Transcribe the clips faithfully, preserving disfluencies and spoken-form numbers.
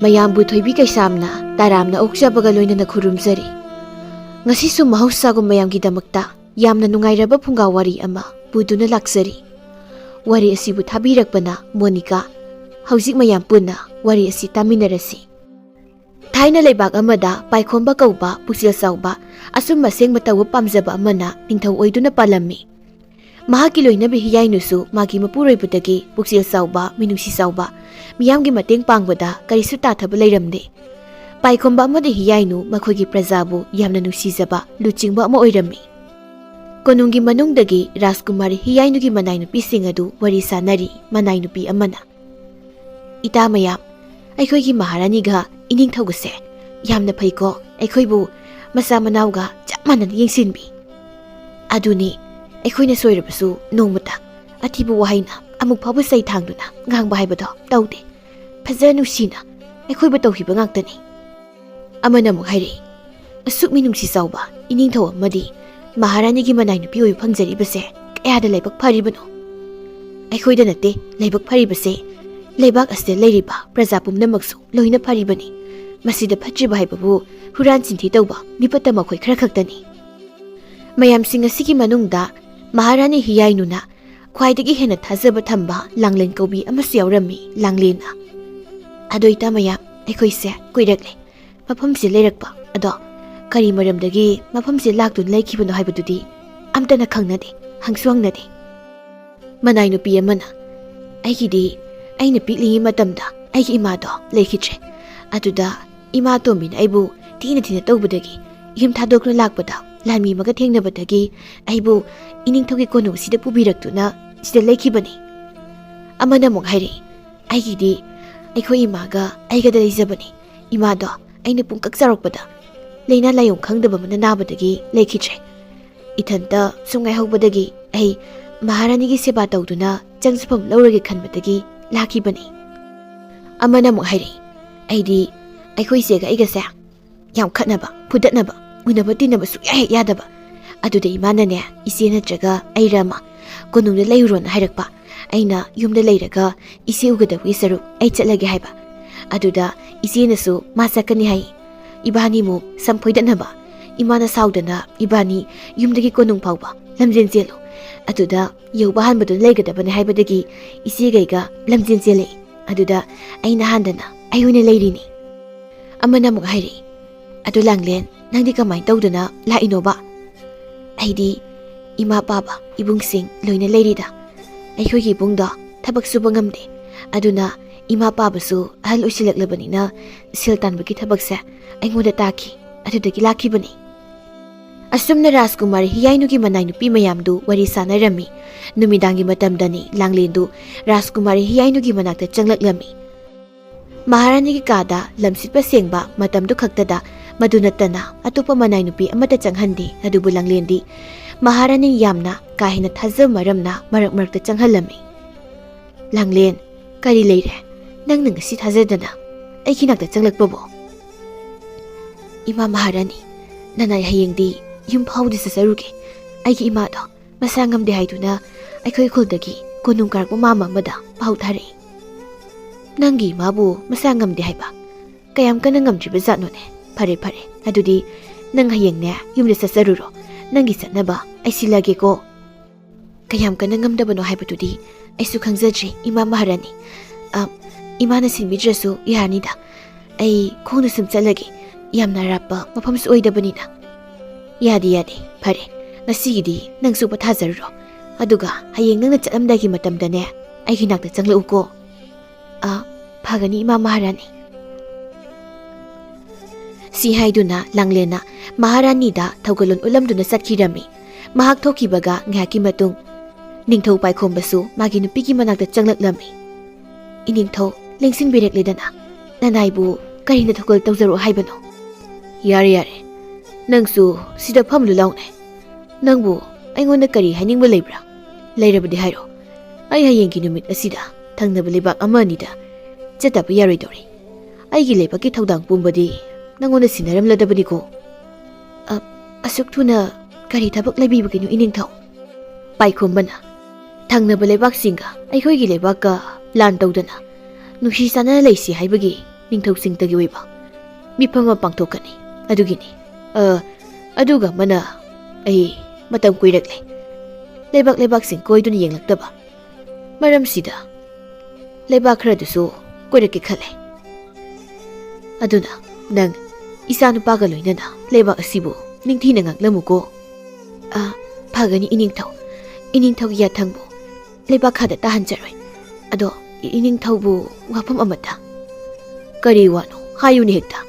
ꯃꯌꯥꯝꯕꯨ ꯊꯣꯏꯕꯤ ꯀꯩꯁꯥꯝꯅ ꯇꯔꯥꯝꯅ ꯑꯣꯛꯆꯕꯒ ꯂꯣꯏꯅꯅ ꯈꯨꯔꯨꯝꯖꯔꯤ꯫ ꯉꯁꯤꯁꯨ ꯃꯍꯧꯁꯥꯒꯨꯝ ꯃꯌꯥꯝꯒꯤꯗꯃꯛꯇ ꯌꯥꯝꯅ ꯅꯨꯡꯉꯥꯏꯔꯕ ꯐꯨꯡꯒꯥ ꯋꯥꯔꯤ ꯑꯃ ꯄꯨꯗꯨꯅ ꯂꯥꯛꯆꯔꯤ꯫ ꯋꯥꯔꯤ ꯑꯁꯤꯕꯨ ꯊꯥꯕꯤꯔꯛꯄꯅ ꯃꯣꯅꯤꯀꯥ꯫ ꯍꯧꯖꯤꯛ ꯃꯌꯥꯝ ꯄꯨꯟꯅ ꯋꯥꯔꯤ ꯑꯁꯤ ꯇꯥꯃꯤꯟꯅꯔꯁꯤ꯫ ꯊꯥꯏꯅ ꯂꯩꯕꯥꯛ ꯑꯃꯗ ꯄꯥꯏꯈꯣꯝꯕ ꯀꯧꯕ ꯄꯨꯛꯆꯦꯜ ꯆꯥꯎꯕ, ꯑꯆꯨꯝꯕ ꯑꯁꯦꯡꯕ ꯇꯧꯕ ꯄꯥꯝꯖꯕ ꯑꯃꯅ ꯅꯤꯡꯊꯧ ꯑꯣꯏꯗꯨꯅ ꯄꯥꯜꯂꯝꯃꯤ꯫ ꯃꯍꯥꯛꯀꯤ ꯂꯣꯏꯅꯕꯤ ꯍꯤꯌꯥꯏꯅꯨꯁꯨ ꯃꯥꯒꯤ ꯃꯄꯨꯔꯣꯏꯕꯗꯒꯤ ꯄꯨꯛꯆꯦꯜ ꯆꯥꯎꯕ, ꯃꯤꯅꯨꯡꯁꯤ ꯆꯥꯎꯕ, ꯃꯤꯌꯥꯝꯒꯤ ꯃꯇꯦꯡ ꯄꯥꯡꯕꯗ ꯀꯔꯤꯁꯨ ꯇꯥꯊꯕ ꯂꯩꯔꯝꯗꯦ꯫ ꯄꯥꯏꯈꯣꯝꯕ ꯑꯃꯗꯤ ꯍꯤꯌꯥꯏꯅꯨ ꯃꯈꯣꯏꯒꯤ ꯄ꯭ꯔꯖꯥꯕꯨ ꯌꯥꯝꯅ ꯅꯨꯡꯁꯤꯖꯕ ꯂꯨꯆꯤꯡꯕ ꯑꯃ ꯑꯣꯏꯔꯝꯃꯤ꯫ ꯀꯣꯅꯨꯡꯒꯤ ꯃꯅꯨꯡꯗꯒꯤ ꯔꯥꯖꯀꯨꯃꯥꯔꯤ ꯍꯤꯌꯥꯏꯅꯨꯒꯤ ꯃꯅꯥꯏ ꯅꯨꯄꯤꯁꯤꯡ ꯑꯗꯨ ꯋꯥꯔꯤ ꯁꯥꯅꯔꯤ꯫ ꯃꯅꯥꯏ ꯅꯨꯄꯤ ꯑꯃꯅ, "ꯏꯇꯥ ꯃꯌꯥꯝ, ꯑꯩꯈꯣꯏꯒꯤ ꯃꯍꯥꯔꯥꯅꯤꯒ ꯏꯅꯤꯡꯊꯧꯒꯁꯦ ꯌꯥꯝꯅ ꯐꯩꯀꯣ꯫ ꯑꯩꯈꯣꯏꯕꯨ ꯃꯆꯥ ꯃꯅꯥꯎꯒ ꯆꯞ ꯃꯥꯟꯅꯅ ꯌꯦꯡꯁꯤꯟꯕꯤ꯫ ꯑꯗꯨꯅꯤ, ꯑꯩꯈꯣꯏꯅ ꯁꯣꯏꯔꯕꯁꯨ ꯅꯣꯡꯃꯇ ꯑꯊꯤꯕ ꯋꯥꯍꯩꯅ ꯑꯃꯨꯛ ꯐꯥꯎꯕ ꯆꯩ ꯊꯥꯡꯗꯨꯅ ꯉꯥꯡꯕ ꯍꯥꯏꯕꯗꯣ ꯇꯧꯗꯦ꯫ ꯐꯖ ꯅꯨꯡꯁꯤꯅ ꯑꯩꯈꯣꯏꯕꯨ ꯇꯧꯈꯤꯕ ꯉꯥꯛꯇꯅꯤ"꯫ ꯑꯃꯅ ꯑꯃꯨꯛ ꯍꯥꯏꯔꯛꯏ, "ꯑꯁꯨꯛ ꯃꯤꯅꯨꯡꯁꯤ ꯆꯥꯎꯕ ꯏꯅꯤꯡꯊꯧ ꯑꯃꯗꯤ ꯃꯍꯥꯔꯥꯅꯤꯒꯤ ꯃꯅꯥꯏ ꯅꯨꯄꯤ ꯑꯣꯏꯕ ꯐꯪꯖꯔꯤꯕꯁꯦ ꯀꯌꯥꯗ ꯂꯥꯏꯕꯛ ꯐꯔꯤꯕꯅꯣ! ꯑꯩꯈꯣꯏꯗ ꯅꯠꯇꯦ ꯂꯥꯏꯕꯛ ꯐꯔꯤꯕꯁꯦ, ꯂꯩꯕꯥꯛ ꯑꯁꯤꯗ ꯂꯩꯔꯤꯕ ꯄ꯭ꯔꯖꯥ ꯄꯨꯝꯅꯃꯛꯁꯨ ꯂꯣꯏꯅ ꯐꯔꯤꯕꯅꯤ꯫ ꯃꯁꯤꯗ ꯐꯠꯇ꯭ꯔꯤꯕ ꯍꯥꯏꯕꯕꯨ ꯍꯨꯔꯥꯟ ꯆꯤꯟꯊꯤ ꯇꯧꯕ ꯃꯤꯐꯠꯇ ꯃꯈꯣꯏ ꯈꯔ ꯈꯛꯇꯅꯤ"꯫ ꯃꯌꯥꯝꯁꯤꯡ ꯑꯁꯤꯒꯤ ꯃꯅꯨꯡꯗ ꯃꯍꯥꯔꯥꯅꯤ ꯍꯤꯌꯥꯏꯅꯨꯅ ꯈ꯭ꯋꯥꯏꯗꯒꯤ ꯍꯦꯟꯅ ꯊꯥꯖꯕ ꯊꯝꯕ ꯂꯥꯡꯂꯦꯟ ꯀꯧꯕꯤ ꯑꯃꯁꯨ ꯌꯥꯎꯔꯝꯃꯤ꯫ ꯂꯥꯡꯂꯦꯟꯅ, "ꯑꯗꯣ ꯏꯇꯥ ꯃꯌꯥꯝ, ꯑꯩꯈꯣꯏꯁꯦ ꯀꯨꯏꯔꯛꯂꯦ ꯃꯐꯝꯁꯤ ꯂꯩꯔꯛꯄ꯫ ꯑꯗꯣ ꯀꯔꯤ ꯃꯔꯝꯗꯒꯤ ꯃꯐꯝꯁꯤ ꯂꯥꯛꯇꯨꯅ ꯂꯩꯈꯤꯕꯅꯣ ꯍꯥꯏꯕꯗꯨꯗꯤ ꯑꯝꯇꯅ ꯈꯪꯅꯗꯦ, ꯍꯪꯁꯨ ꯍꯪꯅꯗꯦ"꯫ ꯃꯅꯥꯏ ꯅꯨꯄꯤ ꯑꯃꯅ, "ꯑꯩꯒꯤꯗꯤ ꯑꯩꯅ ꯄꯤꯛꯂꯤꯉꯩ ꯃꯇꯝꯗ ꯑꯩꯒꯤ ꯏꯃꯥꯗꯣ ꯂꯩꯈꯤꯗ꯭ꯔꯦ꯫ ꯑꯗꯨꯗ ꯏꯃꯥ ꯑꯇꯣꯝꯕꯤꯅ ꯑꯩꯕꯨ ꯊꯤꯅ ꯊꯤꯅ ꯇꯧꯕꯗꯒꯤ ꯌꯨꯝ ꯊꯥꯗꯣꯛꯇꯨꯅ ꯂꯥꯛꯄꯗ ꯂꯥꯟꯃꯤ ꯑꯃꯒ ꯊꯦꯡꯅꯕꯗꯒꯤ ꯑꯩꯕꯨ ꯏꯅꯤꯡꯊꯧꯒꯤ ꯀꯣꯅꯨꯡꯁꯤꯗ ꯄꯨꯕꯤꯔꯛꯇꯨꯅ ꯁꯤꯗ ꯂꯩꯈꯤꯕꯅꯤ"꯫ ꯑꯃꯅ ꯑꯃꯨꯛ ꯍꯥꯏꯔꯛꯏ, "ꯑꯩꯒꯤꯗꯤ ꯑꯩꯈꯣꯏ ꯏꯃꯥꯒ ꯑꯩꯒꯗ ꯂꯩꯖꯕꯅꯤ꯫ ꯏꯃꯥꯗꯣ ꯑꯩꯅ ꯄꯨꯡꯀꯛ ꯆꯥꯎꯔꯛꯄꯗ ꯂꯥꯏꯅꯥ ꯂꯥꯏꯌꯣꯡ ꯈꯪꯗꯕ ꯑꯃꯅ ꯅꯥꯕꯗꯒꯤ ꯂꯩꯈꯤꯗ꯭ꯔꯦ꯫ ꯏꯊꯟꯇ ꯁꯨꯝ ꯉꯥꯏꯍꯧꯕꯗꯒꯤ ꯑꯩ ꯃꯍꯥꯔꯥꯅꯤꯒꯤ ꯁꯦꯕꯥ ꯇꯧꯗꯨꯅ ꯆꯪꯖꯐꯝ ꯂꯧꯔꯒꯦ ꯈꯟꯕꯗꯒꯤ ꯂꯥꯛꯈꯤꯕꯅꯤ"꯫ ꯑꯃꯅ ꯑꯃꯨꯛ ꯍꯥꯏꯔꯛꯏ, "ꯑꯩꯗꯤ ꯑꯩꯈꯣꯏ ꯏꯆꯦꯒ ꯑꯩꯒꯁꯦ ꯌꯥꯝ ꯈꯠꯅꯕ, ꯐꯨꯗꯠꯅꯕ, ꯎꯅꯕ ꯇꯤꯟꯅꯕ ꯁꯨꯛꯌꯥ ꯍꯦꯛ ꯌꯥꯗꯕ꯫ ꯑꯗꯨꯗ ꯏꯃꯥꯅꯅꯦ, ꯏꯆꯦ ꯅꯠꯇ꯭ꯔꯒ ꯑꯩꯔ ꯑꯃ ꯀꯣꯅꯨꯡꯗ ꯂꯩꯔꯨꯔꯣꯅ ꯍꯥꯏꯔꯛꯄ꯫ ꯑꯩꯅ ꯌꯨꯝꯗ ꯂꯩꯔꯒ ꯏꯆꯦ ꯎꯒꯗꯕꯒꯤ ꯁꯔꯨꯛ ꯑꯩ ꯆꯠꯂꯒꯦ ꯍꯥꯏꯕ꯫ ꯑꯗꯨꯗ ꯏꯆꯦꯅꯁꯨ ꯃꯥ ꯆꯠꯀꯅꯤ ꯍꯥꯏ꯫ ꯏꯕꯥꯅꯤꯃꯨꯛ ꯁꯝ ꯐꯣꯏꯗꯠꯅꯕ꯫ ꯏꯃꯥꯅ ꯁꯥꯎꯗꯅ ꯏꯕꯥꯅꯤ ꯌꯨꯝꯗꯒꯤ ꯀꯣꯅꯨꯡ ꯐꯥꯎꯕ ꯂꯝꯖꯦꯟ ꯆꯦꯜꯂꯨ꯫ ꯑꯗꯨꯗ ꯌꯧꯕ ꯍꯥꯟꯕꯗꯨꯅ ꯂꯩꯒꯗꯕꯅꯤ ꯍꯥꯏꯕꯗꯒꯤ ꯏꯆꯦꯒꯩꯒ ꯂꯝꯖꯦꯟ ꯆꯦꯜꯂꯛꯏ꯫ ꯑꯗꯨꯗ ꯑꯩꯅ ꯍꯥꯟꯗꯅ ꯑꯩ ꯑꯣꯏꯅ ꯂꯩꯔꯤꯅꯤ꯫ ꯑꯃꯅ ꯑꯃꯨꯛ ꯍꯥꯏꯔꯛꯏ, "ꯑꯗꯨ ꯂꯥꯡꯂꯦꯟ, ꯅꯪꯗꯤ ꯀꯃꯥꯏꯅ ꯇꯧꯗꯅ ꯂꯥꯛꯏꯅꯣꯕ?" ꯑꯩꯗꯤ ꯏꯃꯥ ꯄꯥꯕ ꯏꯕꯨꯡꯁꯤꯡ ꯂꯣꯏꯅ ꯂꯩꯔꯤꯗ꯫ ꯑꯩꯈꯣꯏꯒꯤ ꯏꯕꯨꯡꯗꯣ ꯊꯕꯛ ꯁꯨꯕ ꯉꯝꯗꯦ꯫ ꯑꯗꯨꯅ ꯏꯃꯥ ꯄꯥꯕꯁꯨ ꯑꯍꯜ ꯑꯣꯏꯁꯤꯜꯂꯛꯂꯕꯅꯤꯅ ꯁꯦꯜ ꯇꯥꯟꯕꯒꯤ ꯊꯕꯛꯁꯦ ꯑꯩꯉꯣꯟꯗ ꯇꯥꯈꯤ꯫ ꯑꯗꯨꯗꯒꯤ ꯂꯥꯛꯈꯤꯕꯅꯤ꯫ ꯑꯁꯨꯝꯅ ꯔꯥꯖꯀꯨꯃꯥꯔꯤ ꯍꯤꯌꯥꯏꯅꯨꯒꯤ ꯃꯅꯥꯏ ꯅꯨꯄꯤ ꯃꯌꯥꯝꯗꯨ ꯋꯥꯔꯤ ꯁꯥꯟꯅꯔꯝꯃꯤ꯫ ꯅꯨꯃꯤꯗꯥꯡꯒꯤ ꯃꯇꯝꯗꯅꯤ ꯂꯥꯡꯂꯦꯟꯗꯨ ꯔꯥꯖꯀꯨꯃꯥꯔꯤ ꯍꯤꯌꯥꯏꯅꯨꯒꯤ ꯃꯅꯥꯛꯇ ꯆꯪꯂꯛꯂꯝꯃꯤ꯫ ꯃꯍꯥꯔꯥꯅꯤꯒꯤ ꯀꯥꯗ ꯂꯝꯁꯤꯠꯄ ꯁꯦꯡꯕ ꯃꯇꯝꯗꯨ ꯈꯛꯇꯗ ꯃꯗꯨ ꯅꯠꯇꯅ ꯑꯇꯣꯞꯄ ꯃꯅꯥꯏ ꯅꯨꯄꯤ ꯑꯃꯠꯇ ꯆꯪꯍꯟꯗꯦ꯫ ꯑꯗꯨꯕꯨ ꯂꯥꯡꯂꯦꯟꯗꯤ ꯃꯍꯥꯔꯥꯅꯤ ꯌꯥꯝꯅ ꯀꯥ ꯍꯦꯟꯅ ꯊꯥꯖꯕ ꯃꯔꯝꯅ ꯃꯔꯛ ꯃꯔꯛꯇ ꯆꯪꯍꯜꯂꯝꯃꯤ꯫ "ꯂꯥꯡꯂꯦꯟ, ꯀꯔꯤ ꯂꯩꯔꯦ? ꯅꯪꯅ ꯉꯁꯤ ꯊꯥꯖꯗꯅ ꯑꯩꯒꯤ ꯅꯥꯛꯇ ꯆꯪꯂꯛꯄꯕꯣ?" "ꯏꯃꯥ ꯃꯍꯥꯔꯥꯅꯤ, ꯅꯅꯥꯏ ꯍꯌꯦꯡꯗꯤ ꯌꯨꯝ ꯐꯥꯎꯗꯤ ꯆꯠꯆꯔꯨꯒꯦ꯫ ꯑꯩꯒꯤ ꯏꯃꯥꯗꯣ ꯃꯁꯥ ꯉꯝꯗꯦ ꯍꯥꯏꯗꯨꯅ ꯑꯩꯈꯣꯏ ꯈꯨꯜꯗꯒꯤ ꯀꯣꯅꯨꯡ ꯀꯥꯔꯛꯄ ꯃꯥꯝꯃ ꯑꯃꯗ ꯄꯥꯎ ꯊꯥꯔꯛꯏ꯫" "ꯅꯪꯒꯤ ꯏꯃꯥꯕꯨ ꯃꯁꯥ ꯉꯝꯗꯦ ꯍꯥꯏꯕ? ꯀꯌꯥꯝ ꯀꯟꯅ ꯉꯝꯗ꯭ꯔꯤꯕ ꯖꯥꯠꯅꯣꯅꯦ? ꯐꯔꯦ, ꯐꯔꯦ, ꯑꯗꯨꯗꯤ ꯅꯪ ꯍꯌꯦꯡꯅꯦ ꯌꯨꯝꯗ ꯆꯠꯆꯔꯨꯔꯣ꯫ ꯅꯪꯒꯤ ꯆꯠꯅꯕ ꯑꯩ ꯁꯤꯜꯂꯒꯦꯀꯣ꯫" "ꯀꯌꯥꯝ ꯀꯟꯅ ꯉꯝꯗꯕꯅꯣ ꯍꯥꯏꯕꯗꯨꯗꯤ ꯑꯩꯁꯨ ꯈꯪꯖꯗ꯭ꯔꯤ, ꯏꯃꯥ ꯃꯍꯥꯔꯥꯅꯤ꯫ ꯑ, ꯏꯃꯥꯅ ꯁꯤꯟꯕꯤꯗ꯭ꯔꯁꯨ ꯌꯥꯔꯅꯤꯗ꯫ ꯑꯩ ꯈꯣꯡꯅ ꯁꯨꯝ ꯆꯠꯂꯒꯦ, ꯌꯥꯝꯅ ꯑꯔꯥꯞꯄ ꯃꯐꯝꯁꯨ ꯑꯣꯏꯗꯕꯅꯤꯅ꯫" "ꯌꯥꯗꯦ, ꯌꯥꯗꯦ, ꯐꯔꯦ, ꯉꯁꯤꯒꯤꯗꯤ ꯅꯪꯁꯨ ꯄꯣꯊꯥꯖꯔꯨꯔꯣ꯫ ꯑꯗꯨꯒ ꯍꯌꯦꯡ ꯅꯪꯅ ꯆꯠꯂꯝꯗꯥꯏꯒꯤ ꯃꯇꯝꯗꯅꯦ ꯑꯩꯒꯤ ꯅꯥꯛꯇ ꯆꯪꯂꯛꯎꯀꯣ꯫" "ꯑ, ꯐꯒꯅꯤ, ꯏꯃꯥ ꯃꯍꯥꯔꯥꯅꯤ꯫" ꯁꯤ ꯍꯥꯏꯗꯨꯅ ꯂꯥꯡꯂꯦꯟꯅ ꯃꯍꯥꯔꯥꯅꯤꯗ ꯊꯧꯒꯜꯂꯣꯟ ꯎꯠꯂꯝꯗꯨꯅ ꯆꯠꯈꯤꯔꯝꯃꯤ꯫ ꯃꯍꯥꯛ ꯊꯣꯛꯈꯤꯕꯒ ꯉꯥꯏꯍꯥꯛꯀꯤ ꯃꯇꯨꯡ ꯅꯤꯡꯊꯧ ꯄꯥꯏꯈꯣꯝꯕꯁꯨ ꯃꯥꯒꯤ ꯅꯨꯄꯤꯒꯤ ꯃꯅꯥꯛꯇ ꯆꯪꯂꯛꯂꯝꯃꯤ꯫ "ꯏꯅꯤꯡꯊꯧ, ꯂꯦꯡꯁꯤꯟꯕꯤꯔꯛꯂꯦꯗꯅ, ꯅꯅꯥꯏꯕꯨ ꯀꯔꯤꯅ ꯊꯧꯒꯜ ꯇꯧꯖꯔꯣ ꯍꯥꯏꯕꯅꯣ?" "ꯌꯥꯔꯦ, ꯌꯥꯔꯦ, ꯅꯪꯁꯨ ꯁꯤꯗ ꯐꯝꯂꯨ ꯂꯥꯎꯅꯦ꯫ ꯅꯪꯕꯨ ꯑꯩꯉꯣꯟꯗ ꯀꯔꯤ ꯍꯥꯏꯅꯤꯡꯕ ꯂꯩꯕ꯭ꯔꯥ? ꯂꯩꯔꯕꯗꯤ ꯍꯥꯏꯔꯣ꯫ ꯑꯩ ꯍꯌꯦꯡꯒꯤ ꯅꯨꯃꯤꯠ ꯑꯁꯤꯗ ꯊꯪꯅꯕ ꯂꯩꯕꯥꯛ ꯑꯃ ꯑꯅꯤꯗ ꯆꯠꯇꯕ ꯌꯥꯔꯣꯏꯗꯧꯔꯤ꯫ ꯑꯩꯒꯤ ꯂꯩꯕꯥꯛꯀꯤ ꯊꯧꯗꯥꯡ ꯄꯨꯝꯕꯗꯤ ꯅꯪꯉꯣꯟꯗ ꯁꯤꯟꯅꯔꯝꯂꯗꯕꯅꯤꯀꯣ꯫" "ꯑ, ꯑꯁꯨꯛ ꯊꯨꯅ ꯀꯔꯤ ꯊꯕꯛ ꯂꯩꯕꯤꯕꯒꯤꯅꯣ, ꯏꯅꯤꯡꯊꯧ?" ꯄꯥꯏꯈꯣꯝꯕꯅ, "ꯊꯪꯅꯕ ꯂꯩꯕꯥꯛꯁꯤꯡꯒ ꯑꯩꯈꯣꯏꯒꯤ ꯂꯩꯕꯥꯛꯀ ꯂꯥꯟ ꯇꯧꯗꯅ ꯅꯨꯡꯁꯤ ꯆꯥꯟꯅꯅ ꯂꯩꯁꯤ ꯍꯥꯏꯕꯒꯤ ꯅꯤꯡꯊꯧꯁꯤꯡꯇꯒꯤ ꯑꯣꯏꯕ ꯃꯤꯐꯝ ꯑꯃ ꯄꯥꯡꯊꯣꯛꯀꯅꯤ꯫ ꯑꯗꯨꯒꯤꯅꯤ꯫ ꯑ, ꯑꯗꯨꯒ ꯑꯃꯅ, ꯑꯩ ꯃꯇꯝ ꯀꯨꯏꯔꯛꯂꯦ ꯂꯩꯕꯥꯛ ꯂꯩꯕꯥꯛꯁꯤꯡ ꯀꯣꯏꯗꯨꯅ ꯌꯦꯡꯂꯛꯇꯕ꯫ ꯃꯔꯝꯁꯤꯗ ꯂꯩꯕꯥꯛ ꯈꯔꯗꯁꯨ ꯀꯣꯏꯔꯛꯀꯦ ꯈꯜꯂꯦ꯫ ꯑꯗꯨꯅ ꯅꯪ ꯏꯆꯥ ꯅꯨꯄꯥꯒ ꯂꯣꯏꯅꯅ ꯂꯩꯕꯥꯛ ꯑꯁꯤꯕꯨ ꯅꯤꯡꯊꯤꯅ ꯉꯥꯛꯂꯝꯃꯨꯀꯣ꯫ ꯑ, ꯐꯒꯅꯤ ꯏꯅꯤꯡꯊꯧ꯫ ꯏꯅꯤꯡꯊꯧꯒꯤ ꯌꯥꯊꯪꯕꯨ ꯂꯩꯕꯥꯛ ꯈꯥꯗ ꯇꯥꯍꯟꯖꯔꯣꯏ꯫ ꯑꯗꯣ ꯏꯅꯤꯡꯊꯧꯕꯨ ꯋꯥꯐꯝ ꯑꯃꯇ꯫ ꯀꯔꯤ ꯋꯥꯅꯣ? ꯍꯥꯏꯌꯨꯅꯦ ꯍꯦꯛꯇ꯫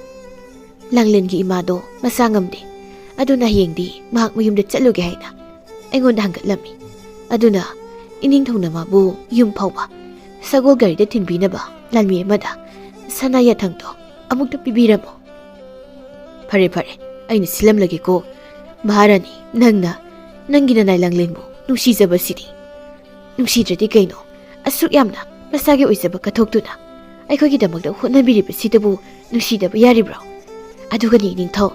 ꯂꯥꯡꯂꯦꯟꯒꯤ ꯏꯃꯥꯗꯣ ꯃꯁꯥ ꯉꯝꯗꯦ꯫ ꯑꯗꯨꯅ ꯍꯌꯦꯡꯗꯤ ꯃꯍꯥꯛ ꯃꯌꯨꯝꯗ ꯆꯠꯂꯨꯒꯦ ꯍꯥꯏꯅ ꯑꯩꯉꯣꯟꯗ ꯍꯪꯒꯠꯂꯝꯃꯤ꯫ ꯑꯗꯨꯅ ꯏꯅꯤꯡꯊꯧꯅ ꯃꯥꯕꯨ ꯌꯨꯝ ꯐꯥꯎꯕ ꯁꯒꯣꯜ ꯒꯥꯔꯤꯗ ꯊꯤꯟꯕꯤꯅꯕ ꯂꯥꯟꯃꯤ ꯑꯃꯗ ꯁꯅꯥ ꯌꯥꯊꯪꯗꯣ ꯑꯃꯨꯛꯇ ꯄꯤꯕꯤꯔꯝꯃꯣ꯫ ꯐꯔꯦ, ꯐꯔꯦ, ꯑꯩꯅ ꯁꯤꯜꯂꯝꯂꯒꯦꯀꯣ꯫ ꯃꯍꯥꯔꯥꯅꯤ, ꯅꯪꯅ ꯅꯪꯒꯤ ꯅꯅꯥꯏ ꯂꯥꯡꯂꯦꯟꯕꯨ ꯅꯨꯡꯁꯤꯖꯕꯁꯤꯗꯤ꯫ ꯅꯨꯡꯁꯤꯗ꯭ꯔꯗꯤ ꯀꯩꯅꯣ? ꯑꯁꯨꯛ ꯌꯥꯝꯅ ꯃꯁꯥꯒꯤ ꯑꯣꯏꯖꯕ ꯀꯠꯊꯣꯛꯇꯨꯅ ꯑꯩꯈꯣꯏꯒꯤꯗꯃꯛꯇ ꯍꯣꯠꯅꯕꯤꯔꯤꯕꯁꯤꯗꯕꯨ ꯅꯨꯡꯁꯤꯗꯕ ꯌꯥꯔꯤꯕ꯭ꯔꯣ? ꯑꯗꯨꯒꯅꯤ ꯅꯤꯡꯊꯧ,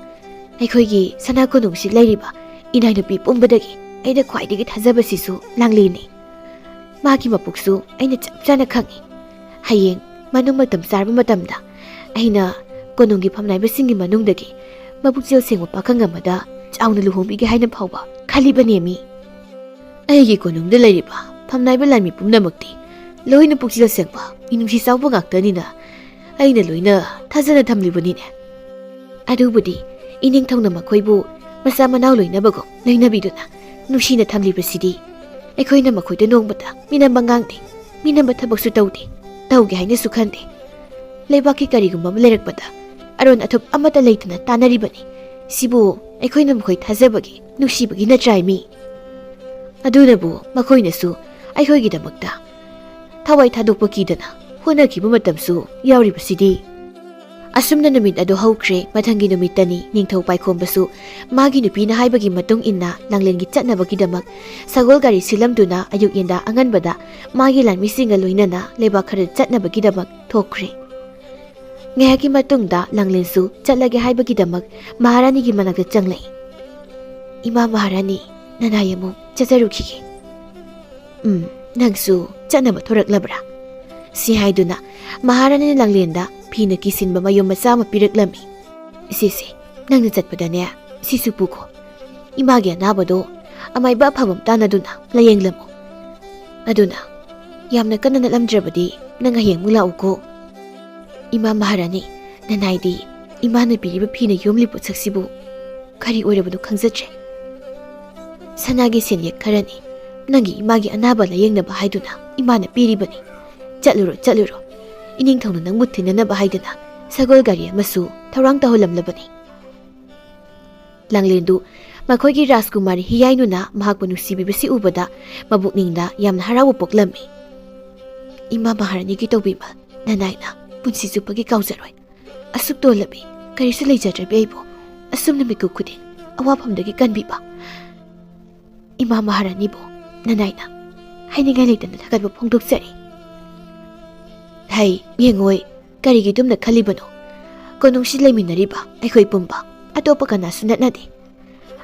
ꯑꯩꯈꯣꯏꯒꯤ ꯁꯅꯥ ꯀꯣꯅꯨꯡꯁꯤ ꯂꯩꯔꯤꯕ ꯏꯅꯥꯏ ꯅꯨꯄꯤ ꯄꯨꯝꯕꯗꯒꯤ ꯑꯩꯅ ꯈ꯭ꯋꯥꯏꯗꯒꯤ ꯊꯥꯖꯕꯁꯤꯁꯨ ꯂꯥꯡꯂꯦꯟꯅꯤ꯫ ꯃꯥꯒꯤ ꯃꯄꯣꯛꯁꯨ ꯑꯩꯅ ꯆꯞ ꯆꯥꯅ ꯈꯪꯏ꯫ ꯍꯌꯦꯡ ꯃꯅꯨꯡ ꯃꯇꯝ ꯆꯥꯔꯕ ꯃꯇꯝꯗ ꯑꯩꯅ ꯀꯣꯅꯨꯡꯒꯤ ꯐꯝꯅꯥꯏꯕꯁꯤꯡꯒꯤ ꯃꯅꯨꯡꯗꯒꯤ ꯃꯕꯨꯛꯆꯦꯜ ꯁꯦꯡꯕ ꯄꯥꯈꯪ ꯑꯃꯗ ꯆꯥꯎꯅ ꯂꯨꯍꯣꯡꯕꯤꯒꯦ ꯍꯥꯏꯅ ꯐꯥꯎꯕ ꯈꯜꯂꯤꯕꯅꯦꯃꯤ꯫ ꯑꯩꯒꯤ ꯀꯣꯅꯨꯡꯗ ꯂꯩꯔꯤꯕ ꯐꯝꯅꯥꯏꯕ ꯂꯥꯟꯃꯤ ꯄꯨꯝꯅꯃꯛꯇꯤ ꯂꯣꯏꯅ ꯄꯨꯛꯆꯦꯜ ꯁꯦꯡꯕ ꯃꯤꯅꯨꯡꯁꯤ ꯆꯥꯎꯕ ꯉꯥꯛꯇꯅꯤꯅ ꯑꯩꯅ ꯂꯣꯏꯅ ꯊꯥꯖꯅ ꯊꯝꯂꯤꯕꯅꯤꯅꯦ꯫ ꯑꯗꯨꯕꯨꯗꯤ ꯏꯅꯤꯡꯊꯧꯅ ꯃꯈꯣꯏꯕꯨ ꯃꯆꯥ ꯃꯅꯥꯎ ꯂꯣꯏꯅꯕꯒꯨꯝ ꯂꯣꯏꯅꯕꯤꯗꯨꯅ ꯅꯨꯡꯁꯤꯅ ꯊꯝꯂꯤꯕꯁꯤꯗꯤ꯫ ꯑꯩꯈꯣꯏꯅ ꯃꯈꯣꯏꯗ ꯅꯣꯡꯃꯇ ꯃꯤꯅꯝꯕ ꯉꯥꯡꯗꯦ, ꯃꯤꯅꯝꯕ ꯊꯕꯛꯁꯨ ꯇꯧꯗꯦ, ꯇꯧꯒꯦ ꯍꯥꯏꯅꯁꯨ ꯈꯟꯗꯦ꯫ ꯂꯩꯕꯥꯛꯀꯤ ꯀꯔꯤꯒꯨꯝꯕ ꯑꯃ ꯂꯩꯔꯛꯄꯗ ꯑꯔꯣꯟ ꯑꯊꯨꯞ ꯑꯃꯠꯇ ꯂꯩꯇꯅ ꯇꯥꯟꯅꯔꯤꯕꯅꯤ꯫ ꯁꯤꯕꯨ ꯑꯩꯈꯣꯏꯅ ꯃꯈꯣꯏ ꯊꯥꯖꯕꯒꯤ, ꯅꯨꯡꯁꯤꯕꯒꯤ ꯅꯠꯇ꯭ꯔꯥꯏ ꯃꯤ? ꯑꯗꯨꯅꯕꯨ ꯃꯈꯣꯏꯅꯁꯨ ꯑꯩꯈꯣꯏꯒꯤꯗꯃꯛꯇ ꯊꯋꯥꯏ ꯊꯥꯗꯣꯛꯄ ꯀꯤꯗꯅ ꯍꯣꯠꯅꯈꯤꯕ ꯃꯇꯝꯁꯨ ꯌꯥꯎꯔꯤꯕꯁꯤꯗꯤ꯫ ꯑꯁꯨꯝꯅ ꯅꯨꯃꯤꯠ ꯑꯗꯨ ꯍꯧꯈ꯭ꯔꯦ꯫ ꯃꯊꯪꯒꯤ ꯅꯨꯃꯤꯠꯇꯅꯤ ꯅꯤꯡꯊꯧ ꯄꯥꯏꯈꯣꯝꯕꯁꯨ ꯃꯥꯒꯤ ꯅꯨꯄꯤꯅ ꯍꯥꯏꯕꯒꯤ ꯃꯇꯨꯡ ꯏꯟꯅ ꯂꯥꯡꯂꯦꯟꯒꯤ ꯆꯠꯅꯕꯒꯤꯗꯃꯛ ꯁꯒꯣꯜ ꯒꯥꯔꯤ ꯁꯤꯜꯂꯝꯗꯨꯅ ꯑꯌꯨꯛ ꯌꯦꯟꯗꯥ ꯑꯉꯟꯕꯗ ꯃꯥꯒꯤ ꯂꯥꯟꯃꯤꯁꯤꯡꯒ ꯂꯣꯏꯅꯅ ꯂꯩꯕꯥꯛ ꯈꯔ ꯆꯠꯅꯕꯒꯤꯗꯃꯛ ꯊꯣꯛꯈ꯭ꯔꯦ꯫ ꯉꯥꯏꯍꯥꯛꯀꯤ ꯃꯇꯨꯡꯗ ꯂꯥꯡꯂꯦꯟꯁꯨ ꯆꯠꯂꯒꯦ ꯍꯥꯏꯕꯒꯤꯗꯃꯛ ꯃꯍꯥꯔꯥꯅꯤꯒꯤ ꯃꯅꯥꯛꯇ ꯆꯪꯂꯛꯏ꯫ "ꯏꯃꯥ ꯃꯍꯥꯔꯥꯅꯤ, ꯅꯅꯥꯏ ꯑꯃꯨꯛ ꯆꯠꯆꯔꯨꯈꯤꯒꯦ꯫ ꯎꯝ, ꯅꯪꯁꯨ ꯆꯠꯅꯕ ꯊꯣꯔꯛꯂꯕ꯭ꯔꯥ?" ꯁꯤ ꯍꯥꯏꯗꯨꯅ ꯃꯍꯥꯔꯥꯅꯤꯅ ꯂꯥꯡꯂꯦꯟꯗ ꯐꯤꯅ ꯀꯤꯁꯤꯟꯕ ꯃꯌꯨꯝ ꯃꯆꯥ ꯑꯃ ꯄꯤꯔꯛꯂꯝꯃꯤ꯫ "ꯏꯆꯦꯁꯦ, ꯅꯪꯅ ꯆꯠꯄꯗꯅꯦ, ꯁꯤꯁꯨ ꯄꯨꯈꯣ꯫ ꯏꯃꯥꯒꯤ ꯑꯅꯥꯕꯗꯣ ꯑꯃꯥꯏꯕ ꯑꯐꯕ ꯑꯃ ꯇꯥꯟꯅꯗꯨꯅ ꯂꯥꯌꯦꯡꯂꯝꯃꯨ꯫ ꯑꯗꯨꯅ ꯌꯥꯝꯅ ꯀꯟꯅ ꯅꯠꯂꯝꯗ꯭ꯔꯕꯗꯤ ꯅꯪ ꯍꯌꯦꯡ ꯑꯃꯨꯛ ꯂꯥꯛꯎꯀꯣ꯫ ꯏꯃꯥ ꯃꯍꯥꯔꯥꯅꯤ, ꯅꯅꯥꯏꯗꯤ ꯏꯃꯥꯅ ꯄꯤꯔꯤꯕ ꯐꯤꯅ ꯌꯣꯝꯂꯤ ꯄꯣꯠꯁꯛꯁꯤꯕꯨ ꯀꯔꯤ ꯑꯣꯏꯔꯕꯅꯣ ꯈꯪꯖꯗ꯭ꯔꯦ꯫ ꯁꯅꯥꯒꯤ ꯁꯦꯟꯌꯦꯛ ꯈꯔꯅꯤ ꯅꯪꯒꯤ ꯏꯃꯥꯒꯤ ꯑꯅꯥꯕ ꯂꯥꯌꯦꯡꯅꯕ ꯍꯥꯏꯗꯨꯅ ꯏꯃꯥꯅ ꯄꯤꯔꯤꯕꯅꯤ꯫ ꯆꯠꯂꯨꯔꯣ, ꯆꯠꯂꯨꯔꯣ꯫ ꯏꯅꯤꯡꯊꯧꯅ ꯅꯪꯕꯨ ꯊꯤꯟꯅꯅꯕ ꯍꯥꯏꯗꯨꯅ ꯁꯒꯣꯜ ꯒꯥꯔꯤ ꯑꯃꯁꯨ ꯊꯧꯔꯥꯡ ꯇꯧꯍꯜꯂꯝꯂꯕꯅꯤ꯫" ꯂꯥꯡꯂꯦꯟꯗꯨ ꯃꯈꯣꯏꯒꯤ ꯔꯥꯖꯀꯨꯃꯥꯔꯤ ꯍꯤꯌꯥꯏꯅꯨꯅ ꯃꯍꯥꯛꯄꯨ ꯅꯨꯡꯁꯤꯕꯤꯕꯁꯤ ꯎꯕꯗ ꯃꯕꯨꯛꯅꯤꯡꯗ ꯌꯥꯝꯅ ꯍꯔꯥꯎꯕ ꯄꯣꯛꯂꯝꯃꯤ꯫ "ꯏꯃꯥ ꯃꯍꯥꯔꯥꯅꯤꯒꯤ ꯇꯧꯕꯤꯃꯜ ꯅꯅꯥꯏꯅ ꯄꯨꯟꯁꯤ ꯆꯨꯞꯄꯒꯤ ꯀꯥꯎꯖꯔꯣꯏ꯫ ꯑꯁꯨꯛ ꯇꯣꯜꯂꯕꯤ, ꯀꯔꯤꯁꯨ ꯂꯩꯖꯗ꯭ꯔꯕꯤ ꯑꯩꯕꯨ ꯑꯁꯨꯝꯅ ꯃꯤꯀꯨꯞ ꯈꯨꯗꯤꯡ ꯑꯋꯥꯐꯝꯗꯒꯤ ꯀꯟꯕꯤꯕ ꯏꯃꯥ ꯃꯍꯥꯔꯥꯅꯤꯕꯨ ꯅꯅꯥꯏꯅ ꯍꯥꯏꯅꯤꯡꯉꯥꯏ ꯂꯩꯇꯅ ꯊꯥꯒꯠꯄ ꯐꯣꯡꯗꯣꯛꯆꯔꯤ꯫" "ꯍꯩ, ꯌꯦꯡꯉꯣꯏ, ꯀꯔꯤꯒꯤ ꯑꯗꯨꯝꯅ ꯈꯜꯂꯤꯕꯅꯣ? ꯀꯣꯅꯨꯡꯁꯤ ꯂꯩꯃꯤꯟꯅꯔꯤꯕ ꯑꯩꯈꯣꯏ ꯄꯨꯝꯕ ꯑꯇꯣꯞꯄ ꯀꯅꯥꯁꯨ ꯅꯠꯅꯗꯦ꯫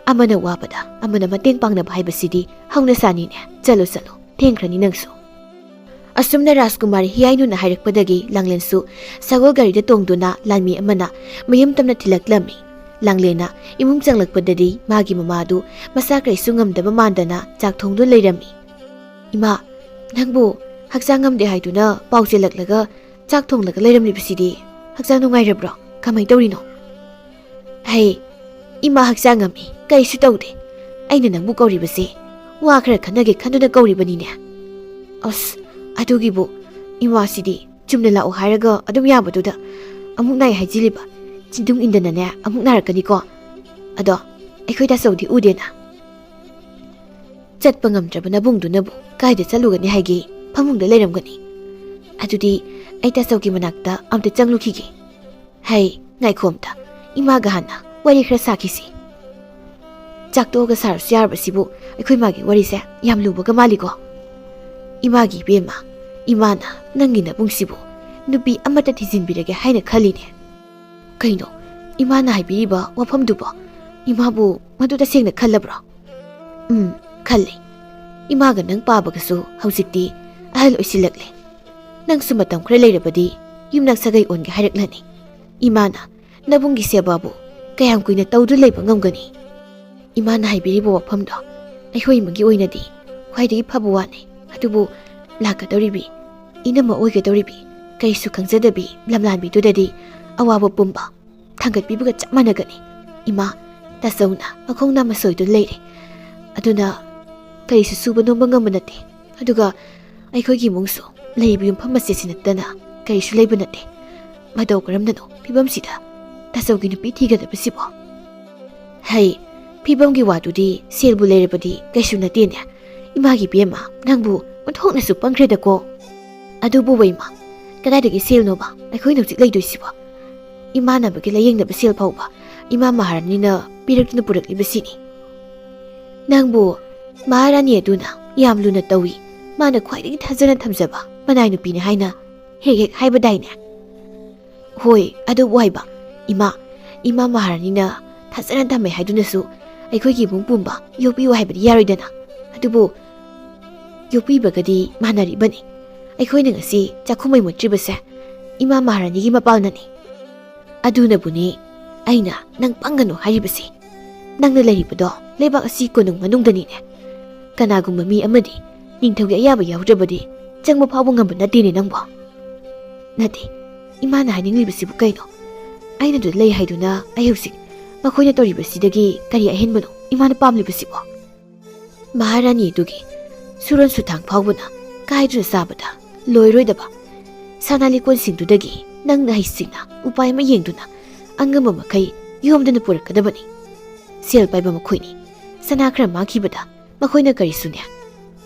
ꯑꯃꯅ ꯋꯥꯕꯗ ꯑꯃꯅ ꯃꯇꯦꯡ ꯄꯥꯡꯅꯕ ꯍꯥꯏꯕꯁꯤꯗꯤ ꯍꯧꯅꯁꯥꯅꯤꯅꯦ꯫ ꯆꯠꯂꯣ, ꯆꯠꯂꯣ, ꯊꯦꯡꯈ꯭ꯔꯅꯤ ꯅꯪꯁꯨ꯫" ꯑꯁꯨꯝꯅ ꯔꯥꯖꯀꯨꯃꯥꯔꯤ ꯍꯤꯌꯥꯏꯅꯨꯅ ꯍꯥꯏꯔꯛꯄꯗꯒꯤ ꯂꯥꯡꯂꯦꯟꯁꯨ ꯁꯒꯣꯜ ꯒꯥꯔꯤꯗ ꯇꯣꯡꯗꯨꯅ ꯂꯥꯟꯃꯤ ꯑꯃꯅ ꯃꯌꯨꯝ ꯇꯝꯅ ꯊꯤꯜꯂꯛꯂꯝꯃꯤ꯫ ꯂꯥꯡꯂꯦꯟꯅ ꯏꯃꯨꯡ ꯆꯪꯂꯛꯄꯗꯗꯤ ꯃꯥꯒꯤ ꯃꯃꯥꯗꯨ ꯃꯁꯥ ꯀꯔꯤꯁꯨ ꯉꯝꯗꯕ ꯃꯥꯟꯗꯅ ꯆꯥꯛ ꯊꯣꯡꯗꯨꯅ ꯂꯩꯔꯝꯃꯤ꯫ "ꯏꯃꯥ, ꯅꯪꯕꯨ ꯍꯛꯆꯥꯡ ꯉꯝꯗꯦ ꯍꯥꯏꯗꯨꯅ ꯄꯥꯎ ꯆꯦꯜꯂꯛꯂꯒ ꯆꯥꯛ ꯊꯣꯡꯂꯒ ꯂꯩꯔꯝꯂꯤꯕꯁꯤꯗꯤ ꯍꯛꯆꯥꯡ ꯅꯨꯡꯉꯥꯏꯔꯕ꯭ꯔꯣ? ꯀꯃꯥꯏ ꯇꯧꯔꯤꯅꯣ?" "ꯍꯩ, ꯏꯃꯥ ꯍꯛꯆꯥꯡ ꯉꯝꯃꯤ, ꯀꯔꯤꯁꯨ ꯇꯧꯗꯦ꯫ ꯑꯩꯅ ꯅꯪꯕꯨ ꯀꯧꯔꯤꯕꯁꯦ ꯋꯥ ꯈꯔ ꯈꯟꯅꯒꯦ ꯈꯟꯗꯨꯅ ꯀꯧꯔꯤꯕꯅꯤꯅꯦ꯫" "ꯑꯁ, ꯑꯗꯨꯒꯤꯕꯨ ꯏꯃꯥꯁꯤꯗꯤ ꯆꯨꯝꯅ ꯂꯥꯛꯑꯣ ꯍꯥꯏꯔꯒ ꯑꯗꯨꯝ ꯌꯥꯕꯗꯨꯗ ꯑꯃꯨꯛ ꯅꯥꯏ ꯍꯥꯏꯖꯤꯜꯂꯤꯕ꯫ ꯆꯤꯟꯗꯨꯡ ꯏꯟꯗꯅꯅꯦ ꯑꯃꯨꯛ ꯅꯥꯔꯛꯀꯅꯤꯀꯣ꯫ ꯑꯗꯣ ꯑꯩꯈꯣꯏ ꯇꯥꯆꯧꯗꯤ ꯎꯗꯦꯅ?" "ꯆꯠꯄ ꯉꯝꯗ꯭ꯔꯕ ꯅꯕꯨꯡꯗꯨꯅꯕꯨ ꯀꯥꯏꯗ ꯆꯠꯂꯨꯒꯅꯤ ꯍꯥꯏꯒꯦ? ꯐꯃꯨꯡꯗ ꯂꯩꯔꯝꯒꯅꯤ꯫" "ꯑꯗꯨꯗꯤ ꯑꯩ ꯇꯥꯆꯧꯒꯤ ꯃꯅꯥꯛꯇ ꯑꯝꯇ ꯆꯪꯂꯨꯈꯤꯒꯦ꯫" "ꯍꯩ, ꯉꯥꯏꯈꯣ ꯑꯝꯇ, ꯏꯃꯥꯒ ꯍꯥꯟꯅ ꯋꯥꯔꯤ ꯈꯔ ꯁꯥꯈꯤꯁꯤ꯫ ꯆꯥꯛꯇꯣꯛꯑꯒ ꯁꯥꯔꯁꯨ ꯌꯥꯔꯕꯁꯤꯕꯨ ꯑꯩꯈꯣꯏ ꯃꯥꯒꯤ ꯋꯥꯔꯤꯁꯦ ꯌꯥꯝ ꯂꯨꯕꯒ ꯃꯥꯜꯂꯤꯀꯣ꯫ ꯏꯃꯥꯒꯤ ꯏꯕꯦꯝꯃ, ꯏꯃꯥꯅ ꯅꯪꯒꯤ ꯅꯕꯨꯡꯁꯤꯕꯨ ꯅꯨꯄꯤ ꯑꯃꯠꯇ ꯊꯤꯖꯤꯟꯕꯤꯔꯒꯦ ꯍꯥꯏꯅ ꯈꯜꯂꯤꯅꯦ꯫" "ꯀꯩꯅꯣ, ꯏꯃꯥꯅ ꯍꯥꯏꯕꯤꯔꯤꯕ ꯋꯥꯐꯝꯗꯨꯕꯣ? ꯏꯃꯥꯕꯨ ꯃꯗꯨ ꯇꯁꯦꯡꯅ ꯈꯜꯂꯕ꯭ꯔꯣ?" "ꯎꯝ, ꯈꯜꯂꯤ꯫ ꯏꯃꯥꯒ ꯅꯪ ꯄꯥꯕꯒꯁꯨ ꯍꯧꯖꯤꯛꯇꯤ ꯑꯍꯜ ꯑꯣꯏꯁꯤꯜꯂꯛꯂꯦ꯫ ꯅꯪꯁꯨ ꯃꯇꯝ ꯈꯔ ꯂꯩꯔꯕꯗꯤ ꯌꯨꯝꯅꯥꯛ ꯁꯥꯒꯩ ꯑꯣꯟꯒꯦ ꯍꯥꯏꯔꯛꯂꯅꯤ꯫ ꯏꯃꯥꯅ ꯅꯕꯨꯡꯒꯤ ꯁꯦꯕꯥꯕꯨ ꯀꯌꯥꯝ ꯀꯨꯏꯅ ꯇꯧꯗꯨꯅ ꯂꯩꯕ ꯉꯝꯒꯅꯤ? ꯏꯃꯥꯅ ꯍꯥꯏꯕꯤꯔꯤꯕ ꯋꯥꯐꯝꯗꯣ ꯑꯩꯈꯣꯏ ꯏꯃꯨꯡꯒꯤ ꯑꯣꯏꯅꯗꯤ ꯈ꯭ꯋꯥꯏꯗꯒꯤ ꯐꯕ ꯋꯥꯅꯤ꯫ ꯑꯗꯨꯕꯨ ꯂꯥꯛꯀꯗꯧꯔꯤꯕꯤ ꯏꯅꯝꯃ ꯑꯣꯏꯒꯗꯧꯔꯤꯕꯤ ꯀꯔꯤꯁꯨ ꯈꯪꯖꯗꯕꯤ ꯂꯝꯂꯥꯟꯕꯤꯗꯨꯗꯗꯤ ꯑꯋꯥꯕ ꯄꯨꯝꯕ ꯊꯥꯡꯒꯠꯄꯤꯕꯒ ꯆꯞ ꯃꯥꯟꯅꯒꯅꯤ꯫ ꯏꯃꯥ, ꯇꯥꯆꯧꯅ ꯃꯈꯣꯡ ꯅꯥꯝꯃ ꯁꯣꯏꯗꯨꯅ ꯂꯩꯔꯦ꯫ ꯑꯗꯨꯅ ꯀꯔꯤꯁꯨ ꯁꯨꯕ ꯅꯣꯝꯕ ꯉꯝꯕ ꯅꯠꯇꯦ꯫ ꯑꯗꯨꯒ ꯑꯩꯈꯣꯏꯒꯤ ꯏꯃꯨꯡꯁꯨ ꯂꯩꯔꯤꯕ ꯌꯨꯝꯐꯝ ꯑꯁꯤꯁꯤ ꯅꯠꯇꯅ ꯀꯔꯤꯁꯨ ꯂꯩꯕ ꯅꯠꯇꯦ꯫ ꯃꯇꯧ ꯀꯔꯝꯅꯅꯣ ꯐꯤꯕꯝꯁꯤꯗ ꯇꯥꯆꯧꯒꯤ ꯅꯨꯄꯤ ꯊꯤꯒꯗꯕꯁꯤꯕꯣ? ꯍꯩ, ꯐꯤꯕꯝꯒꯤ ꯋꯥꯗꯨꯗꯤ ꯁꯦꯜꯕꯨ ꯂꯩꯔꯕꯗꯤ ꯀꯩꯁꯨ ꯅꯠꯇꯦꯅꯦ꯫ ꯏꯃꯥꯒꯤ ꯏꯕꯦꯝꯃ, ꯅꯪꯕꯨ ꯑꯣꯟꯊꯣꯛꯅꯁꯨ ꯄꯪꯈ꯭ꯔꯦꯗꯀꯣ꯫ ꯑꯗꯨꯕꯨ ꯏꯃꯥ, ꯀꯗꯥꯏꯗꯒꯤ ꯁꯦꯜꯅꯣꯕ ꯑꯩꯈꯣꯏꯅ ꯍꯧꯖꯤꯛ ꯂꯩꯗꯣꯏꯁꯤꯕꯣ? ꯏꯃꯥꯟꯅꯕꯒꯤ ꯂꯥꯌꯦꯡꯅꯕ ꯁꯦꯜ ꯐꯥꯎꯕ ꯏꯃꯥ ꯃꯍꯥꯔꯥꯅꯤꯅ ꯄꯤꯔꯛꯇꯨꯅ ꯄꯨꯔꯛꯂꯤꯕꯁꯤꯅꯤ꯫ ꯅꯪꯕꯨ ꯃꯍꯥꯔꯥꯅꯤ ꯑꯗꯨꯅ ꯌꯥꯝ ꯂꯨꯅ ꯇꯧꯏ, ꯃꯥꯅ ꯈ꯭ꯋꯥꯏꯗꯒꯤ ꯊꯥꯖꯅ ꯊꯝꯖꯕ ꯃꯅꯥꯏ ꯅꯨꯄꯤꯅꯤ ꯍꯥꯏꯅ ꯍꯦꯛ ꯍꯦꯛ ꯍꯥꯏꯕꯗꯥꯏꯅꯦ? ꯍꯣꯏ, ꯑꯗꯨꯕꯨ ꯍꯥꯏꯕ, ꯏꯃꯥ, ꯏꯃꯥ ꯃꯍꯥꯔꯥꯅꯤꯅ ꯊꯥꯖꯅ ꯊꯝꯃꯦ ꯍꯥꯏꯗꯨꯅꯁꯨ ꯑꯩꯈꯣꯏꯒꯤ ꯏꯃꯨꯡ ꯄꯨꯝꯕ ꯌꯣꯛꯄꯤꯌꯨ ꯍꯥꯏꯕꯗꯤ ꯌꯥꯔꯣꯏꯗꯅ꯫ ꯑꯗꯨꯕꯨ ꯌꯣꯛꯄꯤꯕꯒꯗꯤ ꯃꯥꯟꯅꯔꯤꯕꯅꯤ꯫ ꯑꯩꯈꯣꯏꯅ ꯉꯁꯤ ꯆꯥꯛꯈꯨꯝ ꯃꯩ ꯃꯨꯠꯇ꯭ꯔꯤꯕꯁꯦ ꯏꯃꯥ ꯃꯍꯥꯔꯥꯅꯤꯒꯤ ꯃꯄꯥꯜꯅꯅꯤ꯫ ꯑꯗꯨꯅꯕꯨꯅꯤ ꯑꯩꯅ ꯅꯪ ꯄꯪꯒꯅꯨ ꯍꯥꯏꯔꯤꯕꯁꯤ꯫ ꯅꯪꯅ ꯂꯩꯔꯤꯕꯗꯣ ꯂꯩꯕꯥꯛ ꯑꯁꯤ ꯀꯣꯅꯨꯡ ꯃꯅꯨꯡꯗꯅꯤꯅꯦ꯫ ꯀꯅꯥꯒꯨꯝꯕ ꯃꯤ ꯑꯃꯗꯤ ꯅꯤꯡꯊꯧꯒꯤ ꯑꯌꯥꯕ ꯌꯥꯎꯗ꯭ꯔꯕꯗꯤ ꯆꯪꯕ ꯐꯥꯎꯕ ꯉꯝꯕ ꯅꯠꯇꯦꯅꯦ ꯅꯪꯕꯣ꯫ ꯅꯠꯇꯦ, ꯏꯃꯥꯅ ꯍꯥꯏꯅꯤꯡꯂꯤꯕꯁꯤꯕꯨ ꯀꯩꯅꯣ? ꯑꯩꯅ ꯑꯗꯨꯗ ꯂꯩ ꯍꯥꯏꯗꯨꯅ ꯑꯩ ꯍꯧꯖꯤꯛ ꯃꯈꯣꯏꯅ ꯇꯧꯔꯤꯕꯁꯤꯗꯒꯤ ꯀꯔꯤ ꯑꯍꯦꯟꯕꯅꯣ ꯏꯃꯥꯅ ꯄꯥꯝꯂꯤꯕꯁꯤꯕꯣ? ꯃꯍꯥꯔꯥꯅꯤ ꯑꯗꯨꯒꯤ ꯁꯨꯔꯣꯟ ꯁꯨꯊꯥꯡ ꯐꯥꯎꯕꯅ ꯀꯥꯏꯗꯨꯅ ꯆꯥꯕꯗ ꯂꯣꯏꯔꯣꯏꯗꯕ ꯁꯅꯥ ꯂꯤꯛꯀꯣꯟꯁꯤꯡꯗꯨꯗꯒꯤ ꯅꯪꯅ ꯍꯩꯁꯤꯡꯅ ꯎꯄꯥꯏ ꯑꯃ ꯌꯦꯡꯗꯨꯅ ꯑꯉꯝꯕ ꯃꯈꯩ ꯌꯣꯝꯗꯨꯅ ꯄꯨꯔꯛꯀꯗꯕꯅꯤ꯫ ꯁꯦꯜ ꯄꯥꯏꯕ ꯃꯈꯣꯏꯅꯤ꯫ ꯁꯅꯥ ꯈꯔ ꯃꯥꯡꯈꯤꯕꯗ ꯃꯈꯣꯏꯅ ꯀꯔꯤꯁꯨꯅꯦ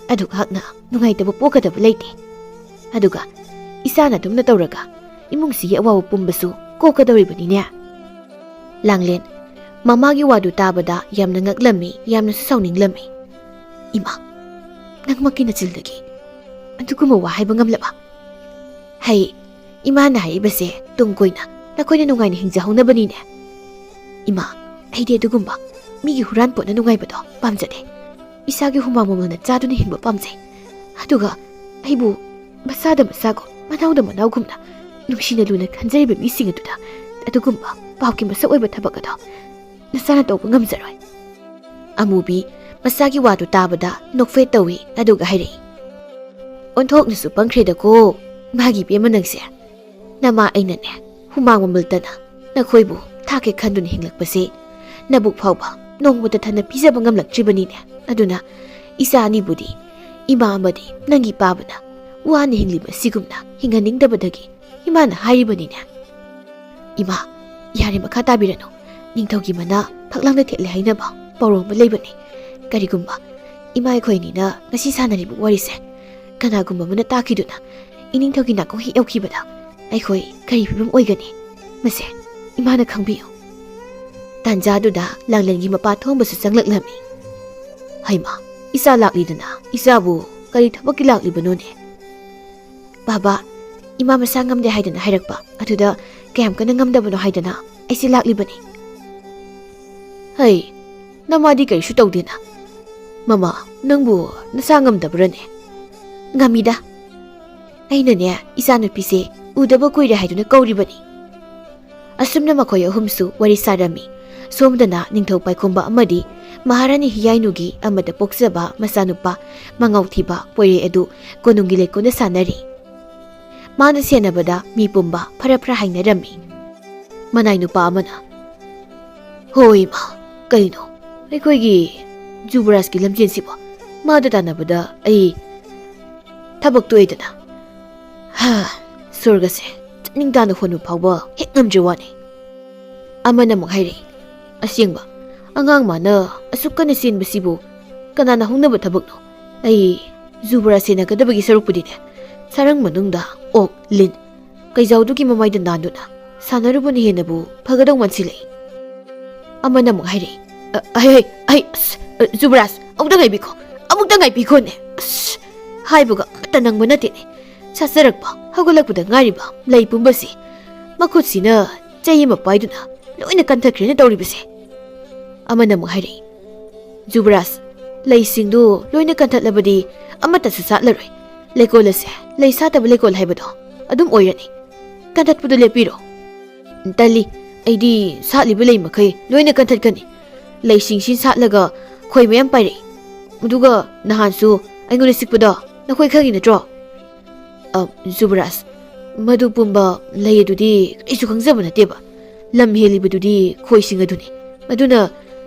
ꯑꯗꯨꯛ ꯍꯥꯛꯅ ꯅꯨꯡꯉꯥꯏꯇꯕ ꯄꯣꯛꯀꯗꯕ ꯂꯩꯇꯦ꯫ ꯑꯗꯨꯒ ꯏꯆꯥꯅ ꯑꯗꯨꯝꯅ ꯇꯧꯔꯒ ꯏꯃꯨꯡꯁꯤꯒꯤ ꯑꯋꯥꯕ ꯄꯨꯝꯕꯁꯨ ꯀꯣꯛꯀꯗꯧꯔꯤꯕꯅꯤꯅꯦ꯫ ꯂꯥꯡꯂꯦꯟ ꯃꯃꯥꯒꯤ ꯋꯥꯗꯨ ꯇꯥꯕꯗ ꯌꯥꯝꯅ ꯉꯛꯂꯝꯃꯤ, ꯌꯥꯝꯅꯁꯨ ꯁꯥꯎꯅꯤꯡꯂꯝꯃꯤ꯫ ꯏꯃꯥ, ꯅꯪꯃꯛꯀꯤ ꯅꯆꯤꯜꯗꯒꯤ ꯑꯗꯨꯒꯨꯝꯕ ꯋꯥ ꯍꯥꯏꯕ ꯉꯝꯂꯕ? ꯍꯩ, ꯏꯃꯥꯅ ꯍꯥꯏꯔꯤꯕꯁꯦ ꯇꯨꯡ ꯀꯣꯏꯅ ꯅꯈꯣꯏꯅ ꯅꯨꯡꯉꯥꯏꯅ ꯍꯤꯡꯖꯍꯧꯅꯕꯅꯤꯅꯦ꯫ ꯏꯃꯥ, ꯑꯩꯗꯤ ꯑꯗꯨꯒꯨꯝꯕ ꯃꯤꯒꯤ ꯍꯨꯔꯥꯟ ꯄꯣꯠꯅ ꯅꯨꯡꯉꯥꯏꯕꯗꯣ ꯄꯥꯝꯖꯗꯦ꯫ ꯏꯁꯥꯒꯤ ꯍꯨꯃꯥꯡ ꯃꯃꯜꯅ ꯆꯥꯗꯨꯅ ꯍꯤꯡꯕ ꯄꯥꯝꯖꯩ꯫ ꯑꯗꯨꯒ ꯑꯩꯕꯨ ꯃꯁꯥꯗ ꯃꯁꯥꯒꯨꯝ ꯃꯅꯥꯎꯗ ꯃꯅꯥꯎꯒꯨꯝꯅ ꯅꯨꯡꯁꯤꯅ ꯂꯨꯅ ꯈꯟꯖꯔꯤꯕ ꯃꯤꯁꯤꯡ ꯑꯗꯨꯗ ꯑꯗꯨꯒꯨꯝꯕ ꯄꯥꯞꯀꯤ ꯃꯁꯛ ꯑꯣꯏꯕ ꯊꯕꯛ ꯑꯗꯣ ꯅꯆꯥꯅ ꯇꯧꯕ ꯉꯝꯖꯔꯣꯏ꯫ ꯑꯃꯨꯕꯤ ꯃꯆꯥꯒꯤ ꯋꯥꯗꯨ ꯇꯥꯕꯗ ꯅꯣꯛꯐꯦꯠ ꯇꯧꯏ, ꯑꯗꯨꯒ ꯍꯥꯏꯔꯛꯏ, "ꯑꯣꯟꯊꯣꯛꯅꯁꯨ ꯄꯪꯈ꯭ꯔꯦꯗꯀꯣ ꯃꯥꯒꯤ ꯏꯕꯦꯝꯃ ꯅꯪꯁꯦ꯫ ꯅꯃꯥ ꯑꯩꯅꯅꯦ ꯍꯨꯃꯥꯡ ꯃꯃꯜꯇꯅ ꯅꯈꯣꯏꯕꯨ ꯊꯥꯛꯀꯦ ꯈꯟꯗꯨꯅ ꯍꯤꯡꯂꯛꯄꯁꯦ ꯅꯕꯨꯛ ꯐꯥꯎꯕ ꯅꯣꯡꯃꯇ ꯊꯟꯅ ꯄꯤꯖꯕ ꯉꯝꯂꯛꯇ꯭ꯔꯤꯕꯅꯤꯅꯦ꯫ ꯑꯗꯨꯅ ꯏꯆꯥ ꯑꯅꯤꯕꯨꯗꯤ ꯏꯃꯥ ꯑꯃꯗꯤ ꯅꯪꯒꯤ ꯄꯥꯕꯅ ꯋꯥꯅ ꯍꯤꯡꯂꯤꯕ ꯑꯁꯤꯒꯨꯝꯅ ꯍꯤꯡꯍꯟꯅꯤꯡꯗꯕꯗꯒꯤ ꯏꯃꯥꯅ ꯍꯥꯏꯔꯤꯕꯅꯤꯅꯦ꯫" "ꯏꯃꯥ, ꯌꯥꯔꯦ, ꯃꯈꯥ ꯇꯥꯕꯤꯔꯅꯨ꯫ ꯅꯤꯡꯊꯧꯒꯤ ꯃꯅꯥ ꯐꯛꯂꯥꯡꯗ ꯊꯦꯠꯂꯦ ꯍꯥꯏꯅꯕ ꯄꯥꯎꯔꯧ ꯑꯃ ꯂꯩꯕꯅꯤ꯫ ꯀꯔꯤꯒꯨꯝꯕ ꯏꯃꯥ ꯑꯩꯈꯣꯏ ꯑꯅꯤꯅ ꯉꯁꯤ ꯁꯥꯟꯅꯔꯤꯕ ꯋꯥꯔꯤꯁꯦ ꯀꯅꯥꯒꯨꯝꯕ ꯑꯃꯅ ꯇꯥꯈꯤꯗꯨꯅ ꯏꯅꯤꯡꯊꯧꯒꯤ ꯅꯥꯀꯣꯡ ꯍꯦꯛ ꯌꯧꯈꯤꯕꯗ ꯑꯩꯈꯣꯏ ꯀꯔꯤ ꯐꯤꯕꯝ ꯑꯣꯏꯒꯅꯤ? ꯃꯁꯦ ꯏꯃꯥꯅ ꯈꯪꯕꯤꯌꯨ꯫" ꯇꯥꯟꯖꯥꯗꯨꯗ ꯂꯥꯡꯂꯦꯟꯒꯤ ꯃꯄꯥ ꯊꯣꯡꯕꯁꯨ ꯆꯪꯂꯛꯂꯝꯃꯤ꯫ "ꯍꯩꯃꯥ, ꯏꯆꯥ ꯂꯥꯛꯂꯤꯗꯅ, ꯏꯆꯥꯕꯨ ꯀꯔꯤ ꯊꯕꯛꯀꯤ ꯂꯥꯛꯂꯤꯕꯅꯣꯅꯦ?" "ꯕꯥꯕꯥ, ꯏꯃꯥ ꯃꯁꯥ ꯉꯝꯗꯦ ꯍꯥꯏꯗꯅ ꯍꯥꯏꯔꯛꯄ, ꯑꯗꯨꯗ ꯀꯌꯥꯝ ꯀꯟꯅ ꯉꯝꯗꯕꯅꯣ ꯍꯥꯏꯗꯅ ꯑꯩꯁꯦ ꯂꯥꯛꯂꯤꯕꯅꯤ꯫" "ꯍꯩ, ꯅꯃꯥꯗꯤ ꯀꯔꯤꯁꯨ ꯇꯧꯗꯦꯅ?" "ꯃꯃꯥ, ꯅꯪꯕꯨ ꯅꯁꯥ ꯉꯝꯗꯕ꯭ꯔꯅꯦ?" "ꯉꯝꯃꯤꯗ꯫ ꯑꯩꯅꯅꯦ ꯏꯆꯥꯅꯨꯄꯤꯁꯦ ꯎꯗꯕ ꯀꯨꯏꯔꯦ ꯍꯥꯏꯗꯨꯅ ꯀꯧꯔꯤꯕꯅꯤ꯫" ꯑꯁꯨꯝꯅ ꯃꯈꯣꯏ ꯑꯍꯨꯝꯁꯨ ꯋꯥꯔꯤ ꯁꯥꯔꯝꯃꯤ꯫ ꯁꯣꯝꯗꯅ ꯅꯤꯡꯊꯧ ꯄꯥꯏꯈꯣꯝꯕ ꯑꯃꯗꯤ ꯃꯍꯥꯔꯥꯅꯤ ꯍꯤꯌꯥꯏꯅꯨꯒꯤ ꯑꯃꯗ ꯄꯣꯛꯆꯕ ꯃꯆꯥꯅꯨꯄꯥ ꯃꯉꯥꯎꯊꯤꯕ ꯄꯣꯏꯔꯩ ꯑꯗꯨ ꯀꯣꯅꯨꯡꯒꯤ ꯂꯩꯀꯣꯜꯗ ꯁꯥꯟꯅꯔꯤ꯫ ꯃꯥꯅ ꯁꯦꯟꯅꯕꯗ ꯃꯤ ꯄꯨꯝꯕ ꯐꯔ ꯐꯔ ꯍꯥꯏꯅꯔꯝꯃꯤ꯫ ꯃꯅꯥꯏ ꯅꯨꯄꯥ ꯑꯃꯅ, "ꯍꯣꯏ ꯏꯃꯥ, ꯀꯩꯅꯣ ꯑꯩꯈꯣꯏꯒꯤ ꯖꯨꯕꯔꯥꯖꯀꯤ ꯂꯝꯖꯦꯟꯁꯤꯕꯣ? ꯃꯥꯗ ꯇꯥꯟꯅꯕꯗ ꯑꯩ ꯊꯕꯛ ꯇꯣꯛꯑꯦꯗꯅ꯫ ꯍꯥ, ꯁꯣꯔꯒꯁꯦ ꯆꯠꯅꯤꯡ ꯇꯥꯅ ꯍꯣꯟꯕ ꯐꯥꯎꯕ ꯍꯦꯛ ꯉꯝꯗ꯭ꯔꯤ ꯋꯥꯅꯤ꯫" ꯑꯃꯅ ꯑꯃꯨꯛ ꯍꯥꯏꯔꯛꯏ, "ꯑꯁꯦꯡꯕ, ꯑꯉꯥꯡ ꯃꯥꯅ ꯑꯁꯨꯛ ꯀꯟꯅ ꯆꯦꯟꯕꯁꯤꯕꯨ ꯀꯅꯥꯅ ꯍꯧꯅꯕ ꯊꯕꯛꯅꯣ? ꯑꯩ ꯖꯨꯕꯔꯥ ꯁꯦꯟꯅꯒꯗꯕꯒꯤ ꯁꯔꯨꯛꯄꯨꯗꯤꯅꯦ, ꯁꯔꯪ ꯃꯅꯨꯡꯗ ꯑꯣꯛ, ꯂꯤꯟ, ꯀꯩꯖꯥꯎꯗꯨꯒꯤ ꯃꯃꯥꯏꯗ ꯅꯥꯟꯗꯨꯅ ꯁꯥꯟꯅꯔꯨꯕꯅ ꯍꯦꯟꯅꯕꯨ ꯐꯒꯗꯧ ꯃꯥꯟꯁꯤꯜꯂꯛꯏ꯫" ꯑꯃꯅ ꯑꯃꯨꯛ ꯍꯥꯏꯔꯛꯏ, "ꯑ, ꯑꯍꯩ, ꯍꯩ, ꯑꯍꯩ, ꯑꯁ, ꯑ, ꯖꯨꯕꯔꯥꯖ, ꯑꯃꯨꯛꯇ ꯉꯥꯏꯕꯤꯈꯣ, ꯑꯃꯨꯛꯇ ꯉꯥꯏꯕꯤꯈꯣꯅꯦ꯫ ꯑꯁ, ꯍꯥꯏꯕꯒ ꯑꯃꯠꯇ ꯅꯪꯕ ꯅꯠꯇꯦꯅꯦ꯫ ꯁꯥꯆꯔꯛꯄ, ꯍꯧꯒꯠꯂꯛꯄꯗ ꯉꯥꯏꯔꯤꯕ ꯂꯩ ꯄꯨꯝꯕꯁꯤ ꯃꯈꯨꯠꯁꯤꯅ ꯆꯩ ꯑꯃ ꯄꯥꯏꯗꯨꯅ ꯂꯣꯏꯅ ꯀꯟꯊꯈ꯭ꯔꯦꯅ ꯇꯧꯔꯤꯕꯁꯦ꯫" ꯑꯃꯅ ꯑꯃꯨꯛ ꯍꯥꯏꯔꯛꯏ, "ꯖꯨꯕꯔꯥꯖ, ꯂꯩꯁꯤꯡꯗꯨ ꯂꯣꯏꯅ ꯀꯟꯊꯠꯂꯕꯗꯤ ꯑꯃꯠꯇꯁꯨ ꯁꯥꯠꯂꯔꯣꯏ꯫ ꯂꯩꯀꯣꯜ ꯑꯁꯦ ꯂꯩ ꯁꯥꯠꯇꯕ ꯂꯩꯀꯣꯜ ꯍꯥꯏꯕꯗꯣ ꯑꯗꯨꯝ ꯑꯣꯏꯔꯅꯤ꯫ ꯀꯟꯊꯠꯄꯗꯨ ꯂꯦꯞꯄꯤꯔꯣ꯫ ꯇꯜꯂꯤ꯫ ꯑꯩꯗꯤ ꯁꯥꯠꯂꯤꯕ ꯂꯩ ꯃꯈꯩ ꯂꯣꯏꯅ ꯀꯟꯊꯠꯀꯅꯤ꯫ ꯂꯩꯁꯤꯡꯁꯤ ꯁꯥꯠꯂꯒ ꯈꯣꯏ ꯃꯌꯥꯝ ꯄꯥꯏꯔꯛꯏ꯫ ꯑꯗꯨꯒ ꯅꯍꯥꯟꯁꯨ ꯑꯩꯉꯣꯟꯗ ꯆꯤꯛꯄꯗꯣ ꯅꯈꯣꯏ ꯈꯪꯉꯤ ꯅꯠꯇ꯭ꯔꯣ? ꯑ, ꯖꯨꯕꯔꯥꯖ, ꯃꯗꯨ ꯄꯨꯝꯕ ꯂꯩ ꯑꯗꯨꯗꯤ ꯀꯔꯤꯁꯨ ꯈꯪꯖꯕ ꯅꯠꯇꯦꯕ꯫ ꯂꯝ ꯍꯦꯜꯂꯤꯕꯗꯨꯗꯤ ꯈꯣꯏꯁꯤꯡ ꯑꯗꯨꯅꯤ꯫ ꯑꯗꯨꯅ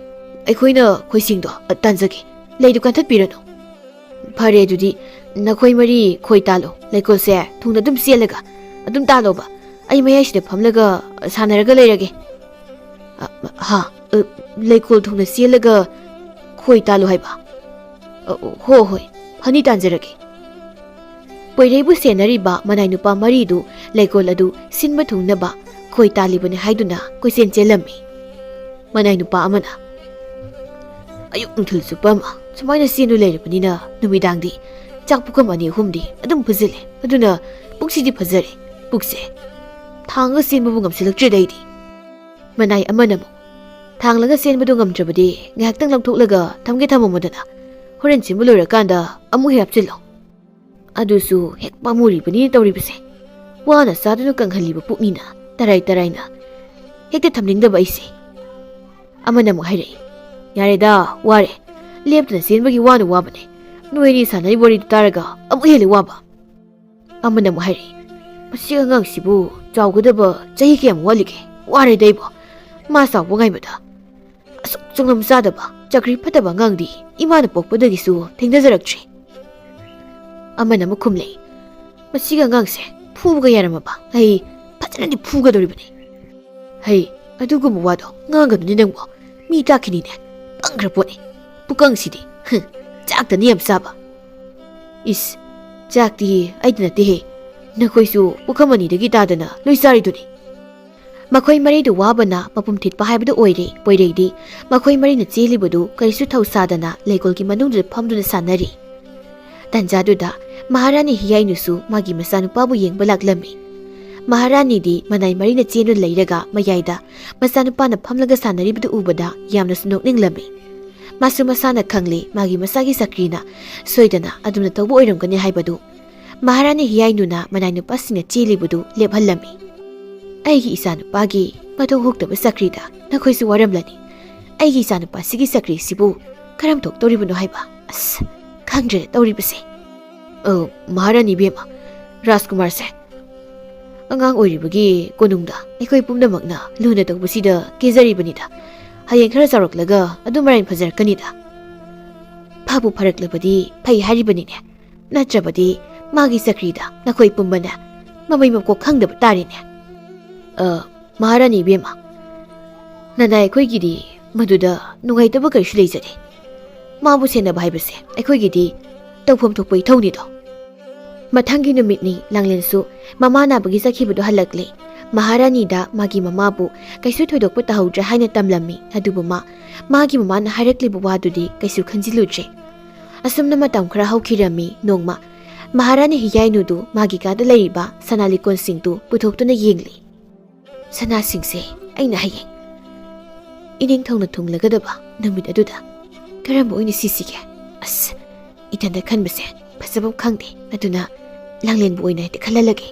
ꯑꯩꯈꯣꯏꯅ ꯈꯣꯏꯁꯤꯡꯗꯣ, ꯑ, ꯇꯥꯟꯖꯒꯦ꯫ ꯂꯩꯗꯨ ꯀꯟꯊꯠꯄꯤꯔꯅꯨ꯫ ꯐꯔꯦ, ꯑꯗꯨꯗꯤ ꯅꯈꯣꯏ ꯃꯔꯤ ꯈꯣꯏ ꯇꯥꯜꯂꯣ꯫ ꯂꯩꯀꯣꯜꯁꯦ ꯊꯨꯡꯅ ꯑꯗꯨꯝ ꯆꯦꯜꯂꯒ ꯑꯗꯨꯝ ꯇꯥꯜꯂꯣꯕ꯫ ꯑꯩ ꯃꯌꯥꯏꯁꯤꯗ ꯐꯝꯂꯒ ꯁꯥꯟꯅꯔꯒ ꯂꯩꯔꯒꯦ꯫ ꯑ, ꯍꯥ? ꯑ, ꯂꯩꯀꯣꯜ ꯊꯨꯡꯅ ꯆꯦꯜꯂꯒ ꯈꯣꯏ ꯇꯥꯜꯂꯨ ꯍꯥꯏꯕ? ꯑ, ꯍꯣ ꯍꯣꯏ, ꯐꯅꯤ, ꯇꯥꯟꯖꯔꯒꯦ꯫ ꯄꯣꯏꯔꯩꯕꯨ ꯁꯦꯟꯅꯔꯤꯕ ꯃꯅꯥꯏ ꯅꯨꯄꯥ ꯃꯔꯤꯗꯨ ꯂꯩꯀꯣꯜ ꯑꯗꯨ ꯁꯤꯟꯕ ꯊꯨꯡꯅꯕ ꯈꯣꯏ ꯇꯥꯜꯂꯤꯕꯅꯤ ꯍꯥꯏꯗꯨꯅ ꯀꯣꯏꯆꯦꯟ ꯆꯦꯜꯂꯝꯃꯤ꯫ ꯃꯅꯥꯏ ꯅꯨꯄꯥ ꯑꯃꯅ, "ꯑꯌꯨꯛ ꯅꯨꯡꯊꯤꯜ ꯆꯨꯞꯄ ꯑꯃ ꯁꯨꯃꯥꯏꯅ ꯆꯦꯟꯗꯨ ꯂꯩꯔꯕꯅꯤꯅ ꯅꯨꯃꯤꯗꯥꯡꯗꯤ ꯆꯥꯛ ꯄꯨꯈꯝ ꯑꯅꯤ ꯑꯍꯨꯝꯗꯤ ꯑꯗꯨꯝ ꯐꯨꯖꯤꯜꯂꯦ꯫ ꯑꯗꯨꯅ ꯄꯨꯛꯁꯤꯗꯤ ꯐꯖꯔꯦ꯫ ꯄꯨꯛꯁꯦ ꯊꯥꯡꯉꯒ ꯆꯦꯟꯕꯕꯨ ꯉꯝꯁꯤꯜꯂꯛꯇ꯭ꯔꯦꯗ ꯑꯩꯗꯤ꯫" ꯃꯅꯥꯏ ꯑꯃꯅ ꯑꯃꯨꯛ, "ꯊꯥꯡꯂꯒ ꯆꯦꯟꯕꯗꯨ ꯉꯝꯗ꯭ꯔꯕꯗꯤ ꯉꯥꯏꯍꯥꯛꯇꯪ ꯂꯧꯊꯣꯛꯂꯒ ꯊꯝꯒꯦ ꯊꯝꯃꯝꯃꯨꯗꯅ, ꯍꯣꯔꯦꯟ ꯆꯦꯟꯕ ꯂꯣꯏꯔꯀꯥꯟꯗ ꯑꯃꯨꯛ ꯍꯦꯛ ꯍꯥꯞꯆꯤꯜꯂꯣ꯫" ꯑꯗꯨꯁꯨ ꯍꯦꯛ ꯄꯥꯝꯃꯨꯔꯤꯕꯅꯤꯅ ꯇꯧꯔꯤꯕꯁꯦ꯫ ꯋꯥꯅ ꯆꯥꯗꯨꯅ ꯀꯪꯍꯜꯂꯤꯕ ꯄꯨꯛꯅꯤꯅ ꯇꯔꯥꯏ ꯇꯔꯥꯏꯅ ꯍꯦꯛꯇ ꯊꯝꯅꯤꯡꯗꯕ ꯑꯩꯁꯦ꯫ ꯑꯃꯅ ꯑꯃꯨꯛ ꯍꯥꯏꯔꯛꯏ, "ꯌꯥꯔꯦꯗ, ꯋꯥꯔꯦ꯫ ꯂꯦꯞꯇꯅ ꯆꯦꯟꯕꯒꯤ ꯋꯥꯅ ꯋꯥꯕꯅꯦ꯫ ꯅꯣꯏ ꯑꯅꯤ ꯁꯥꯟꯅꯔꯤꯕ ꯋꯥꯔꯤꯗꯨ ꯇꯥꯔꯒ ꯑꯃꯨꯛ ꯍꯦꯜꯂꯦ ꯋꯥꯕ꯫" ꯑꯃꯅ ꯑꯃꯨꯛ ꯍꯥꯏꯔꯛꯏ, "ꯃꯁꯤ ꯑꯉꯥꯡꯁꯤꯕꯨ ꯆꯥꯎꯒꯗꯕ ꯆꯍꯤ ꯀꯌꯥꯝ ꯋꯥꯠꯂꯤꯒꯦ? ꯋꯥꯔꯦꯗ ꯑꯩꯕꯣ꯫ ꯃꯥ ꯆꯥꯎꯕ ꯉꯥꯏꯕꯗ꯫ ꯑꯁꯨꯛ ꯆꯪꯂꯝ ꯆꯥꯗꯕ, ꯆꯀ꯭ꯔꯤ ꯐꯠꯇꯕ ꯑꯉꯥꯡꯗꯤ ꯏꯃꯥꯅ ꯄꯣꯛꯄꯗꯒꯤꯁꯨ ꯊꯦꯡꯅꯖꯔꯛꯇ꯭ꯔꯤ꯫" ꯑꯃꯅ ꯑꯃꯨꯛ ꯈꯨꯝꯂꯛꯏ, "ꯃꯁꯤꯒꯤ ꯑꯉꯥꯡꯁꯦ ꯐꯨꯕꯒ ꯌꯥꯔꯝꯃꯕ? ꯑꯩ ꯐꯖꯅꯗꯤ ꯐꯨꯒꯗꯧꯔꯤꯕꯅꯤ꯫" "ꯍꯩ, ꯑꯗꯨꯒꯨꯝꯕ ꯋꯥꯗꯣ ꯉꯥꯡꯒꯅꯨꯅꯦ ꯅꯪꯕꯣ꯫ ꯃꯤ ꯇꯥꯈꯤꯅꯤꯅꯦ꯫ ꯄꯪꯈ꯭ꯔ ꯄꯣꯠꯅꯤ꯫ ꯄꯨꯀꯪꯁꯤꯗꯤ꯫ ꯍꯨꯝ, ꯆꯥꯛꯇꯅꯤ ꯌꯥꯝ ꯆꯥꯕ꯫" "ꯏꯁ, ꯆꯥꯛꯇꯤ ꯑꯩꯗ ꯅꯠꯇꯦꯍꯦ꯫ ꯅꯈꯣꯏꯁꯨ ꯄꯨꯈꯝ ꯑꯅꯤꯗꯒꯤ ꯇꯥꯗꯅ ꯂꯣꯏ ꯆꯥꯔꯤꯗꯨꯅꯤ꯫" ꯃꯈꯣꯏ ꯃꯔꯤꯗꯨ ꯋꯥꯕꯅ ꯃꯄꯨꯝ ꯊꯤꯠꯄ ꯍꯥꯏꯕꯗꯨ ꯑꯣꯏꯔꯦ꯫ ꯄꯣꯏꯔꯩꯗꯤ ꯃꯈꯣꯏ ꯃꯔꯤꯅ ꯆꯦꯜꯂꯤꯕꯗꯨ ꯀꯔꯤꯁꯨ ꯊꯧ ꯁꯥꯗꯅ ꯂꯩꯀꯣꯜꯒꯤ ꯃꯅꯨꯡꯗꯨꯗ ꯐꯝꯗꯨꯅ ꯁꯥꯟꯅꯔꯤ꯫ ꯇꯟꯖꯥꯗꯨꯗ ꯃꯍꯥꯔꯥꯅꯤ ꯍꯤꯌꯥꯏꯅꯨꯁꯨ ꯃꯥꯒꯤ ꯃꯆꯥꯅꯨꯄꯥꯕꯨ ꯌꯦꯡꯕ ꯂꯥꯛꯂꯝꯃꯤ꯫ ꯃꯍꯥꯔꯥꯅꯤꯗꯤ ꯃꯅꯥꯏ ꯃꯔꯤꯅ ꯆꯦꯟꯗꯨꯅ ꯂꯩꯔꯒ ꯃꯌꯥꯏꯗ ꯃꯆꯥꯅꯨꯄꯥꯅ ꯐꯝꯂꯒ ꯁꯥꯟꯅꯔꯤꯕꯗꯨ ꯎꯕꯗ ꯌꯥꯝꯅꯁꯨ ꯅꯣꯛꯅꯤꯡꯂꯝꯃꯤ꯫ ꯃꯥꯁꯨ ꯃꯁꯥꯅ ꯈꯪꯂꯤ ꯃꯥꯒꯤ ꯃꯆꯥꯒꯤ ꯆꯀ꯭ꯔꯤꯅ ꯁꯣꯏꯗꯅ ꯑꯗꯨꯝꯅ ꯇꯧꯕ ꯑꯣꯏꯔꯝꯒꯅꯤ ꯍꯥꯏꯕꯗꯨ꯫ ꯃꯍꯥꯔꯥꯅꯤ ꯍꯤꯌꯥꯏꯅꯨꯅ ꯃꯅꯥꯏ ꯅꯨꯄꯥꯁꯤꯡꯅ ꯆꯦꯜꯂꯤꯕꯗꯨ ꯂꯦꯞꯍꯜꯂꯝꯃꯤ꯫ "ꯑꯩꯒꯤ ꯏꯆꯥꯅꯨꯄꯥꯒꯤ ꯃꯊꯧ ꯍꯨꯛꯇꯕ ꯆꯀ꯭ꯔꯤꯗ ꯅꯈꯣꯏꯁꯨ ꯋꯥꯔꯝꯂꯅꯤ꯫ ꯑꯩꯒꯤ ꯏꯆꯥꯅꯨꯄꯥꯁꯤꯒꯤ ꯆꯀ꯭ꯔꯤꯁꯤꯕꯨ ꯀꯔꯝ ꯊꯣꯛꯇꯧꯔꯤꯕꯅꯣ ꯍꯥꯏꯕ? ꯑꯁ, ꯈꯪꯗ꯭ꯔꯦꯗ ꯇꯧꯔꯤꯕꯁꯦ꯫ ꯑ, ꯃꯍꯥꯔꯥꯅꯤ ꯏꯕꯦꯝꯃ, ꯔꯥꯖꯀꯨꯃꯥꯔꯁꯦ ꯑꯉꯥꯡ ꯑꯣꯏꯔꯤꯕꯒꯤ ꯀꯣꯅꯨꯡꯗ ꯑꯩꯈꯣꯏ ꯄꯨꯝꯅꯃꯛꯅ ꯂꯨꯅ ꯇꯧꯕꯁꯤꯗ ꯀꯦꯖꯔꯤꯕꯅꯤꯗ꯫ ꯍꯌꯦꯡ ꯈꯔ ꯆꯥꯎꯔꯛꯂꯒ ꯑꯗꯨꯝ ꯃꯔꯥꯏꯅ ꯐꯖꯔꯛꯀꯅꯤꯗ꯫ ꯐꯕꯨ ꯐꯔꯛꯂꯕꯗꯤ ꯐꯩ ꯍꯥꯏꯔꯤꯕꯅꯤꯅꯦ, ꯅꯠꯇ꯭ꯔꯕꯗꯤ ꯃꯥꯒꯤ ꯆꯀ꯭ꯔꯤꯗ ꯅꯈꯣꯏ ꯄꯨꯝꯕꯅ ꯃꯃꯩ ꯃꯀꯣꯛ ꯈꯪꯗꯕ ꯇꯥꯔꯦꯅꯦ꯫" "ꯑ, ꯃꯍꯥꯔꯥꯅꯤ ꯏꯕꯦꯝꯃ, ꯅꯅꯥꯏ ꯑꯩꯈꯣꯏꯒꯤꯗꯤ ꯃꯗꯨꯗ ꯅꯨꯡꯉꯥꯏꯇꯕ ꯀꯔꯤꯁꯨ ꯂꯩꯖꯗꯦ꯫ ꯃꯥꯕꯨ ꯁꯦꯟꯅꯕ ꯍꯥꯏꯕꯁꯦ ꯑꯩꯈꯣꯏꯒꯤꯗꯤ ꯇꯧꯐꯝ ꯊꯣꯛꯄ ꯏꯊꯧꯅꯤꯗꯣ꯫" ꯃꯊꯪꯒꯤ ꯅꯨꯃꯤꯠꯅꯤ꯫ ꯂꯥꯡꯂꯦꯟꯁꯨ ꯃꯃꯥ ꯅꯥꯕꯒꯤ ꯆꯠꯈꯤꯕꯗꯨ ꯍꯜꯂꯛꯂꯦ꯫ ꯃꯍꯥꯔꯥꯅꯤꯗ ꯃꯥꯒꯤ ꯃꯃꯥꯕꯨ ꯀꯩꯁꯨ ꯊꯣꯏꯗꯣꯛꯄ ꯇꯧꯍꯧꯗ꯭ꯔꯦ ꯍꯥꯏꯅ ꯇꯝꯂꯝꯃꯤ꯫ ꯑꯗꯨꯕꯨ ꯃꯥ, ꯃꯥꯒꯤ ꯃꯃꯥꯅ ꯍꯥꯏꯔꯛꯂꯤꯕ ꯋꯥꯗꯨꯗꯤ ꯀꯩꯁꯨ ꯈꯟꯖꯤꯜꯂꯨꯗ꯭ꯔꯦ꯫ ꯑꯁꯨꯝꯅ ꯃꯇꯝ ꯈꯔ ꯍꯧꯈꯤꯔꯝꯃꯤ꯫ ꯅꯣꯡꯃ ꯃꯍꯥꯔꯥꯅꯤ ꯍꯤꯌꯥꯏꯅꯨꯗꯨ ꯃꯥꯒꯤ ꯀꯥꯗ ꯂꯩꯔꯤꯕ ꯁꯅꯥ ꯂꯤꯛꯀꯣꯟꯁꯤꯡꯗꯨ ꯄꯨꯊꯣꯛꯇꯨꯅ ꯌꯦꯡꯂꯤ꯫ "ꯁꯅꯥꯁꯤꯡꯁꯦ ꯑꯩꯅ ꯍꯌꯦꯡ ꯏꯅꯤꯡꯊꯧꯅ ꯊꯨꯡꯂꯒꯗꯕ ꯅꯨꯃꯤꯠ ꯑꯗꯨꯗ ꯀꯔꯝꯕ ꯑꯣꯏꯅ ꯁꯤꯁꯤꯒꯦ? ꯑꯁ, ꯏꯊꯟꯗ ꯈꯟꯕꯁꯦ ꯐꯖꯕ ꯈꯪꯗꯦ, ꯑꯗꯨꯅ ꯂꯥꯡꯂꯦꯟꯕꯨ ꯑꯣꯏꯅ ꯍꯦꯛꯇ ꯈꯜꯍꯜꯂꯒꯦ꯫"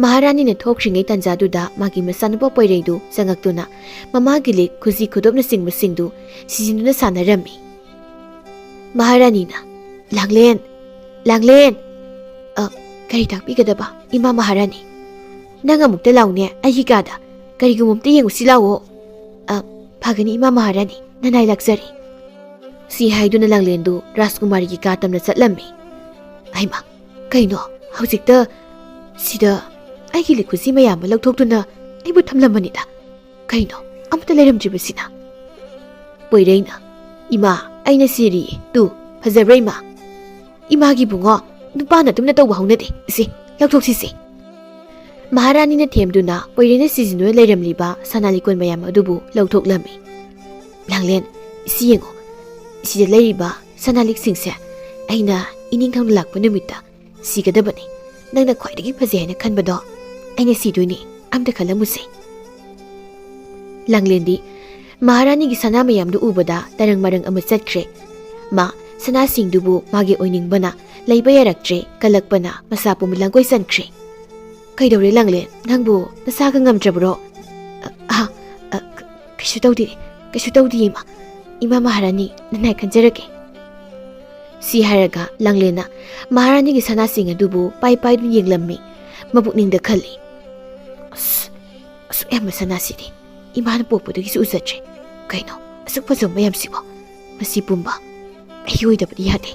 ꯃꯍꯥꯔꯥꯅꯤꯅ ꯊꯣꯛꯈ꯭ꯔꯤꯉꯩ ꯇꯥꯟꯖꯥꯗꯨꯗ ꯃꯥꯒꯤ ꯃꯆꯥꯅꯨꯄꯥ ꯄꯣꯏꯔꯩꯗꯨ ꯆꯪꯉꯛꯇꯨꯅ ꯃꯃꯥꯒꯤ ꯂꯤꯛ, ꯈꯨꯖꯤ, ꯈꯨꯗꯣꯞꯅꯆꯤꯡꯕꯁꯤꯡꯗꯨ ꯁꯤꯖꯤꯟꯗꯨꯅ ꯁꯥꯟꯅꯔꯝꯃꯤ꯫ ꯃꯍꯥꯔꯥꯅꯤꯅ, "ꯂꯥꯡꯂꯦꯟ! ꯂꯥꯡꯂꯦꯟ!" "ꯑ, ꯀꯔꯤ ꯇꯥꯛꯄꯤꯒꯗꯕ, ꯏꯃꯥ ꯃꯍꯥꯔꯥꯅꯤ?" "ꯅꯪ ꯑꯃꯨꯛꯇ ꯂꯥꯎꯅꯦ, ꯑꯩꯒꯤ ꯀꯥꯗ꯫ ꯀꯔꯤꯒꯨꯝꯕ ꯑꯝꯇ ꯌꯦꯡꯉꯨꯁꯤ ꯂꯥꯛꯑꯣ꯫" "ꯑ, ꯐꯒꯅꯤ, ꯏꯃꯥ ꯃꯍꯥꯔꯥꯅꯤ, ꯅꯅꯥꯏ ꯂꯥꯛꯆꯔꯤ꯫" ꯁꯤ ꯍꯥꯏꯗꯨꯅ ꯂꯥꯡꯂꯦꯟꯗꯨ ꯔꯥꯖꯀꯨꯃꯥꯔꯤꯒꯤ ꯀꯥ ꯇꯝꯅ ꯆꯠꯂꯝꯃꯤ꯫ "ꯍꯩꯃꯥ, ꯀꯩꯅꯣ, ꯍꯧꯖꯤꯛꯇ ꯁꯤꯗ ꯑꯩꯒꯤ ꯂꯤꯛ ꯈꯨꯖꯤ ꯃꯌꯥꯝ ꯑꯃ ꯂꯧꯊꯣꯛꯇꯨꯅ ꯑꯩꯕꯨ ꯊꯝꯂꯝꯕꯅꯤꯗ꯫ ꯀꯩꯅꯣ, ꯑꯃꯠꯇ ꯂꯩꯔꯝꯗ꯭ꯔꯤꯕꯁꯤꯅ?" ꯄꯣꯏꯔꯩꯅ, "ꯏꯃꯥ, ꯑꯩꯅ ꯁꯤꯔꯤꯌꯦ꯫ ꯇꯨ, ꯐꯖꯕ꯭ꯔꯥ, ꯏꯃꯥ? ꯏꯃꯥꯒꯤ ꯏꯕꯨꯡꯉꯣ, ꯅꯨꯄꯥꯅ ꯑꯗꯨꯝꯅ ꯇꯧꯕ ꯍꯧꯅꯗꯦ꯫ ꯁꯤ, ꯂꯧꯊꯣꯛꯁꯤꯁꯦ꯫" ꯃꯍꯥꯔꯥꯅꯤꯅ ꯊꯦꯝꯗꯨꯅ ꯄꯣꯏꯔꯩꯅ ꯁꯤꯖꯤꯟꯗꯨꯅ ꯂꯩꯔꯝꯂꯤꯕ ꯁꯅꯥ ꯂꯤꯛꯀꯣꯟ ꯃꯌꯥꯝ ꯑꯗꯨꯕꯨ ꯂꯧꯊꯣꯛꯂꯝꯃꯤ꯫ "ꯂꯥꯡꯂꯦꯟ, ꯁꯤ ꯌꯦꯡꯉꯣ꯫ ꯁꯤꯗ ꯂꯩꯔꯤꯕ ꯁꯅꯥ ꯂꯤꯛꯁꯤꯡꯁꯦ ꯑꯩꯅ ꯏꯅꯤꯡꯊꯧꯅ ꯂꯥꯛꯄ ꯅꯨꯃꯤꯠꯇ ꯁꯤꯒꯗꯕꯅꯤ꯫ ꯅꯪꯅ ꯈ꯭ꯋꯥꯏꯗꯒꯤ ꯐꯖꯩ ꯍꯥꯏꯅ ꯈꯟꯕꯗꯣ ꯑꯩꯅ ꯁꯤꯗꯣꯏꯅꯤ꯫ ꯑꯝꯇ ꯈꯜꯂꯝꯃꯨꯁꯦ꯫" ꯂꯥꯡꯂꯦꯟꯗꯤ ꯃꯍꯥꯔꯥꯅꯤꯒꯤ ꯁꯅꯥ ꯃꯌꯥꯝꯗꯨ ꯎꯕꯗ ꯇꯔꯪ ꯃꯔꯪ ꯑꯃ ꯆꯠꯈ꯭ꯔꯦ꯫ ꯃꯥ ꯁꯅꯥꯁꯤꯡꯗꯨꯕꯨ ꯃꯥꯒꯤ ꯑꯣꯏꯅꯤꯡꯕꯅ ꯂꯩꯕ ꯌꯥꯔꯛꯇ꯭ꯔꯦ, ꯀꯜꯂꯛꯄꯅ ꯃꯁꯥ ꯄꯨꯝꯕ ꯂꯥꯡꯒꯣꯏ ꯆꯟꯈ꯭ꯔꯦ꯫ "ꯀꯩꯗꯧꯔꯦ ꯂꯥꯡꯂꯦꯟ? ꯅꯪꯕꯨ ꯅꯁꯥꯒ ꯉꯝꯗ꯭ꯔꯕꯔꯣ?" "ꯑ, ꯑ, ꯑ, ꯀ-, ꯀꯩꯁꯨ ꯇꯧꯗꯦ, ꯀꯩꯁꯨ ꯇꯧꯗꯦ ꯏꯃꯥ꯫ ꯏꯃꯥ ꯃꯍꯥꯔꯥꯅꯤ, ꯅꯅꯥꯏ ꯈꯟꯖꯔꯒꯦ꯫" ꯁꯤ ꯍꯥꯏꯔꯒ ꯂꯥꯡꯂꯦꯟꯅ ꯃꯍꯥꯔꯥꯅꯤꯒꯤ ꯁꯅꯥꯁꯤꯡ ꯑꯗꯨꯕꯨ ꯄꯥꯏ ꯄꯥꯏꯗꯨꯅ ꯌꯦꯡꯂꯝꯃꯤ꯫ ꯃꯄꯨꯛꯅꯤꯡꯗ ꯈꯜꯂꯤ, "ꯑꯁ, ꯑꯁꯨꯛ ꯌꯥꯝꯕ ꯁꯅꯥꯁꯤꯗꯤ ꯏꯃꯥꯅ ꯄꯣꯛꯄꯗꯒꯤꯁꯨ ꯎꯖꯗ꯭ꯔꯤ꯫ ꯀꯩꯅꯣ ꯑꯁꯨꯛ ꯐꯖꯕ ꯃꯌꯥꯝꯁꯤꯕꯣ? ꯃꯁꯤ ꯄꯨꯝꯕ ꯑꯩ ꯑꯣꯏꯗꯕꯗꯤ ꯌꯥꯗꯦ꯫"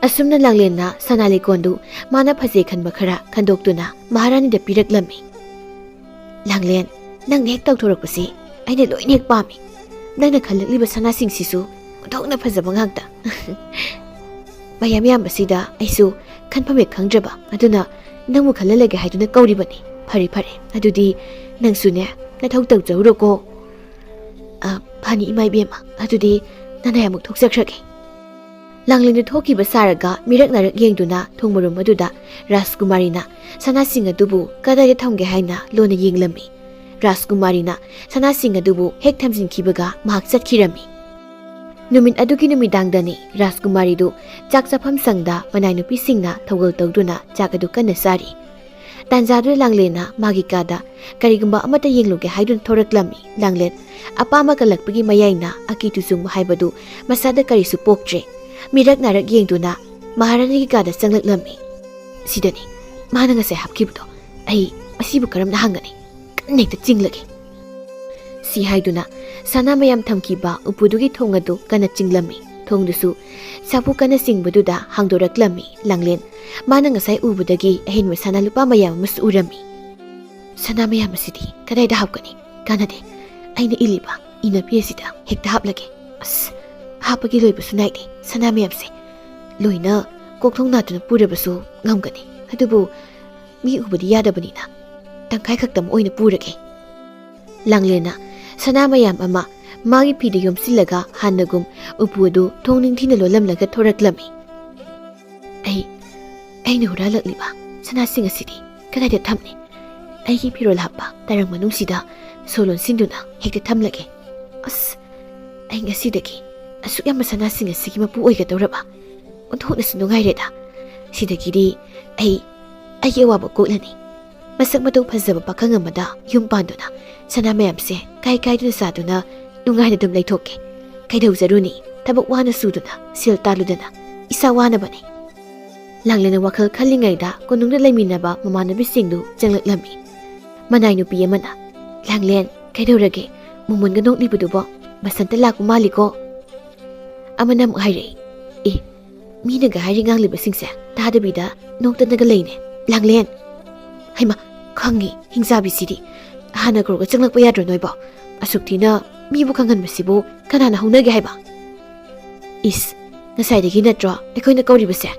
ꯑꯁꯨꯝꯅ ꯂꯥꯡꯂꯦꯟꯅ ꯁꯅꯥ ꯂꯤꯀꯣꯟꯗꯨ ꯃꯥꯅ ꯐꯖꯩ ꯈꯟꯕ ꯈꯔ ꯈꯟꯗꯣꯛꯇꯨꯅ ꯃꯍꯥꯔꯥꯅꯤꯗ ꯄꯤꯔꯛꯂꯝꯃꯤ꯫ "ꯂꯥꯡꯂꯦꯟ, ꯅꯪꯅ ꯍꯦꯛ ꯇꯧꯊꯣꯔꯛꯄꯁꯤ ꯑꯩꯅ ꯂꯣꯏꯅ ꯍꯦꯛ ꯄꯥꯝꯃꯤ꯫ ꯅꯪꯅ ꯈꯜꯂꯛꯂꯤꯕ ꯁꯅꯥꯁꯤꯡꯁꯤꯁꯨ ꯑꯣꯟꯊꯣꯛꯅ ꯐꯖꯕ ꯉꯥꯛꯇ꯫ ꯃꯌꯥꯝ ꯌꯥꯝꯕꯁꯤꯗ ꯑꯩꯁꯨ ꯈꯟꯐꯝ ꯍꯦꯛ ꯈꯪꯗ꯭ꯔꯕ, ꯑꯗꯨꯅ ꯅꯪꯕꯨ ꯈꯜꯍꯜꯂꯒꯦ ꯍꯥꯏꯗꯨꯅ ꯀꯧꯔꯤꯕꯅꯤ꯫ ꯐꯔꯦ, ꯐꯔꯦ, ꯑꯗꯨꯗꯤ ꯅꯪꯁꯨꯅꯦ ꯅꯊꯧ ꯇꯧꯖꯧꯔꯣꯀꯣ꯫" "ꯑ, ꯐꯅꯤ ꯏꯃꯥ ꯏꯕꯦꯝꯃ, ꯑꯗꯨꯗꯤ ꯅꯅꯥꯏ ꯑꯃꯨꯛ ꯊꯣꯛꯆꯈ꯭ꯔꯒꯦ꯫" ꯂꯥꯡꯂꯦꯟꯗꯨ ꯊꯣꯛꯈꯤꯕ ꯁꯥꯔꯒ ꯃꯤꯔꯛ ꯅꯥꯔꯛ ꯌꯦꯡꯗꯨꯅ ꯊꯣꯡ ꯃꯔꯨꯝ ꯑꯗꯨꯗ ꯔꯥꯖꯀꯨꯃꯥꯔꯤꯅ ꯁꯅꯥꯁꯤꯡ ꯑꯗꯨꯕꯨ ꯀꯗꯥꯏꯗ ꯊꯝꯒꯦ ꯍꯥꯏꯅ ꯂꯣꯟꯅ ꯌꯦꯡꯂꯝꯃꯤ꯫ ꯔꯥꯖꯀꯨꯃꯥꯔꯤꯅ ꯁꯅꯥꯁꯤꯡ ꯑꯗꯨꯕꯨ ꯍꯦꯛ ꯊꯝꯖꯤꯟꯈꯤꯕꯒ ꯃꯍꯥꯛ ꯆꯠꯈꯤꯔꯝꯃꯤ꯫ ꯅꯨꯃꯤꯠ ꯑꯗꯨꯒꯤ ꯅꯨꯃꯤꯗꯥꯡꯗꯅꯤ ꯔꯥꯖꯀꯨꯃꯥꯔꯤꯗꯨ ꯆꯥꯛ ꯆꯥꯐꯝ ꯁꯪꯗ ꯃꯅꯥꯏ ꯅꯨꯄꯤꯁꯤꯡꯅ ꯊꯧꯒꯜ ꯇꯧꯗꯨꯅ ꯆꯥꯛ ꯑꯗꯨ ꯀꯟꯅ ꯆꯥꯔꯤ꯫ ꯇꯥꯟꯖꯥꯗꯨꯗ ꯂꯥꯡꯂꯦꯟꯅ ꯃꯥꯒꯤ ꯀꯥꯗ ꯀꯔꯤꯒꯨꯝꯕ ꯑꯃꯠꯇ ꯌꯦꯡꯂꯨꯒꯦ ꯍꯥꯏꯗꯨꯅ ꯊꯣꯔꯛꯂꯝꯃꯤ꯫ ꯂꯥꯡꯂꯦꯟ ꯑꯄꯥꯝꯕ ꯀꯜꯂꯛꯄꯒꯤ ꯃꯌꯥꯏꯅ ꯑꯀꯤ ꯇꯨꯖꯨꯡꯕ ꯍꯥꯏꯕꯗꯨ ꯃꯁꯥꯗ ꯀꯔꯤꯁꯨ ꯄꯣꯛꯇ꯭ꯔꯦ꯫ ꯃꯤꯔꯛ ꯅꯥꯔꯛ ꯌꯦꯡꯗꯨꯅ ꯃꯍꯥꯔꯥꯅꯤꯒꯤ ꯀꯥꯗ ꯆꯪꯂꯛꯂꯝꯃꯤ꯫ "ꯁꯤꯗꯅꯤ ꯃꯥꯅ ꯉꯁꯥꯏ ꯍꯥꯞꯈꯤꯕꯗꯣ꯫ ꯑꯩ ꯃꯁꯤꯕꯨ ꯀꯔꯝꯅ ꯍꯥꯡꯒꯅꯤ? ꯀꯟꯅ ꯍꯦꯛꯇ ꯆꯤꯡꯂꯒꯦ꯫" ꯁꯤ ꯍꯥꯏꯗꯨꯅ ꯁꯅꯥ ꯃꯌꯥꯝ ꯊꯝꯈꯤꯕ ꯎꯄꯨꯗꯨꯒꯤ ꯊꯣꯡ ꯑꯗꯨ ꯀꯟꯅ ꯆꯤꯡꯂꯝꯃꯤ꯫ ꯊꯣꯡꯗꯨꯁꯨ ꯁꯥꯐꯨ ꯀꯟꯅ ꯆꯤꯡꯕꯗꯨꯗ ꯍꯥꯡꯗꯣꯔꯛꯂꯝꯃꯤ ꯂꯥꯡꯂꯦꯟ꯫ ꯃꯥꯅ ꯉꯁꯥꯏ ꯎꯕꯗꯒꯤ ꯑꯍꯦꯟꯕ ꯁꯅꯥ ꯂꯨꯄꯥ ꯃꯌꯥꯝ ꯑꯃꯁꯨ ꯎꯔꯝꯃꯤ꯫ "ꯁꯅꯥ ꯃꯌꯥꯝ ꯑꯁꯤꯗꯤ ꯀꯗꯥꯏꯗ ꯍꯥꯞꯀꯅꯤ? ꯀꯥꯟꯅꯗꯦ꯫ ꯑꯩꯅ ꯏꯜꯂꯤꯕ ꯏꯅꯥꯄꯤ ꯑꯁꯤꯗ ꯍꯦꯛꯇ ꯍꯥꯞꯂꯒꯦ꯫ ꯑꯁ, ꯍꯥꯞꯄꯒꯤ ꯂꯣꯏꯕꯁꯨ ꯅꯥꯏꯗꯦ꯫ ꯁꯅꯥ ꯃꯌꯥꯝꯁꯦ ꯂꯣꯏꯅ ꯀꯣꯛꯊꯣꯡ ꯅꯥꯗꯨꯅ ꯄꯨꯔꯕꯁꯨ ꯉꯝꯒꯅꯤ꯫ ꯑꯗꯨꯕꯨ ꯃꯤ ꯎꯕꯗꯤ ꯌꯥꯗꯕꯅꯤꯅ ꯇꯪꯈꯥꯏ ꯈꯛꯇꯃꯛ ꯑꯣꯏꯅ ꯄꯨꯔꯒꯦ꯫" ꯂꯥꯡꯂꯦꯟꯅ ꯁꯅꯥ ꯃꯌꯥꯝ ꯑꯃ ꯃꯥꯒꯤ ꯐꯤꯗ ꯌꯣꯝꯁꯤꯜꯂꯒ ꯍꯥꯟꯅꯒꯨꯝ ꯎꯄꯨ ꯑꯗꯨ ꯊꯣꯡ ꯅꯤꯡꯊꯤꯅ ꯂꯣꯜꯂꯝꯂꯒ ꯊꯣꯔꯛꯂꯝꯃꯤ꯫ "ꯑꯩ, ꯑꯩꯅ ꯍꯨꯔꯥꯜꯂꯛꯂꯤꯕ ꯁꯅꯥꯁꯤꯡ ꯑꯁꯤꯗꯤ ꯀꯗꯥꯏꯗ ꯊꯝꯅꯤ? ꯑꯩꯒꯤ ꯐꯤꯔꯣꯜ ꯍꯥꯞꯄ ꯇꯔꯪ ꯃꯅꯨꯡꯁꯤꯗ ꯁꯣ ꯂꯣꯟꯁꯤꯟꯗꯨꯅ ꯍꯦꯛꯇ ꯊꯝꯂꯒꯦ꯫ ꯑꯁ, ꯑꯩ ꯉꯁꯤꯗꯒꯤ ꯑꯁꯨꯛ ꯌꯥꯝꯕ ꯁꯅꯥꯁꯤꯡ ꯑꯁꯤꯒꯤ ꯃꯄꯨ ꯑꯣꯏꯒꯗꯧꯔꯕ? ꯑꯣꯟꯊꯣꯛꯅꯁꯨ ꯅꯨꯡꯉꯥꯏꯔꯦꯗ꯫ ꯁꯤꯗꯒꯤꯗꯤ ꯑꯩ ꯑꯩꯒꯤ ꯑꯋꯥꯕ ꯀꯣꯛꯂꯅꯤ꯫ ꯃꯁꯛ ꯃꯇꯧ ꯐꯖꯕ ꯄꯥꯈꯪ ꯑꯃꯗ ꯌꯨꯝ ꯄꯥꯟꯗꯨꯅ ꯁꯅꯥ ꯃꯌꯥꯝꯁꯦ ꯀꯥꯏ ꯀꯥꯏꯗꯨꯅ ꯆꯥꯗꯨꯅ ꯅꯨꯡꯉꯥꯏꯅ ꯑꯗꯨꯝ ꯂꯩꯊꯣꯛꯀꯦ꯫ ꯀꯩꯗꯧꯖꯔꯨꯅꯤ? ꯊꯕꯛ ꯋꯥꯅ ꯁꯨꯗꯨꯅ ꯁꯦꯜ ꯇꯥꯜꯂꯨꯗꯅ ꯏꯁꯥ ꯋꯥꯅꯕꯅꯤ꯫ ꯂꯥꯡꯂꯦꯟꯅ ꯋꯥꯈꯜ ꯈꯜꯂꯤꯉꯩꯗ ꯀꯣꯅꯨꯡꯗ ꯂꯩꯃꯤꯟꯅꯕ ꯃꯃꯥꯟꯅꯕꯤꯁꯤꯡꯗꯨ ꯆꯪꯂꯛꯂꯝꯃꯤ꯫ ꯃꯅꯥꯏ ꯅꯨꯄꯤ ꯑꯃꯅ, "ꯂꯥꯡꯂꯦꯟ, ꯀꯩꯗꯧꯔꯒꯦ? ꯃꯣꯃꯣꯟꯒ ꯅꯣꯛꯂꯤꯕꯗꯨꯕꯣ? ꯕꯁꯟꯇ ꯂꯥꯛꯄ ꯃꯥꯜꯂꯤꯀꯣ?" ꯑꯃꯅ ꯑꯃꯨꯛ ꯍꯥꯏꯔꯛꯏ, "ꯑꯦ, ꯃꯤꯅꯒ ꯍꯥꯏꯔꯤ ꯉꯥꯡꯂꯤꯕꯁꯤꯡꯁꯦ ꯇꯥꯗꯕꯤꯗ ꯅꯣꯛꯇꯅꯒ ꯂꯩꯅꯦ꯫ ꯂꯥꯡꯂꯦꯟ! ꯍꯩꯃ, ꯈꯪꯉꯤ, ꯍꯤꯡꯆꯥꯕꯤꯁꯤꯗꯤ꯫ ꯍꯥꯟꯅ ꯀꯧꯔꯒ ꯆꯪꯂꯛꯄ ꯌꯥꯗ꯭ꯔꯣ ꯅꯣꯏꯕꯣ? ꯑꯁꯨꯛ ꯊꯤꯅ ꯃꯤꯕꯨ ꯈꯪꯍꯟꯕꯁꯤꯕꯨ ꯀꯅꯥꯅ ꯍꯧꯅꯒꯦ ꯍꯥꯏꯕ?" "ꯏꯁ, ꯉꯁꯥꯏꯗꯒꯤ ꯅꯠꯇ꯭ꯔꯣ ꯑꯩꯈꯣꯏꯅ ꯀꯧꯔꯤꯕꯁꯦ?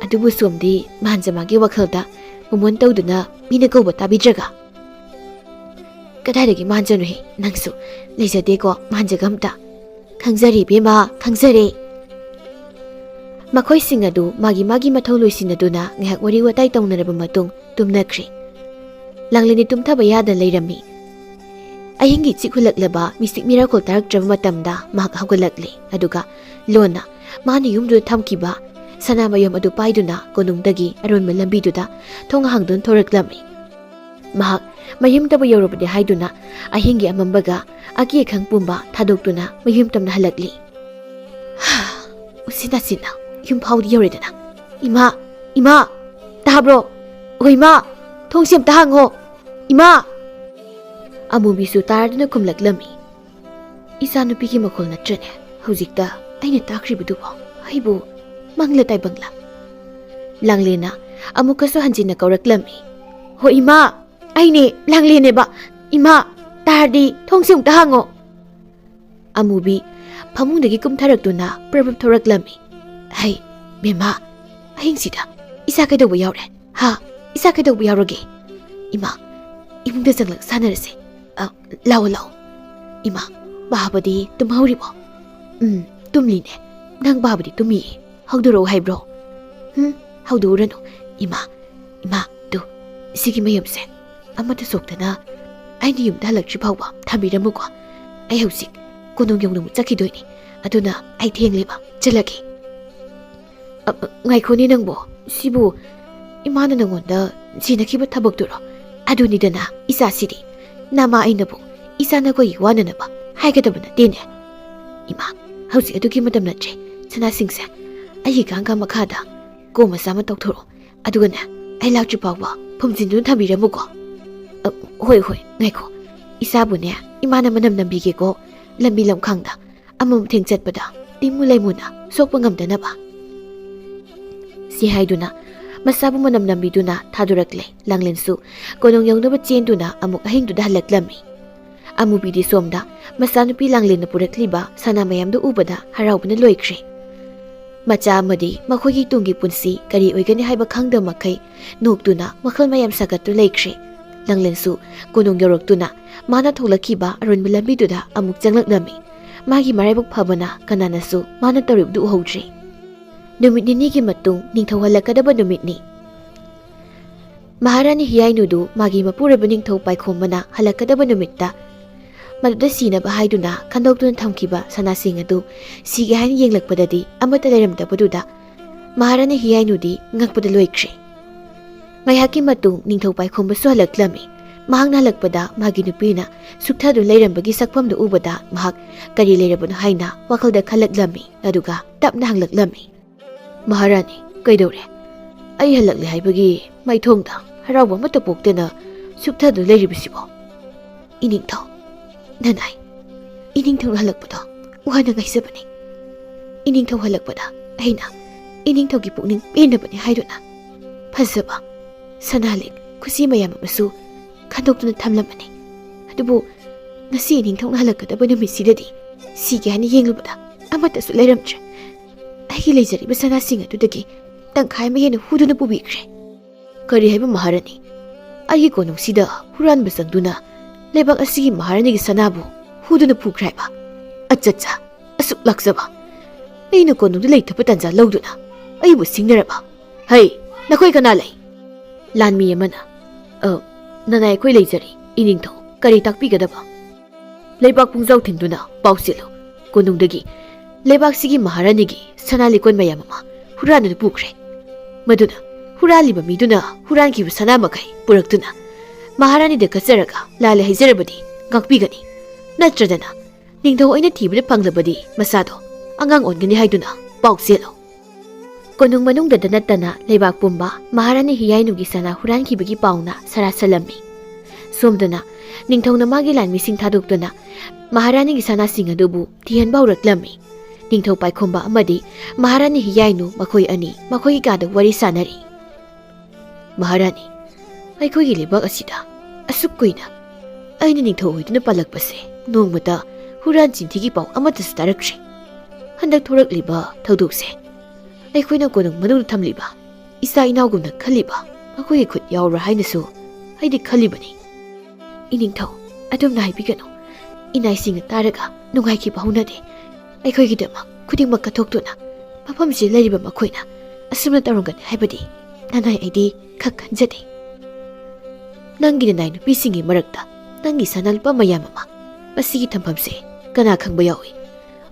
ꯑꯗꯨꯕꯨ ꯁꯣꯝꯗꯤ ꯃꯥꯟꯖ ꯃꯥꯒꯤ ꯋꯥꯈꯜꯗ ꯃꯣꯃꯣꯟ ꯇꯧꯗꯨꯅ ꯃꯤꯅ ꯀꯧꯕ ꯇꯥꯕꯤꯗ꯭ꯔꯒ?" "ꯀꯗꯥꯏꯗꯒꯤ ꯃꯥꯟꯖꯅꯣꯍꯦ, ꯅꯪꯁꯨ꯫ ꯂꯩꯖꯗꯦꯀꯣ ꯃꯥꯟꯖꯒ ꯑꯝꯇ꯫ ꯈꯪꯖꯔꯦ ꯏꯕꯦꯝꯃ, ꯈꯪꯖꯔꯦ꯫" ꯃꯈꯣꯏꯁꯤꯡ ꯑꯗꯨ ꯃꯥꯒꯤ ꯃꯥꯒꯤ ꯃꯊꯧ ꯂꯣꯏꯁꯤꯟꯅꯗꯨꯅ ꯉꯥꯏꯍꯥꯛ ꯋꯥꯔꯤ ꯋꯥꯇꯥꯏ ꯇꯧꯅꯔꯕ ꯃꯇꯨꯡ ꯇꯨꯝꯅꯈ꯭ꯔꯦ꯫ ꯂꯥꯡꯂꯦꯟꯗꯤ ꯇꯨꯝꯊꯕ ꯌꯥꯗꯅ ꯂꯩꯔꯝꯃꯤ꯫ ꯑꯍꯤꯡꯒꯤ ꯆꯤꯛ ꯍꯨꯜꯂꯛꯂꯕ ꯃꯤꯆꯤꯛ ꯃꯤꯔꯥꯈꯣꯜ ꯇꯥꯔꯛꯇ꯭ꯔꯕ ꯃꯇꯝꯗ ꯃꯍꯥꯛ ꯍꯧꯒꯠꯂꯛꯂꯦ, ꯑꯗꯨꯒ ꯂꯣꯟꯅ ꯃꯥꯅ ꯌꯨꯝꯗꯨꯗ ꯊꯝꯈꯤꯕ ꯁꯅꯥ ꯃꯌꯨꯝ ꯑꯗꯨ ꯄꯥꯏꯗꯨꯅ ꯀꯣꯅꯨꯡꯗꯒꯤ ꯑꯔꯣꯟꯕ ꯂꯝꯕꯤꯗꯨꯗ ꯊꯣꯡ ꯍꯥꯡꯗꯨꯅ ꯊꯣꯔꯛꯂꯝꯃꯤ꯫ ꯃꯍꯥꯛ ꯃꯌꯨꯝꯗꯕꯨ ꯌꯧꯔꯕꯗꯤ ꯍꯥꯏꯗꯨꯅ ꯑꯍꯤꯡꯒꯤ ꯑꯃꯝꯕꯒ ꯑꯀꯤ ꯑꯈꯪ ꯄꯨꯝꯕ ꯊꯥꯗꯣꯛꯇꯨꯅ ꯃꯌꯨꯝ ꯇꯝꯅ ꯍꯜꯂꯛꯂꯤ꯫ ꯍꯥ, ꯎꯆꯤꯟ ꯅꯥꯆꯤꯟꯅ ꯌꯨꯝ ꯐꯥꯎꯗꯤ ꯌꯧꯔꯦꯗꯅ꯫ "ꯏꯃꯥ, ꯏꯃꯥ, ꯇꯥꯕ꯭ꯔꯣ? ꯑꯣ ꯏꯃꯥ, ꯊꯣꯡꯁꯦ ꯑꯝꯇ ꯍꯥꯡꯉꯣ꯫ ꯏꯃꯥ!" ꯑꯃꯨꯕꯤꯁꯨ ꯇꯥꯔꯗꯨꯅ ꯈꯨꯝꯂꯛꯂꯝꯃꯤ꯫ "ꯏꯆꯥꯅꯨꯄꯤꯒꯤ ꯃꯈꯣꯜ ꯅꯠꯇ꯭ꯔꯅꯦ ꯍꯧꯖꯤꯛꯇ ꯑꯩꯅ ꯇꯥꯈ꯭ꯔꯤꯕꯗꯨꯕꯣ? ꯑꯩꯕꯨ ꯃꯪꯂ ꯇꯥꯏꯕꯪꯂ?" ꯂꯥꯡꯂꯦꯟꯅ ꯑꯃꯨꯛꯀꯁꯨ ꯍꯟꯖꯤꯟꯅ ꯀꯧꯔꯛꯂꯝꯃꯤ꯫ "ꯍꯣ ꯏꯃꯥ, ꯑꯩꯅꯦ, ꯂꯥꯡꯂꯦꯟꯅꯦꯕ꯫ ꯏꯃꯥ, ꯇꯥꯔꯗꯤ ꯊꯣꯡꯁꯦ ꯑꯃꯨꯛꯇ ꯍꯥꯡꯉꯣ꯫" ꯑꯃꯨꯕꯤ ꯐꯃꯨꯡꯗꯒꯤ ꯀꯨꯝꯊꯔꯛꯇꯨꯅ ꯄ꯭ꯔꯞ ꯄ꯭ꯔꯞ ꯊꯣꯔꯛꯂꯝꯃꯤ꯫ "ꯍꯩ, ꯕꯦꯝꯃ, ꯑꯍꯤꯡꯁꯤꯗ ꯏꯆꯥ ꯀꯩꯗꯧꯕ ꯌꯥꯎꯔꯦ? ꯍꯥ? ꯏꯆꯥ ꯀꯩꯗꯧꯕ ꯌꯥꯎꯔꯒꯦ? ꯏꯃꯥ, ꯏꯃꯨꯡꯗ ꯆꯪꯂꯛ ꯁꯥꯟꯅꯔꯁꯦ꯫ ꯑ, ꯂꯥꯛꯑꯣ, ꯂꯥꯛꯑꯣ꯫ ꯏꯃꯥ, ꯕꯥꯕꯗꯤ ꯇꯨꯝꯍꯧꯔꯤꯕꯣ?" "ꯎꯝ, ꯇꯨꯝꯂꯤꯅꯦ꯫ ꯅꯪ ꯕꯥꯕꯗꯤ ꯇꯨꯝꯃꯤꯌꯦ꯫ ꯍꯧꯗꯣꯔꯛꯑꯣ ꯍꯥꯏꯕ꯭ꯔꯣ?" "ꯎꯝ, ꯍꯧꯗꯣꯛꯎꯔꯅꯨ꯫ ꯏꯃꯥ, ꯏꯃꯥ, ꯇꯨ, ꯁꯤꯒꯤ ꯃꯌꯨꯝꯁꯦ ꯑꯃꯠꯇ ꯁꯣꯛꯇꯅ ꯑꯩꯅ ꯌꯨꯝꯗ ꯍꯜꯂꯛꯇ꯭ꯔꯤ ꯐꯥꯎꯕ ꯊꯝꯕꯤꯔꯝꯃꯨꯀꯣ꯫ ꯑꯩ ꯍꯧꯖꯤꯛ ꯀꯣꯅꯨꯡ ꯌꯧꯅ ꯑꯃꯨꯛ ꯆꯠꯈꯤꯗꯣꯏꯅꯤ꯫ ꯑꯗꯨꯅ ꯑꯩ ꯊꯦꯡꯂꯦꯕ, ꯆꯠꯂꯒꯦ꯫ ꯑ, ꯑ, ꯉꯥꯏꯈꯣꯅꯦ ꯅꯪꯕꯣ, ꯁꯤꯕꯨ ꯏꯃꯥꯅ ꯅꯪꯉꯣꯟꯗ ꯁꯤꯟꯅꯈꯤꯕ ꯊꯕꯛꯇꯨꯔꯣ? ꯑꯗꯨꯅꯤꯗꯅ ꯏꯆꯥꯁꯤꯗꯤ, ꯅꯃꯥ ꯑꯩꯅꯕꯨ ꯏꯆꯥ ꯅꯈꯣꯏꯒꯤ ꯋꯥꯅꯅꯕ ꯍꯥꯏꯒꯗꯕ ꯅꯠꯇꯦꯅꯦ꯫ ꯏꯃꯥ, ꯍꯧꯖꯤꯛ ꯑꯗꯨꯒꯤ ꯃꯇꯝ ꯅꯠꯇ꯭ꯔꯦ꯫ ꯁꯅꯥꯁꯤꯡꯁꯦ, ꯑꯩꯒꯤ ꯀꯥꯡꯒ ꯃꯈꯥꯗ ꯀꯣ ꯃꯆꯥ ꯑꯃ ꯇꯧꯊꯣꯔꯛꯑꯣ, ꯑꯗꯨꯒꯅꯦ, ꯑꯩ ꯂꯥꯛꯇ꯭ꯔꯤ ꯐꯥꯎꯕ ꯐꯨꯝꯖꯤꯟꯗꯨꯅ ꯊꯝꯕꯤꯔꯝꯃꯨꯀꯣ꯫ ꯑ, ꯍꯣꯏ, ꯍꯣꯏ, ꯉꯥꯏꯈꯣ, ꯏꯆꯥꯕꯨꯅꯦ ꯏꯃꯥꯅ ꯃꯅꯝ ꯅꯝꯕꯤꯒꯦꯀꯣ, ꯂꯝꯕꯤ ꯂꯝꯈꯥꯡꯗ ꯑꯃꯃꯨꯛ ꯊꯦꯡ ꯆꯠꯄꯗ ꯇꯤꯡꯃꯨ ꯂꯩꯃꯨꯅ ꯁꯣꯛꯄ ꯉꯝꯗꯅꯕ꯫ ꯁꯤ ꯍꯥꯏꯗꯨꯅ ꯃꯁꯥꯕꯨ ꯃꯅꯝ ꯅꯝꯕꯤꯗꯨꯅ ꯊꯥꯗꯣꯔꯛꯂꯦ꯫ ꯂꯥꯡꯂꯦꯟꯁꯨ ꯀꯣꯅꯨꯡ ꯌꯧꯅꯕ ꯆꯦꯟꯗꯨꯅ ꯑꯃꯨꯛ ꯑꯍꯤꯡꯗꯨꯗ ꯍꯜꯂꯛꯂꯝꯃꯤ꯫ ꯑꯃꯨꯕꯤꯗꯤ ꯁꯣꯝꯗ ꯃꯆꯥꯅꯨꯄꯤ ꯂꯥꯡꯂꯦꯟꯅ ꯄꯨꯔꯛꯂꯤꯕ ꯁꯅꯥ ꯃꯌꯥꯝꯗꯨ ꯎꯕꯗ ꯍꯔꯥꯎꯕꯅ ꯂꯣꯏꯈ꯭ꯔꯦ꯫ ꯃꯆꯥ ꯑꯃꯗꯤ ꯃꯈꯣꯏꯒꯤ ꯇꯨꯡꯒꯤ ꯄꯨꯟꯁꯤ ꯀꯔꯤ ꯑꯣꯏꯒꯅꯤ ꯍꯥꯏꯕ ꯈꯪꯗꯕ ꯃꯈꯩ ꯅꯣꯛꯇꯨꯅ ꯋꯥꯈꯜ ꯃꯌꯥꯝ ꯁꯥꯒꯠꯇꯨꯅ ꯂꯩꯈ꯭ꯔꯦ꯫ ꯂꯥꯡꯂꯦꯟꯁꯨ ꯀꯣꯅꯨꯡ ꯌꯧꯔꯛꯇꯨꯅ ꯃꯥꯅ ꯊꯣꯛꯂꯛꯈꯤꯕ ꯑꯔꯣꯟꯕ ꯂꯝꯕꯤꯗꯨꯗ ꯑꯃꯨꯛ ꯆꯪꯂꯛꯂꯝꯃꯤ꯫ ꯃꯥꯒꯤ ꯃꯔꯥꯏꯕꯛ ꯐꯕꯅ ꯀꯅꯥꯅꯁꯨ ꯃꯥꯅ ꯇꯧꯔꯤꯕꯗꯨ ꯎꯍꯧꯗ꯭ꯔꯦ꯫ ꯅꯨꯃꯤꯠ ꯅꯤꯅꯤꯒꯤ ꯃꯇꯨꯡ ꯅꯤꯡꯊꯧ ꯍꯜꯂꯛꯀꯗꯕ ꯅꯨꯃꯤꯠꯅꯤ꯫ ꯃꯍꯥꯔꯥꯅꯤ ꯍꯤꯌꯥꯏꯅꯨꯗꯨ ꯃꯥꯒꯤ ꯃꯄꯨꯔꯣꯏꯕ ꯅꯤꯡꯊꯧ ꯄꯥꯏꯈꯣꯝꯕꯅ ꯍꯜꯂꯛꯀꯗꯕ ꯅꯨꯃꯤꯠꯇ ꯃꯗꯨꯗ ꯁꯤꯅꯕ ꯍꯥꯏꯗꯨꯅ ꯈꯟꯗꯣꯛꯇꯨꯅ ꯊꯝꯈꯤꯕ ꯁꯅꯥꯁꯤꯡ ꯑꯗꯨ ꯁꯤꯒꯦ ꯍꯥꯏꯅ ꯌꯦꯡꯂꯛꯄꯗꯗꯤ ꯑꯃꯠꯇ ꯂꯩꯔꯝꯗꯕꯗꯨꯗ ꯃꯍꯥꯔꯥꯅꯤ ꯍꯤꯌꯥꯏꯅꯨꯗꯤ ꯉꯛꯄꯗ ꯂꯣꯏꯈ꯭ꯔꯦ꯫ ꯉꯥꯏꯍꯥꯛꯀꯤ ꯃꯇꯨꯡ ꯅꯤꯡꯊꯧ ꯄꯥꯏꯈꯣꯝꯕꯁꯨ ꯍꯜꯂꯛꯂꯝꯃꯤ꯫ ꯃꯍꯥꯛꯅ ꯍꯜꯂꯛꯄꯗ ꯃꯥꯒꯤ ꯅꯨꯄꯤꯅ ꯁꯨꯛꯊꯗꯨꯅ ꯂꯩꯔꯝꯕꯒꯤ ꯁꯛꯐꯝꯗꯨ ꯎꯕꯗ ꯃꯍꯥꯛ ꯀꯔꯤ ꯂꯩꯔꯕꯅꯣ ꯍꯥꯏꯅ ꯋꯥꯈꯜꯗ ꯈꯜꯂꯛꯂꯝꯃꯤ꯫ ꯑꯗꯨꯒ ꯇꯞꯅ ꯍꯪꯂꯛꯂꯝꯃꯤ, "ꯃꯍꯥꯔꯥꯅꯤ, ꯀꯩꯗꯧꯔꯦ? ꯑꯩ ꯍꯜꯂꯛꯂꯦ ꯍꯥꯏꯕꯒꯤ ꯃꯥꯏꯊꯣꯡꯗ ꯍꯔꯥꯎꯕ ꯑꯃꯠꯇ ꯄꯣꯛꯇꯅ ꯁꯨꯞꯊꯗꯨꯅ ꯂꯩꯔꯤꯕꯁꯤꯕꯣ?" "ꯏꯅꯤꯡꯊꯧ, ꯅꯅꯥꯏ, ꯏꯅꯤꯡꯊꯧꯅ ꯍꯜꯂꯛꯄꯗꯣ ꯋꯥꯅ ꯉꯥꯏꯖꯕꯅꯤ꯫ ꯏꯅꯤꯡꯊꯧ ꯍꯜꯂꯛꯄꯗ ꯑꯩꯅ ꯏꯅꯤꯡꯊꯧꯒꯤ ꯄꯨꯛꯅꯤꯡ ꯄꯦꯟꯅꯕꯅꯤ ꯍꯥꯏꯗꯨꯅ ꯐꯖꯕ ꯁꯅꯥ ꯂꯤꯛ ꯈꯨꯠꯁꯤ ꯃꯌꯥꯝ ꯑꯃꯁꯨ ꯈꯟꯗꯣꯛꯇꯨꯅ ꯊꯝꯂꯝꯕꯅꯤ꯫ ꯑꯗꯨꯕꯨ ꯉꯁꯤ ꯏꯅꯤꯡꯊꯧꯅ ꯍꯜꯂꯛꯀꯗꯕ ꯅꯨꯃꯤꯠꯁꯤꯗꯗꯤ ꯁꯤꯒꯦ ꯍꯥꯏꯅ ꯌꯦꯡꯂꯨꯕꯗ ꯑꯃꯠꯇꯁꯨ ꯂꯩꯔꯝꯗ꯭ꯔꯦ꯫ ꯑꯩꯒꯤ ꯂꯩꯖꯔꯤꯕ ꯁꯅꯥꯁꯤꯡ ꯑꯗꯨꯗꯒꯤ ꯇꯪꯈꯥꯏ ꯑꯃ ꯍꯦꯟꯅ ꯍꯨꯗꯨꯅ ꯄꯨꯕꯤꯈ꯭ꯔꯦ꯫" "ꯀꯔꯤ ꯍꯥꯏꯕ ꯃꯍꯥꯔꯥꯅꯤ? ꯑꯩꯒꯤ ꯀꯣꯅꯨꯡꯁꯤꯗ ꯍꯨꯔꯥꯟꯕ ꯆꯪꯗꯨꯅ ꯂꯩꯕꯥꯛ ꯑꯁꯤꯒꯤ ꯃꯍꯥꯔꯥꯅꯤꯒꯤ ꯁꯅꯥꯕꯨ ꯍꯨꯗꯨꯅ ꯄꯨꯈ꯭ꯔꯦ ꯍꯥꯏꯕ? ꯑꯆꯠꯆꯥ, ꯑꯁꯨꯛ ꯂꯥꯛꯆꯕ! ꯑꯩꯅ ꯀꯣꯅꯨꯡꯗ ꯂꯩꯇꯕ ꯇꯥꯟꯖꯥ ꯂꯧꯗꯨꯅ ꯑꯩꯕꯨ ꯁꯤꯡꯅꯔꯕ? ꯍꯩ, ꯅꯈꯣꯏ ꯀꯅꯥ ꯂꯩ?" ꯂꯥꯟꯃꯤ ꯑꯃꯅ, "ꯑ, ꯅꯅꯥꯏ ꯑꯩꯈꯣꯏ ꯂꯩꯖꯔꯤ, ꯏꯅꯤꯡꯊꯧ, ꯀꯔꯤ ꯇꯥꯛꯄꯤꯒꯗꯕ?" "ꯂꯩꯕꯥꯛ ꯄꯨꯡꯖꯥꯎ ꯊꯤꯟꯗꯨꯅ ꯄꯥꯎ ꯆꯦꯜꯂꯨ꯫ ꯀꯣꯅꯨꯡꯗꯒꯤ ꯂꯩꯕꯥꯛꯁꯤꯒꯤ ꯃꯍꯥꯔꯥꯅꯤꯒꯤ ꯁꯅꯥ ꯂꯤꯛꯀꯣꯟ ꯃꯌꯥꯝ ꯑꯃ ꯍꯨꯔꯥꯟꯗꯨꯅ ꯄꯨꯈ꯭ꯔꯦ꯫ ꯃꯗꯨꯅ ꯍꯨꯔꯥꯜꯂꯤꯕ ꯃꯤꯗꯨꯅ ꯍꯨꯔꯥꯟꯈꯤꯕ ꯁꯅꯥ ꯃꯈꯩ ꯄꯨꯔꯛꯇꯨꯅ ꯃꯍꯥꯔꯥꯅꯤꯗ ꯀꯠꯆꯔꯒ ꯂꯥꯜꯂꯦ ꯍꯥꯏꯖꯔꯕꯗꯤ ꯉꯥꯛꯄꯤꯒꯅꯤ꯫ ꯅꯠꯇ꯭ꯔꯗꯅ ꯅꯤꯡꯊꯧ ꯑꯩꯅ ꯊꯤꯕꯗ ꯐꯪꯂꯕꯗꯤ ꯃꯆꯥꯗꯣ ꯑꯉꯥꯡ ꯑꯣꯟꯒꯅꯤ ꯍꯥꯏꯗꯨꯅ ꯄꯥꯎ ꯆꯦꯜꯂꯣ꯫ ꯀꯣꯅꯨꯡ ꯃꯅꯨꯡꯗꯇ ꯅꯠꯇꯅ ꯂꯩꯕꯥꯛ ꯄꯨꯝꯕ ꯃꯍꯥꯔꯥꯅꯤ ꯍꯤꯌꯥꯏꯅꯨꯒꯤ ꯁꯅꯥ ꯍꯨꯔꯥꯟꯈꯤꯕꯒꯤ ꯄꯥꯎꯅ ꯁꯔꯥ ꯁꯜꯂꯝꯃꯤ꯫ ꯁꯣꯝꯗꯅ ꯅꯤꯡꯊꯧꯅ ꯃꯥꯒꯤ ꯂꯥꯟꯃꯤꯁꯤꯡ ꯊꯥꯗꯣꯛꯇꯨꯅ ꯃꯍꯥꯔꯥꯅꯤꯒꯤ ꯁꯅꯥꯁꯤꯡ ꯑꯗꯨꯕꯨ ꯊꯤꯍꯟꯕ ꯍꯧꯔꯛꯂꯝꯃꯤ꯫ ꯅꯤꯡꯊꯧ ꯄꯥꯏꯈꯣꯝꯕ ꯑꯃꯗꯤ ꯃꯍꯥꯔꯥꯅꯤ ꯍꯤꯌꯥꯏꯅꯨ ꯃꯈꯣꯏ ꯑꯅꯤ ꯃꯈꯣꯏꯒꯤ ꯀꯥꯗ ꯋꯥꯔꯤ ꯁꯥꯟꯅꯔꯤ꯫ "ꯃꯍꯥꯔꯥꯅꯤ, ꯑꯩꯈꯣꯏꯒꯤ ꯂꯩꯕꯥꯛ ꯑꯁꯤꯗ ꯑꯁꯨꯛ ꯀꯨꯏꯅ ꯑꯩꯅ ꯅꯤꯡꯊꯧ ꯑꯣꯏꯗꯨꯅ ꯄꯥꯜꯂꯛꯄꯁꯦ ꯅꯣꯡꯃꯇ ꯍꯨꯔꯥꯟ ꯆꯤꯟꯊꯤꯒꯤ ꯄꯥꯎ ꯑꯃꯠꯇꯁꯨ ꯇꯥꯔꯛꯇ꯭ꯔꯤ꯫ ꯍꯟꯗꯛ ꯊꯣꯔꯛꯂꯤꯕ ꯊꯧꯗꯣꯛꯁꯦ ꯑꯩꯈꯣꯏꯅ ꯀꯣꯅꯨꯡ ꯃꯅꯨꯡꯗ ꯊꯝꯂꯤꯕ ꯏꯆꯥ ꯏꯅꯥꯎꯒꯨꯝꯅ ꯈꯜꯂꯤꯕ ꯃꯈꯣꯏꯒꯤ ꯈꯨꯠ ꯌꯥꯎꯕ꯭ꯔꯥ ꯍꯥꯏꯅꯁꯨ ꯑꯩꯗꯤ ꯈꯜꯂꯤꯕꯅꯤ꯫" "ꯏꯅꯤꯡꯊꯧ, ꯑꯗꯨꯝꯅ ꯍꯥꯏꯕꯤꯒꯅꯨ꯫ ꯏꯅꯥꯏꯁꯤꯡꯅ ꯇꯥꯔꯒ ꯅꯨꯡꯉꯥꯏꯈꯤꯕ ꯍꯧꯅꯗꯦ꯫ ꯑꯩꯈꯣꯏꯒꯤꯗꯃꯛ ꯈꯨꯗꯤꯡꯃꯛ ꯀꯠꯊꯣꯛꯇꯨꯅ ꯃꯐꯝꯁꯤꯗ ꯂꯩꯔꯤꯕ ꯃꯈꯣꯏꯅ ꯑꯁꯨꯝꯅ ꯇꯧꯔꯝꯒꯅꯤ ꯍꯥꯏꯕꯗꯤ ꯅꯅꯥꯏ ꯑꯩꯗꯤ ꯈꯛ ꯈꯟꯖꯗꯦ꯫ ꯅꯪꯒꯤ ꯅꯅꯥꯏ ꯅꯨꯄꯤꯁꯤꯡꯒꯤ ꯃꯔꯛꯇ ꯅꯪꯒꯤ ꯁꯅꯥ ꯂꯨꯄꯥ ꯃꯌꯥꯝ ꯑꯃ ꯃꯁꯤꯒꯤ ꯊꯝꯐꯝꯁꯦ ꯀꯅꯥ ꯈꯪꯕ ꯌꯥꯎꯏ?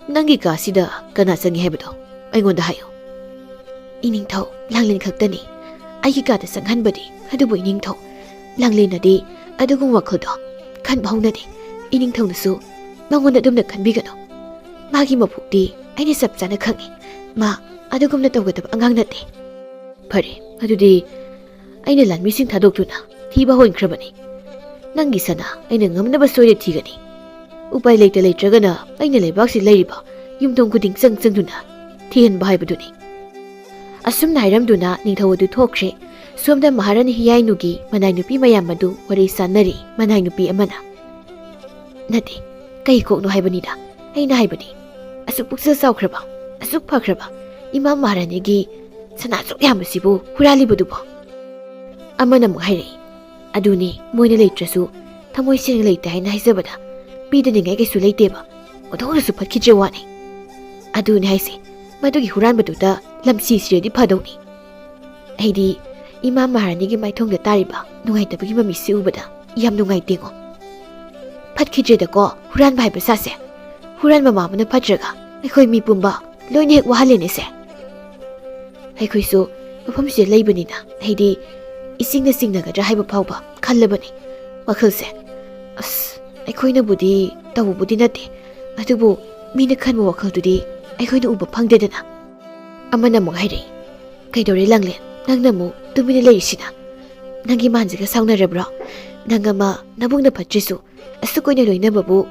ꯅꯪꯒꯤ ꯀꯥꯁꯤꯗ ꯀꯅꯥ ꯆꯪꯏ ꯍꯥꯏꯕꯗꯣ ꯑꯩꯉꯣꯟꯗ ꯍꯥꯏꯌꯨ꯫" "ꯏꯅꯤꯡꯊꯧ, ꯂꯥꯡꯂꯦꯟ ꯈꯛꯇꯅꯤ ꯑꯩꯒꯤ ꯀꯥꯗ ꯆꯪꯍꯟꯕꯗꯤ, ꯑꯗꯨꯕꯨ ꯏꯅꯤꯡꯊꯧ, ꯂꯥꯡꯂꯦꯟꯅꯗꯤ ꯑꯗꯨꯒꯨꯝꯕ ꯋꯥꯈꯜꯗꯣ ꯈꯟꯕ ꯍꯧꯅꯗꯦ꯫ ꯏꯅꯤꯡꯊꯧꯅꯁꯨ ꯃꯉꯣꯟꯗ ꯑꯗꯨꯝꯅ ꯈꯟꯕꯤꯒꯅꯨ꯫ ꯃꯥꯒꯤ ꯃꯄꯣꯛꯇꯤ ꯑꯩꯅ ꯆꯞ ꯆꯥꯅ ꯈꯪꯏ꯫ ꯃꯥ ꯑꯗꯨꯒꯨꯝꯅ ꯇꯧꯒꯗꯕ ꯑꯉꯥꯡ ꯅꯠꯇꯦ꯫" "ꯐꯔꯦ, ꯑꯗꯨꯗꯤ ꯑꯩꯅ ꯂꯥꯟꯃꯤꯁꯤꯡ ꯊꯥꯗꯣꯛꯇꯨꯅ ꯊꯤꯕ ꯍꯧꯈ꯭ꯔꯕꯅꯤ꯫ ꯅꯪꯒꯤ ꯁꯅꯥ ꯑꯩꯅ ꯉꯝꯅꯕ ꯁꯣꯏꯗ ꯊꯤꯒꯅꯤ꯫ ꯎꯄꯥꯏ ꯂꯩꯇ ꯂꯩꯇ꯭ꯔꯒꯅ ꯑꯩꯅ ꯂꯩꯕꯥꯛꯁꯤ ꯂꯩꯔꯤꯕ ꯌꯨꯝꯊꯣꯡ ꯈꯨꯗꯤꯡ ꯆꯪ ꯆꯪꯗꯨꯅ ꯊꯤꯍꯟꯕ ꯍꯥꯏꯕꯗꯨꯅꯤ꯫" ꯑꯁꯨꯝꯅ ꯍꯥꯏꯔꯝꯗꯨꯅ ꯅꯤꯡꯊꯧ ꯑꯗꯨ ꯊꯣꯛꯈ꯭ꯔꯦ꯫ ꯁꯣꯝꯗ ꯃꯍꯥꯔꯥꯅꯤ ꯍꯤꯌꯥꯏꯅꯨꯒꯤ ꯃꯅꯥꯏ ꯅꯨꯄꯤ ꯃꯌꯥꯝ ꯑꯗꯨ ꯋꯥꯔꯤ ꯁꯥꯟꯅꯔꯤ꯫ ꯃꯅꯥꯏ ꯅꯨꯄꯤ ꯑꯃꯅ, "ꯅꯠꯇꯦ, ꯀꯩ ꯀꯣꯛꯅꯣ ꯍꯥꯏꯕꯅꯤꯗ꯫ ꯑꯩꯅ ꯍꯥꯏꯕꯗꯤ, ꯑꯁꯨꯛ ꯄꯨꯛꯆꯦꯜ ꯆꯥꯎꯈ꯭ꯔꯕ, ꯑꯁꯨꯛ ꯐꯈ꯭ꯔꯕ ꯏꯃꯥ ꯃꯍꯥꯔꯥꯅꯤꯒꯤ ꯁꯅꯥ ꯑꯁꯨꯛ ꯌꯥꯝꯕꯁꯤꯕꯨ ꯍꯨꯔꯥꯜꯂꯤꯕꯗꯨꯕꯣ?" ꯑꯃꯅ ꯑꯃꯨꯛ ꯍꯥꯏꯔꯛꯏ, "ꯑꯗꯨꯅꯤ, ꯃꯣꯏꯅ ꯂꯩꯇ꯭ꯔꯁꯨ ꯊꯃꯣꯏ ꯁꯦꯡꯅ ꯂꯩꯇꯦ ꯍꯥꯏꯅ ꯍꯥꯏꯖꯕꯗ ꯄꯤꯗꯅꯤꯡꯉꯥꯏ ꯀꯩꯁꯨ ꯂꯩꯇꯦꯕ꯫ ꯑꯣꯟꯊꯣꯛꯅꯁꯨ ꯐꯠꯈꯤꯗ꯭ꯔꯦ ꯋꯥꯅꯤ꯫ ꯑꯗꯨꯅꯤ ꯍꯥꯏꯁꯦ, ꯃꯗꯨꯒꯤ ꯍꯨꯔꯥꯟꯕꯗꯨꯗ ꯂꯝꯁꯤ ꯁꯤꯔꯗꯤ ꯐꯗꯧꯅꯤ꯫ ꯑꯩꯗꯤ ꯏꯃꯥ ꯃꯍꯥꯔꯥꯅꯤꯒꯤ ꯃꯥꯏꯊꯣꯡꯗ ꯇꯥꯔꯤꯕ ꯅꯨꯡꯉꯥꯏꯇꯕꯒꯤ ꯃꯃꯤꯁꯤ ꯎꯕꯗ ꯌꯥꯝ ꯅꯨꯡꯉꯥꯏꯇꯦꯉꯣ꯫ ꯐꯠꯈꯤꯗ꯭ꯔꯦꯗꯀꯣ ꯍꯨꯔꯥꯟꯕ ꯍꯥꯏꯕ ꯁꯥꯁꯦ꯫ ꯍꯨꯔꯥꯟꯕ ꯃꯥ ꯑꯃꯅ ꯐꯠꯇ꯭ꯔꯒ ꯑꯩꯈꯣꯏ ꯃꯤ ꯄꯨꯝꯕ ꯂꯣꯏꯅ ꯍꯦꯛ ꯋꯥꯍꯜꯂꯦꯅꯦꯁꯦ꯫ ꯑꯩꯈꯣꯏꯁꯨ ꯃꯐꯝꯁꯤꯗ ꯂꯩꯕꯅꯤꯅ ꯑꯩꯗꯤ ꯏꯁꯤꯡꯅ ꯆꯤꯡꯅꯒꯗ꯭ꯔꯥ ꯍꯥꯏꯕ ꯐꯥꯎꯕ ꯈꯜꯂꯕꯅꯤ ꯋꯥꯈꯜꯁꯦ꯫ ꯑꯁ, ꯑꯩꯈꯣꯏꯅꯕꯨꯗꯤ ꯇꯧꯕꯕꯨꯗꯤ ꯅꯠꯇꯦ, ꯑꯗꯨꯕꯨ ꯃꯤꯅ ꯈꯟꯕ ꯋꯥꯈꯜꯗꯨꯗꯤ ꯑꯩꯈꯣꯏꯅ ꯎꯕ ꯐꯪꯗꯦꯗꯅ꯫ ꯑꯃꯅ ꯑꯃꯨꯛ ꯍꯥꯏꯔꯛꯏ, "ꯀꯩꯗꯧꯔꯦ ꯂꯥꯡꯂꯦꯟ, ꯅꯪꯅ ꯑꯃꯨꯛ ꯇꯨꯃꯤꯟꯅ ꯂꯩꯔꯤꯁꯤꯅ? ꯅꯪꯒꯤ ꯃꯥꯟꯁꯤꯒ ꯁꯥꯎꯅꯔꯕ꯭ꯔꯣ? ꯅꯪ ꯑꯃ ꯅꯕꯨꯛꯅ ꯐꯠꯇ꯭ꯔꯤꯁꯨ ꯑꯁꯨꯛ ꯀꯨꯏꯅ ꯂꯣꯏꯅꯕꯕꯨ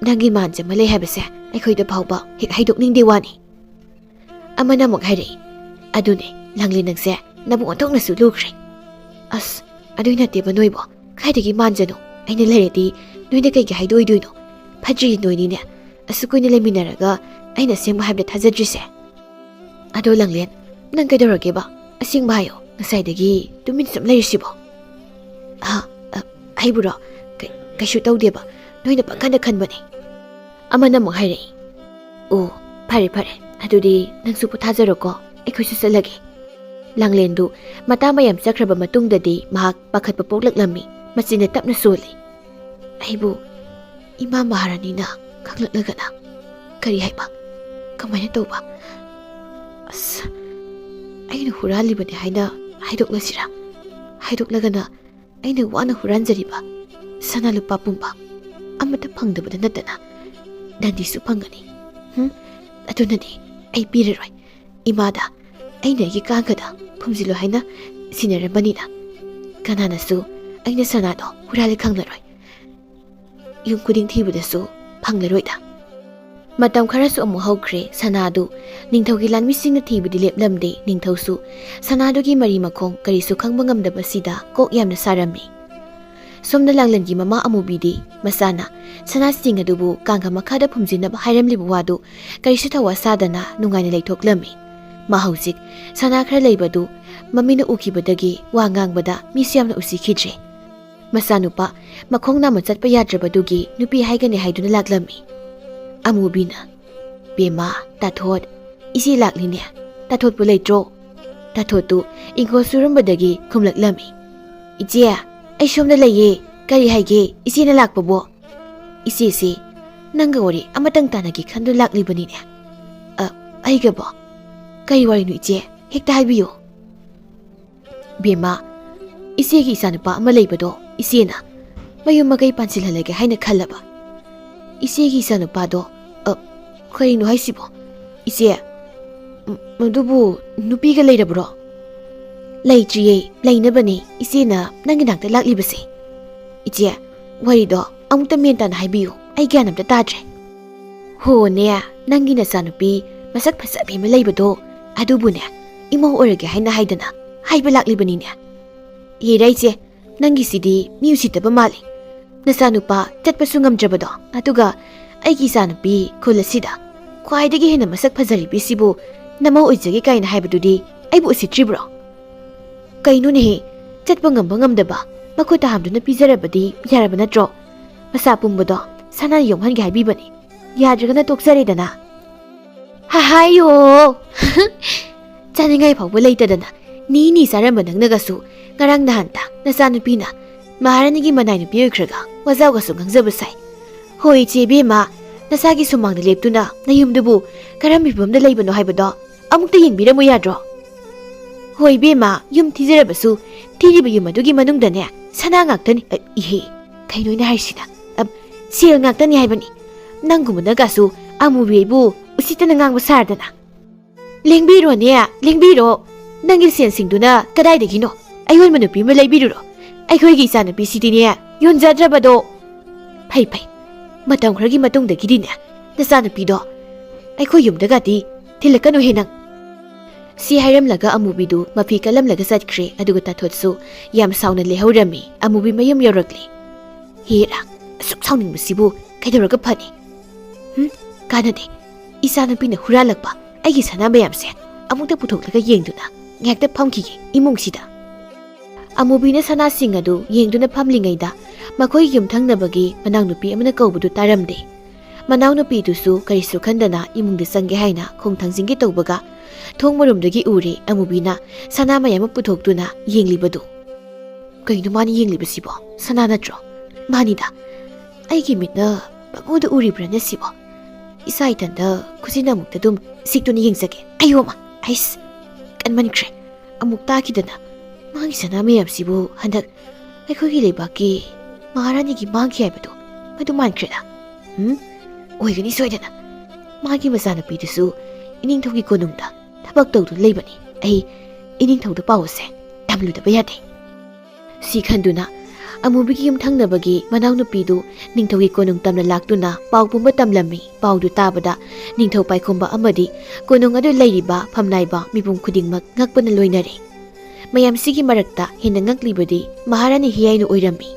ꯅꯪꯒꯤ ꯃꯥꯟꯁꯦ ꯑꯃ ꯂꯩ ꯍꯥꯏꯕꯁꯦ ꯑꯩꯈꯣꯏꯗ ꯐꯥꯎꯕ ꯍꯦꯛ ꯍꯥꯏꯗꯣꯛꯅꯤꯡꯗꯦ ꯋꯥꯅꯤ꯫" ꯑꯃꯅ ꯑꯃꯨꯛ ꯍꯥꯏꯔꯛꯏ, "ꯑꯗꯨꯅꯦ, ꯂꯥꯡꯂꯦꯟ ꯅꯪꯁꯦ ꯅꯕꯨꯛ ꯑꯣꯟꯊꯣꯛꯅꯁꯨ ꯂꯨꯈ꯭ꯔꯦ꯫" "ꯑꯁ, ꯑꯗꯨꯏ ꯅꯠꯇꯦꯕ ꯅꯣꯏꯕꯣ, ꯀꯥꯏꯗꯒꯤ ꯃꯥꯟꯖꯅꯣ? ꯑꯩꯅ ꯂꯩꯔꯗꯤ ꯅꯣꯏꯅ ꯀꯩꯒꯤ ꯍꯥꯏꯗꯣꯛꯑꯣꯏꯗꯣꯏꯅꯣ? ꯐꯠꯇ꯭ꯔꯤ ꯅꯣꯏꯅꯤꯅꯦ, ꯑꯁꯨꯛ ꯀꯨꯏꯅ ꯂꯩꯃꯤꯟꯅꯔꯒ ꯑꯩꯅ ꯑꯁꯦꯡꯕ ꯍꯥꯏꯕꯗ ꯊꯥꯖꯗ꯭ꯔꯤꯁꯦ꯫" "ꯑꯗꯣ ꯂꯥꯡꯂꯦꯟ, ꯅꯪ ꯀꯩꯗꯧꯔꯒꯦꯕ? ꯑꯁꯦꯡꯕ ꯍꯥꯏꯌꯣ, ꯉꯁꯥꯏꯗꯒꯤ ꯇꯨꯃꯤꯟ ꯁꯨꯝ ꯂꯩꯔꯤꯁꯤꯕꯣ?" "ꯑ, ꯑ, ꯑꯩꯕꯨꯔꯣ? ꯀꯩ-, ꯀꯩꯁꯨ ꯇꯧꯗꯦꯕ, ꯅꯣꯏꯅ ꯄꯪꯈꯟꯗ ꯈꯟꯕꯅꯦ꯫" ꯑꯃꯅ ꯑꯃꯨꯛ ꯍꯥꯏꯔꯛꯏ, "ꯑꯣ, ꯐꯔꯦ ꯐꯔꯦ, ꯑꯗꯨꯗꯤ ꯅꯪꯁꯨ ꯄꯣꯊꯥꯖꯔꯣꯀꯣ, ꯑꯩꯈꯣꯏꯁꯨ ꯆꯠꯂꯒꯦ꯫" ꯂꯥꯡꯂꯦꯟꯗꯨ ꯃꯇꯥ ꯃꯌꯥꯝ ꯆꯠꯈ꯭ꯔꯕ ꯃꯇꯨꯡꯗꯗꯤ ꯃꯍꯥꯛ ꯄꯥꯈꯠꯄ ꯄꯣꯛꯂꯛꯂꯝꯃꯤ꯫ ꯃꯆꯤꯟꯗ ꯇꯞꯅ ꯁꯣꯜꯂꯤ, "ꯑꯩꯕꯨ ꯏꯃꯥ ꯃꯍꯥꯔꯥꯅꯤꯅ ꯈꯪꯂꯛꯂꯒꯅ ꯀꯔꯤ ꯍꯥꯏꯕ? ꯀꯃꯥꯏꯅ ꯇꯧꯕ? ꯑꯁ, ꯑꯩꯅ ꯍꯨꯔꯥꯜꯂꯤꯕꯅꯤ ꯍꯥꯏꯅ ꯍꯥꯏꯗꯣꯛꯂꯁꯤꯔꯥ? ꯍꯥꯏꯗꯣꯛꯂꯒꯅ ꯑꯩꯅ ꯋꯥꯅ ꯍꯨꯔꯥꯟꯖꯔꯤꯕ ꯁꯅꯥ ꯂꯨꯄꯥ ꯄꯨꯝꯕ ꯑꯃꯠꯇ ꯐꯪꯗꯕꯗ ꯅꯠꯇꯅ ꯗꯟꯗꯤꯁꯨ ꯐꯪꯒꯅꯤ꯫ ꯍꯨꯝ? ꯑꯗꯨꯅꯗꯤ ꯑꯩ ꯄꯤꯔꯔꯣꯏ꯫ ꯏꯃꯥꯗ ꯑꯩꯅ ꯑꯩꯒꯤ ꯀꯥꯡꯒꯗ ꯐꯨꯝꯖꯤꯜꯂꯨ ꯍꯥꯏꯅ ꯁꯤꯟꯅꯔꯝꯕꯅꯤꯅ ꯀꯅꯥꯅꯁꯨ ꯑꯩꯅ ꯁꯅꯥꯗꯣ ꯍꯨꯔꯥꯜꯂꯦ ꯈꯪꯂꯔꯣꯏ꯫ ꯌꯨꯝ ꯈꯨꯗꯤꯡ ꯊꯤꯕꯗꯁꯨ ꯐꯪꯂꯔꯣꯏꯗ꯫" ꯃꯇꯝ ꯈꯔꯁꯨ ꯑꯃꯨꯛ ꯍꯧꯈ꯭ꯔꯦ꯫ ꯁꯅꯥꯗꯨ ꯅꯤꯡꯊꯧꯒꯤ ꯂꯥꯟꯃꯤꯁꯤꯡꯅ ꯊꯤꯕꯗꯤ ꯂꯦꯞꯂꯝꯗꯦ꯫ ꯅꯤꯡꯊꯧꯁꯨ ꯁꯅꯥꯗꯨꯒꯤ ꯃꯔꯤ ꯃꯈꯣꯡ ꯀꯔꯤꯁꯨ ꯈꯪꯕ ꯉꯝꯗꯕꯁꯤꯗ ꯀꯣꯛ ꯌꯥꯝꯅ ꯁꯥꯔꯝꯃꯤ꯫ ꯁꯣꯝꯗ ꯂꯥꯡꯂꯦꯟꯒꯤ ꯃꯃꯥ ꯑꯃꯨꯕꯤꯗꯤ ꯃꯆꯥꯅ ꯁꯅꯥꯁꯤꯡ ꯑꯗꯨꯕꯨ ꯀꯥꯡꯒ ꯃꯈꯥꯗ ꯐꯨꯝꯖꯤꯟꯅꯕ ꯍꯥꯏꯔꯝꯂꯤꯕ ꯋꯥꯗꯨ ꯀꯔꯤꯁꯨ ꯊꯋꯥ ꯁꯥꯗꯅ ꯅꯨꯡꯉꯥꯏꯅ ꯂꯩꯊꯣꯛꯂꯝꯃꯤ꯫ ꯃꯥ ꯍꯧꯖꯤꯛ ꯁꯅꯥ ꯈꯔ ꯂꯩꯕꯗꯨ ꯃꯃꯤꯠꯅ ꯎꯈꯤꯕꯗꯒꯤ ꯋꯥ ꯉꯥꯡꯕꯗ ꯃꯤꯁꯨ ꯌꯥꯝꯅ ꯎꯁꯤꯈꯤꯗ꯭ꯔꯦ꯫ ꯃꯆꯥꯅꯨꯄꯥ ꯃꯈꯣꯡ ꯅꯥꯝꯃ ꯆꯠꯄ ꯌꯥꯗ꯭ꯔꯕꯗꯨꯒꯤ ꯅꯨꯄꯤ ꯍꯥꯏꯒꯅꯤ ꯍꯥꯏꯗꯨꯅ ꯂꯥꯛꯂꯝꯃꯤ꯫ ꯑꯃꯨꯕꯤꯅ, "ꯕꯦꯝꯃ, ꯇꯥꯊꯣꯠ, ꯏꯆꯦ ꯂꯥꯛꯂꯤꯅꯦ꯫ ꯇꯥꯊꯣꯠꯄꯨ ꯂꯩꯇ꯭ꯔꯣ?" ꯇꯥꯊꯣꯠꯇꯨ ꯏꯪꯈꯣꯜ ꯁꯨꯔꯝꯕꯗꯒꯤ ꯈꯨꯝꯂꯛꯂꯝꯃꯤ꯫ "ꯏꯆꯦ, ꯑꯩ ꯁꯣꯝꯗ ꯂꯩꯌꯦ꯫ ꯀꯔꯤ ꯍꯥꯏꯒꯦ, ꯏꯆꯦꯅ ꯂꯥꯛꯄꯕꯣ?" "ꯏꯆꯦꯁꯤ ꯅꯪꯒ ꯋꯥꯔꯤ ꯑꯃꯇꯪ ꯇꯥꯟꯅꯒꯦ ꯈꯟꯗꯨꯅ ꯂꯥꯛꯂꯤꯕꯅꯤꯅꯦ꯫ ꯑ, ꯑꯩꯒꯕꯣ? ꯀꯔꯤ ꯋꯥꯔꯤꯅꯣ ꯏꯆꯦ? ꯍꯦꯛꯇ ꯍꯥꯏꯕꯤꯌꯨ꯫ ꯕꯦꯝꯃ, ꯏꯆꯦꯒꯤ ꯏꯆꯥꯅꯨꯄꯥ ꯑꯃ ꯂꯩꯕꯗꯣ ꯏꯆꯦꯅ ꯃꯌꯨꯝ ꯃꯀꯩ ꯄꯥꯟꯁꯤꯜꯍꯜꯂꯒꯦ ꯍꯥꯏꯅ ꯈꯜꯂꯕ꯫ ꯏꯆꯦꯒꯤ ꯏꯆꯥꯅꯨꯄꯥꯗꯣ, ꯑ, ꯀꯔꯤꯅꯣ ꯍꯥꯏꯁꯤꯕꯣ? ꯏꯆꯦ, ꯎꯝ, ꯑꯗꯨꯕꯨ ꯅꯨꯄꯤꯒ ꯂꯩꯔꯕ꯭ꯔꯣ? ꯂꯩꯇ꯭ꯔꯤꯌꯦ, ꯂꯩꯅꯕꯅꯦ ꯏꯆꯦꯅ ꯅꯪꯒꯤ ꯅꯥꯛꯇ ꯂꯥꯛꯂꯤꯕꯁꯦ꯫ ꯏꯆꯦ, ꯋꯥꯔꯤꯗꯣ ꯑꯃꯨꯛꯇ ꯃꯦꯟ ꯇꯥꯅ ꯍꯥꯏꯕꯤꯌꯨ, ꯑꯩ ꯒ꯭ꯌꯥꯟ ꯑꯝꯇ ꯇꯥꯗ꯭ꯔꯦ꯫ ꯍꯣꯅꯦ, ꯅꯪꯒꯤ ꯅꯆꯥꯅꯨꯄꯤ ꯃꯁꯛ ꯐꯖꯕꯤ ꯑꯃ ꯂꯩꯕꯗꯣ, ꯑꯗꯨꯕꯨꯅꯦ, ꯏꯃꯧ ꯑꯣꯏꯔꯒꯦ ꯍꯥꯏꯅ ꯍꯥꯏꯗꯅ ꯍꯥꯏꯕ ꯂꯥꯛꯂꯤꯕꯅꯤꯅꯦ꯫ ꯍꯦꯔꯥ ꯏꯆꯦ, ꯅꯪꯒꯤꯁꯤꯗꯤ ꯃꯤ ꯎꯁꯤꯠꯇꯕ ꯃꯥꯜꯂꯤ꯫ ꯅꯆꯥꯅꯨꯄꯥ ꯆꯠꯄꯁꯨ ꯉꯝꯗ꯭ꯔꯕꯗꯣ, ꯑꯗꯨꯒ ꯑꯩꯒꯤ ꯏꯆꯥꯅꯨꯄꯤ ꯈꯨꯜ ꯑꯁꯤꯗ ꯈ꯭ꯋꯥꯏꯗꯒꯤ ꯍꯦꯟꯅ ꯃꯁꯛ ꯐꯖꯔꯤꯕꯤꯁꯤꯕꯨ ꯅꯃꯧ ꯑꯣꯏꯖꯒꯦ ꯀꯥꯏꯅ ꯍꯥꯏꯕꯗꯨꯗꯤ ꯑꯩꯕꯨ ꯎꯁꯤꯠꯇ꯭ꯔꯤꯕ꯭ꯔꯣ? ꯀꯩꯅꯣꯅꯦꯍꯦ, ꯆꯠꯄ ꯉꯝꯕ ꯉꯝꯗꯕ ꯃꯈꯨꯠꯇ ꯍꯥꯝꯗꯨꯅ ꯄꯤꯖꯔꯕꯗꯤ ꯌꯥꯔꯕ ꯅꯠꯇ꯭ꯔꯣ? ꯃꯁꯥ ꯄꯨꯝꯕꯗꯣ ꯁꯅꯥꯅ ꯌꯣꯝꯍꯟꯒꯦ ꯍꯥꯏꯕꯤꯕꯅꯤ꯫ ꯌꯥꯗ꯭ꯔꯒꯅ ꯇꯣꯛꯆꯔꯦꯗꯅ꯫ ꯍꯥꯏꯌꯣ꯫ ꯆꯥꯅꯤꯡꯉꯥꯏ ꯐꯥꯎꯕ ꯂꯩꯇꯗꯅ ꯅꯤꯅꯤ ꯆꯥꯔꯝꯕ ꯅꯪꯅꯒꯁꯨ ꯉꯔꯥꯡ ꯅꯍꯥꯟꯇ ꯅꯆꯥꯅꯨꯄꯤꯅ ꯃꯍꯥꯔꯥꯅꯤꯒꯤ ꯃꯅꯥꯏ ꯅꯨꯄꯤ ꯑꯣꯏꯈ꯭ꯔꯒ ꯋꯥꯖꯥꯎꯒꯁꯨ ꯉꯥꯡꯖꯕ ꯁꯥꯏ꯫ ꯍꯣꯏ ꯏꯆꯦ ꯏꯕꯦꯝꯃ, ꯅꯆꯥꯒꯤ ꯁꯨꯃꯥꯡꯗ ꯂꯦꯞꯇꯨꯅ ꯅꯌꯨꯝꯗꯨꯕꯨ ꯀꯔꯝꯕ ꯐꯤꯕꯝꯗ ꯂꯩꯕꯅꯣ ꯍꯥꯏꯕꯗꯣ ꯑꯃꯨꯛꯇ ꯌꯦꯡꯕꯤꯔꯝꯃꯨ ꯌꯥꯗ꯭ꯔꯣ? ꯍꯣꯏ ꯏꯕꯦꯝꯃ, ꯌꯨꯝ ꯊꯤꯖꯔꯕꯁꯨ ꯊꯤꯔꯤꯕ ꯌꯨꯝ ꯑꯗꯨꯒꯤ ꯃꯅꯨꯡꯗꯅꯦ ꯁꯅꯥ ꯉꯥꯛꯇꯅꯤ꯫ ꯑ, ꯏꯍꯦ, ꯀꯩꯅꯣ ꯑꯩꯅ ꯍꯥꯏꯁꯤꯅ? ꯑ, ꯁꯦꯜ ꯉꯥꯛꯇꯅꯤ ꯍꯥꯏꯕꯅꯤ꯫ ꯅꯪꯒꯨꯝꯕꯅꯒꯁꯨ ꯑꯃꯨꯕꯤ ꯑꯩꯕꯨ ꯎꯁꯤꯠꯇꯅ ꯉꯥꯡꯕ ꯁꯥꯔꯗꯅ꯫ ꯂꯦꯡꯕꯤꯔꯣꯅꯦ, ꯂꯦꯡꯕꯤꯔꯣ꯫ ꯅꯪꯒꯤ ꯁꯦꯜꯁꯤꯡꯗꯨꯅ ꯀꯗꯥꯏꯗꯒꯤꯅꯣ? ꯑꯌꯣꯟꯕ ꯅꯨꯄꯤ ꯑꯃ ꯂꯩꯕꯤꯔꯨꯔꯣ꯫ ꯑꯩꯈꯣꯏꯒꯤ ꯏꯆꯥꯅꯨꯄꯤꯁꯤꯗꯤꯅꯦ, ꯌꯣꯟꯖꯗ꯭ꯔꯕꯗꯣ꯫ ꯐꯩ, ꯐꯩ꯫ ꯃꯇꯝ ꯈꯔꯒꯤ ꯃꯇꯨꯡꯗꯒꯤꯗꯤꯅꯦ, ꯅꯆꯥꯅꯨꯄꯤꯗꯣ ꯑꯩꯈꯣꯏ ꯌꯨꯝꯗꯒꯗꯤ ꯊꯤꯜꯂꯛꯀꯅꯨꯍꯦ ꯅꯪ꯫ ꯁꯤ ꯍꯥꯏꯔꯝꯂꯒ ꯑꯃꯨꯕꯤꯗꯨ ꯃꯐꯤ ꯀꯜꯂꯝꯂꯒ ꯆꯠꯈ꯭ꯔꯦ꯫ ꯑꯗꯨꯒ ꯇꯥꯊꯣꯠꯁꯨ ꯌꯥꯝ ꯁꯥꯎꯅ ꯂꯩꯍꯧꯔꯝꯃꯤ꯫ ꯑꯃꯨꯕꯤ ꯃꯌꯨꯝ ꯌꯧꯔꯛꯂꯦ꯫ ꯍꯦꯔꯥ, ꯑꯁꯨꯛ ꯁꯥꯎꯅꯤꯡꯕꯁꯤꯕꯨ ꯀꯩꯗꯧꯔꯒ ꯐꯅꯤ? ꯍꯨꯝ, ꯀꯥꯟꯅꯗꯦ꯫ ꯏꯆꯥꯅꯨꯄꯤꯅ ꯍꯨꯔꯥꯜꯂꯛꯄ ꯑꯩꯒꯤ ꯁꯅꯥ ꯃꯌꯥꯝꯁꯦ ꯑꯃꯨꯛꯇ ꯄꯨꯊꯣꯛꯂꯒ ꯌꯦꯡꯗꯨꯅ ꯉꯥꯏꯍꯥꯛꯇ ꯐꯝꯈꯤꯒꯦ ꯏꯃꯨꯡꯁꯤꯗ꯫ ꯑꯃꯨꯕꯤꯅ ꯁꯅꯥꯁꯤꯡ ꯑꯗꯨ ꯌꯦꯡꯗꯨꯅ ꯐꯝꯂꯤꯉꯩꯗ ꯃꯈꯣꯏ ꯌꯨꯝꯊꯪꯅꯕꯒꯤ ꯃꯅꯥꯎꯅꯨꯄꯤ ꯑꯃꯅ ꯀꯧꯕꯗꯨ ꯇꯥꯔꯝꯗꯦ꯫ ꯃꯅꯥꯎꯅꯨꯄꯤꯗꯨꯁꯨ ꯀꯔꯤꯁꯨ ꯈꯟꯗꯅ ꯏꯃꯨꯡꯗ ꯆꯪꯒꯦ ꯍꯥꯏꯅ ꯈꯣꯡ ꯊꯥꯡꯖꯤꯟꯒꯦ ꯇꯧꯕꯒ ꯊꯣꯡ ꯃꯔꯨꯝꯗꯒꯤ ꯎꯔꯦ ꯑꯃꯨꯕꯤꯅ ꯁꯅꯥ ꯃꯌꯥꯝ ꯑꯃ ꯄꯨꯊꯣꯛꯇꯨꯅ ꯌꯦꯡꯂꯤꯕꯗꯨ꯫ ꯀꯩꯅꯣ ꯃꯥꯅ ꯌꯦꯡꯂꯤꯕꯁꯤꯕꯣ? ꯁꯅꯥ ꯅꯠꯇ꯭ꯔꯣ? ꯃꯥꯅꯤꯗ꯫ ꯑꯩꯒꯤ ꯃꯤꯠꯅ ꯄꯪꯎꯗ ꯎꯔꯤꯕ꯭ꯔꯥꯅꯦ ꯁꯤꯕꯣ? ꯏꯁꯥ ꯏꯊꯟꯗ ꯈꯨꯖꯤꯟ ꯑꯃꯨꯛꯇ ꯑꯗꯨꯝ ꯁꯤꯛꯇꯨꯅ ꯌꯦꯡꯖꯒꯦ꯫ ꯑꯌꯣꯃ, ꯑꯩꯁ, ꯀꯟꯃꯟꯈ꯭ꯔꯦ꯫ ꯑꯃꯨꯛ ꯇꯥꯈꯤꯗꯅ꯫ ꯃꯥꯒꯤ ꯁꯅꯥ ꯃꯌꯥꯝꯁꯤꯕꯨ ꯍꯟꯗꯛ ꯑꯩꯈꯣꯏꯒꯤ ꯂꯩꯕꯥꯛꯀꯤ ꯃꯍꯥꯔꯥꯅꯤꯒꯤ ꯃꯥꯡꯈꯤ ꯍꯥꯏꯕꯗꯣ ꯃꯗꯨ ꯃꯥꯟꯈ꯭ꯔꯦꯗ꯫ ꯎꯝ? ꯑꯣꯏꯒꯅꯤ ꯁꯣꯏꯗꯅ꯫ ꯃꯥꯒꯤ ꯃꯆꯥꯅꯨꯄꯤꯗꯨꯁꯨ ꯏꯅꯤꯡꯊꯧꯒꯤ ꯀꯣꯅꯨꯡꯗ ꯊꯕꯛ ꯇꯧꯗꯨꯅ ꯂꯩꯕꯅꯤ꯫ ꯑꯩ ꯏꯅꯤꯡꯊꯧꯗ ꯄꯥꯎ ꯑꯁꯦ ꯇꯝꯂꯨꯗꯕ ꯌꯥꯗꯦ꯫ ꯁꯤ ꯈꯟꯗꯨꯅ ꯑꯃꯨꯕꯤꯒꯤ ꯌꯨꯝꯊꯪꯅꯕꯒꯤ ꯃꯅꯥꯎꯅꯨꯄꯤꯗꯨ ꯅꯤꯡꯊꯧꯒꯤ ꯀꯣꯅꯨꯡ ꯇꯝꯅ ꯂꯥꯛꯇꯨꯅ ꯄꯥꯎ ꯄꯨꯝꯕ ꯇꯝꯂꯝꯃꯤ꯫ ꯄꯥꯎꯗꯨ ꯇꯥꯕꯗ ꯅꯤꯡꯊꯧ ꯄꯥꯏꯈꯣꯝꯕ ꯑꯃꯗꯤ ꯀꯣꯅꯨꯡ ꯑꯗꯨ ꯂꯩꯔꯤꯕ ꯐꯝꯅꯥꯏꯕ ꯃꯤꯄꯨꯝ ꯈꯨꯗꯤꯡꯃꯛ ꯉꯛꯄꯅ ꯂꯣꯏꯅꯔꯦ꯫ ꯃꯌꯥꯝꯁꯤꯒꯤ ꯃꯔꯛꯇ ꯍꯦꯟꯅ ꯉꯛꯂꯤꯕꯗꯤ ꯃꯍꯥꯔꯥꯅꯤ ꯍꯤꯌꯥꯏꯅ ꯑꯣꯏꯔꯝꯃꯤ꯫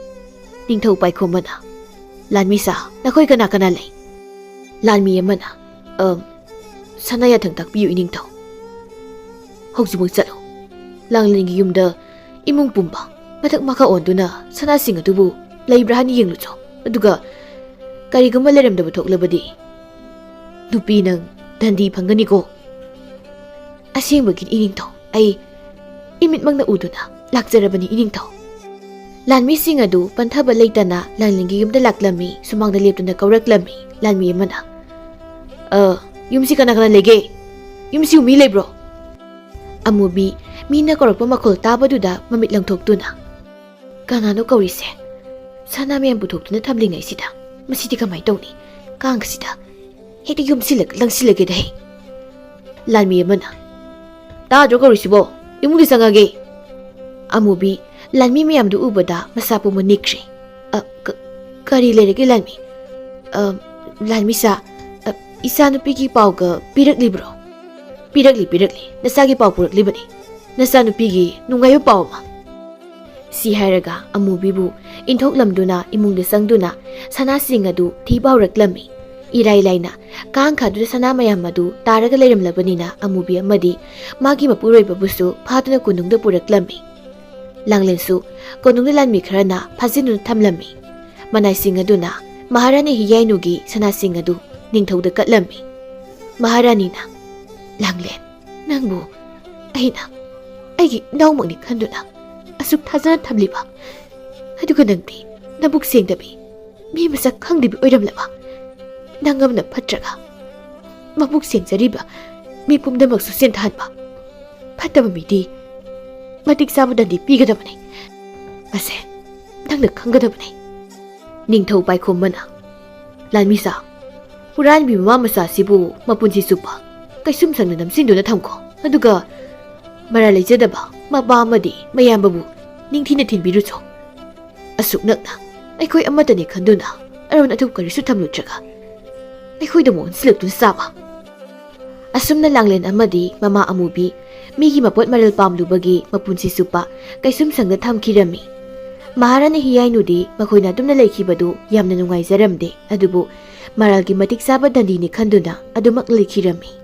ꯅꯤꯡꯊꯧ ꯄꯥꯏꯈꯣꯝꯕꯅ, "ꯂꯥꯟꯃꯤꯁꯥ, ꯅꯈꯣꯏ ꯀꯅꯥ ꯀꯅꯥ ꯂꯩ?" ꯂꯥꯟꯃꯤ ꯑꯃꯅ, "ꯑꯝ, ꯁꯅꯥ ꯌꯥꯊꯪ ꯇꯥꯛꯄꯤꯌꯨ, ꯏꯅꯤꯡꯊꯧ꯫ ꯍꯧꯖꯤꯛꯃꯛ ꯆꯠꯂꯨ꯫ ꯂꯥꯡꯂꯦꯟꯒꯤ ꯌꯨꯝꯗ ꯏꯃꯨꯡ ꯄꯨꯝꯕ ꯃꯊꯛ ꯃꯈꯥ ꯑꯣꯟꯗꯨꯅ ꯁꯅꯥꯁꯤꯡ ꯑꯗꯨꯕꯨ ꯂꯩꯕ꯭ꯔꯥ ꯍꯥꯏꯅ ꯌꯦꯡꯂꯨꯆꯣ꯫ ꯑꯗꯨꯒ ꯀꯔꯤꯒꯨꯝꯕ ꯂꯩꯔꯝꯗꯕ ꯊꯣꯛꯂꯕꯗꯤ ꯅꯨꯄꯤ ꯅꯪ ꯗꯟꯗꯤ ꯐꯪꯒꯅꯤꯀꯣ꯫ ꯑꯁꯦꯡꯕꯒꯤꯅꯤ ꯏꯅꯤꯡꯊꯧ, ꯑꯩ ꯏꯃꯤꯠꯃꯛꯅ ꯎꯗꯨꯅ ꯂꯥꯛꯆꯔꯕꯅꯤ ꯏꯅꯤꯡꯊꯧ꯫" ꯂꯥꯟꯃꯤꯁꯤꯡ ꯑꯗꯨ ꯄꯟꯊꯕ ꯂꯩꯇꯅ ꯂꯥꯡꯂꯦꯟꯒꯤ ꯌꯨꯝꯗ ꯂꯥꯛꯂꯝꯃꯤ꯫ ꯁꯨꯃꯥꯡꯗ ꯂꯦꯞꯇꯨꯅ ꯀꯧꯔꯛꯂꯝꯃꯤ꯫ ꯂꯥꯟꯃꯤ ꯑꯃꯅ, "ꯑ, ꯌꯨꯝꯁꯤ ꯀꯅꯥ ꯀꯅꯥ ꯂꯩꯒꯦ? ꯌꯨꯝꯁꯤꯕꯨ ꯃꯤ ꯂꯩꯕ꯭ꯔꯣ?" ꯑꯃꯨꯕꯤ ꯃꯤꯅ ꯀꯧꯔꯛꯄ ꯃꯈꯣꯜ ꯇꯥꯕꯗꯨꯗ ꯃꯃꯤꯠ ꯂꯪꯊꯣꯛꯇꯨꯅ, "ꯀꯅꯥꯅꯣ ꯀꯧꯔꯤꯁꯦ? ꯁꯅꯥ ꯃꯌꯥꯝ ꯄꯨꯊꯣꯛꯇꯨꯅ ꯊꯝꯂꯤꯉꯩꯁꯤꯗ ꯃꯁꯤꯗꯤ ꯀꯃꯥꯏꯅ ꯇꯧꯅꯤ? ꯀꯥꯡꯁꯤꯗ ꯍꯦꯛꯇ ꯌꯣꯝꯁꯤꯜꯂꯒ ꯂꯪꯁꯤꯜꯂꯒꯦꯗ ꯍꯦ꯫" ꯂꯥꯟꯃꯤ ꯑꯃꯅ, "ꯇꯥꯗ꯭ꯔꯣ ꯀꯧꯔꯤꯁꯤꯕꯣ? ꯏꯃꯨꯡꯗ ꯆꯪꯉꯒꯦ꯫" ꯑꯃꯨꯕꯤ ꯂꯥꯟꯃꯤ ꯃꯌꯥꯝꯗꯨ ꯎꯕꯗ ꯃꯁꯥ ꯄꯨꯝꯕ ꯅꯤꯛꯈ꯭ꯔꯦ꯫ "ꯑ, ꯀ-, ꯀꯔꯤ ꯂꯩꯔꯒꯦ ꯂꯥꯟꯃꯤ? ꯑ, ꯂꯥꯟꯃꯤꯁꯥ, ꯑ, ꯏꯆꯥꯅꯨꯄꯤꯒꯤ ꯄꯥꯎꯒ ꯄꯤꯔꯛꯂꯤꯕ꯭ꯔꯣ?" "ꯄꯤꯔꯛꯂꯤ, ꯄꯤꯔꯛꯂꯤ꯫ ꯅꯆꯥꯒꯤ ꯄꯥꯎ ꯄꯨꯔꯛꯂꯤꯕꯅꯤ꯫ ꯅꯆꯥꯅꯨꯄꯤꯒꯤ ꯅꯨꯡꯉꯥꯏꯕ ꯄꯥꯎ ꯑꯃ꯫" ꯁꯤ ꯍꯥꯏꯔꯒ ꯑꯃꯨꯕꯤꯕꯨ ꯏꯟꯊꯣꯛꯂꯝꯗꯨꯅ ꯏꯃꯨꯡꯗ ꯆꯪꯗꯨꯅ ꯁꯅꯥꯁꯤꯡ ꯑꯗꯨ ꯊꯤ ꯐꯥꯎꯔꯛꯂꯝꯃꯤ꯫ ꯏꯔꯥꯏ ꯂꯥꯏꯅ ꯀꯥꯡꯈꯥꯗꯨꯗ ꯁꯅꯥ ꯃꯌꯥꯝ ꯑꯗꯨ ꯇꯥꯔꯒ ꯂꯩꯔꯝꯂꯕꯅꯤꯅ ꯑꯃꯨꯕꯤ ꯑꯃꯗꯤ ꯃꯥꯒꯤ ꯃꯄꯨꯔꯣꯏꯕꯕꯨꯁꯨ ꯐꯥꯗꯨꯅ ꯀꯣꯅꯨꯡꯗ ꯄꯨꯔꯛꯂꯝꯃꯤ꯫ ꯂꯥꯡꯂꯦꯟꯁꯨ ꯀꯣꯅꯨꯡꯗ ꯂꯥꯟꯃꯤ ꯈꯔꯅ ꯐꯥꯖꯤꯟꯗꯨꯅ ꯊꯝꯂꯝꯃꯤ꯫ ꯃꯅꯥꯏꯁꯤꯡ ꯑꯗꯨꯅ ꯃꯍꯥꯔꯥꯅꯤ ꯍꯤꯌꯥꯏꯅꯨꯒꯤ ꯁꯅꯥꯁꯤꯡ ꯑꯗꯨ ꯅꯤꯡꯊꯧꯗ ꯀꯠꯂꯝꯃꯤ꯫ ꯃꯍꯥꯔꯥꯅꯤꯅ, "ꯂꯥꯡꯂꯦꯟ, ꯅꯪꯕꯨ ꯑꯩꯅ ꯑꯩꯒꯤ ꯏꯅꯥꯎꯃꯛꯅꯤ ꯈꯟꯗꯨꯅ ꯑꯁꯨꯛ ꯊꯥꯖꯅ ꯊꯝꯂꯤꯕ, ꯑꯗꯨꯒ ꯅꯪꯗꯤ ꯅꯕꯨꯛ ꯁꯦꯡꯗꯕꯤ, ꯃꯤ ꯃꯁꯛ ꯈꯪꯗꯕꯤ ꯑꯣꯏꯔꯝꯂꯕ? ꯅꯪ ꯑꯃꯅ ꯐꯠꯇ꯭ꯔꯒ ꯃꯕꯨꯛ ꯁꯦꯡꯖꯔꯤꯕ ꯃꯤ ꯄꯨꯝꯅꯃꯛꯁꯨ ꯆꯦꯟꯊꯍꯟꯕ? ꯐꯠꯇꯕ ꯃꯤꯗꯤ ꯃꯇꯤꯛ ꯆꯥꯕ ꯗꯟꯗꯤ ꯄꯤꯒꯗꯕꯅꯤ꯫ ꯃꯁꯦ ꯅꯪꯅ ꯈꯪꯒꯗꯕꯅꯤ꯫ ꯅꯤꯡꯊꯧ ꯄꯥꯏꯈꯣꯝꯕꯅ, "ꯂꯥꯟꯃꯤꯁꯥ, ꯍꯨꯔꯥꯟꯕꯤ ꯃꯃꯥ ꯃꯆꯥꯁꯤꯕꯨ ꯃꯄꯨꯟꯁꯤ ꯆꯨꯞꯄ ꯀꯩꯁꯨꯝ ꯁꯪꯅ ꯅꯝꯁꯤꯟꯗꯨꯅ ꯊꯝꯈꯣ꯫ ꯑꯗꯨꯒ ꯃꯔꯥꯜ ꯂꯩꯖꯗꯕ ꯃꯄꯥ ꯑꯃꯗꯤ ꯃꯌꯥꯝꯕꯕꯨ ꯅꯤꯡꯊꯤꯅ ꯊꯤꯟꯕꯤꯔꯨꯆꯣ꯫ ꯑꯁꯨꯛ ꯅꯛꯅ ꯑꯩꯈꯣꯏ ꯑꯃꯠꯇꯅꯤ ꯈꯟꯗꯨꯅ ꯑꯔꯣꯟ ꯑꯊꯨꯞ ꯀꯔꯤꯁꯨ ꯊꯝꯂꯨꯗ꯭ꯔꯒ ꯑꯩꯈꯣꯏꯗ ꯑꯃꯨꯛ ꯑꯣꯟꯁꯤꯜꯂꯛꯇꯨꯅ ꯆꯥꯕ?" ꯑꯁꯨꯝꯅ ꯂꯥꯡꯂꯦꯟ ꯑꯃꯗꯤ ꯃꯃꯥ ꯑꯃꯨꯕꯤ ꯃꯤꯒꯤ ꯃꯄꯣꯠ ꯃꯔꯜ ꯄꯥꯝꯂꯨꯕꯒꯤ ꯃꯄꯨꯟꯁꯤ ꯆꯨꯞꯄ ꯀꯩꯁꯨꯝ ꯁꯪꯗ ꯊꯝꯈꯤꯔꯝꯃꯤ꯫ ꯃꯍꯥꯔꯥꯅꯤ ꯍꯤꯌꯥꯏꯅꯨꯗꯤ ꯃꯈꯣꯏꯅ ꯑꯗꯨꯝꯅ ꯂꯩꯈꯤꯕꯗꯨ ꯌꯥꯝꯅ ꯅꯨꯡꯉꯥꯏꯖꯔꯝꯗꯦ, ꯑꯗꯨꯕꯨ ꯃꯔꯥꯜꯒꯤ ꯃꯇꯤꯛ ꯆꯥꯕ ꯗꯟꯗꯤꯅꯤ ꯈꯟꯗꯨꯅ ꯑꯗꯨꯃꯛ ꯂꯩꯈꯤꯔꯝꯃꯤ꯫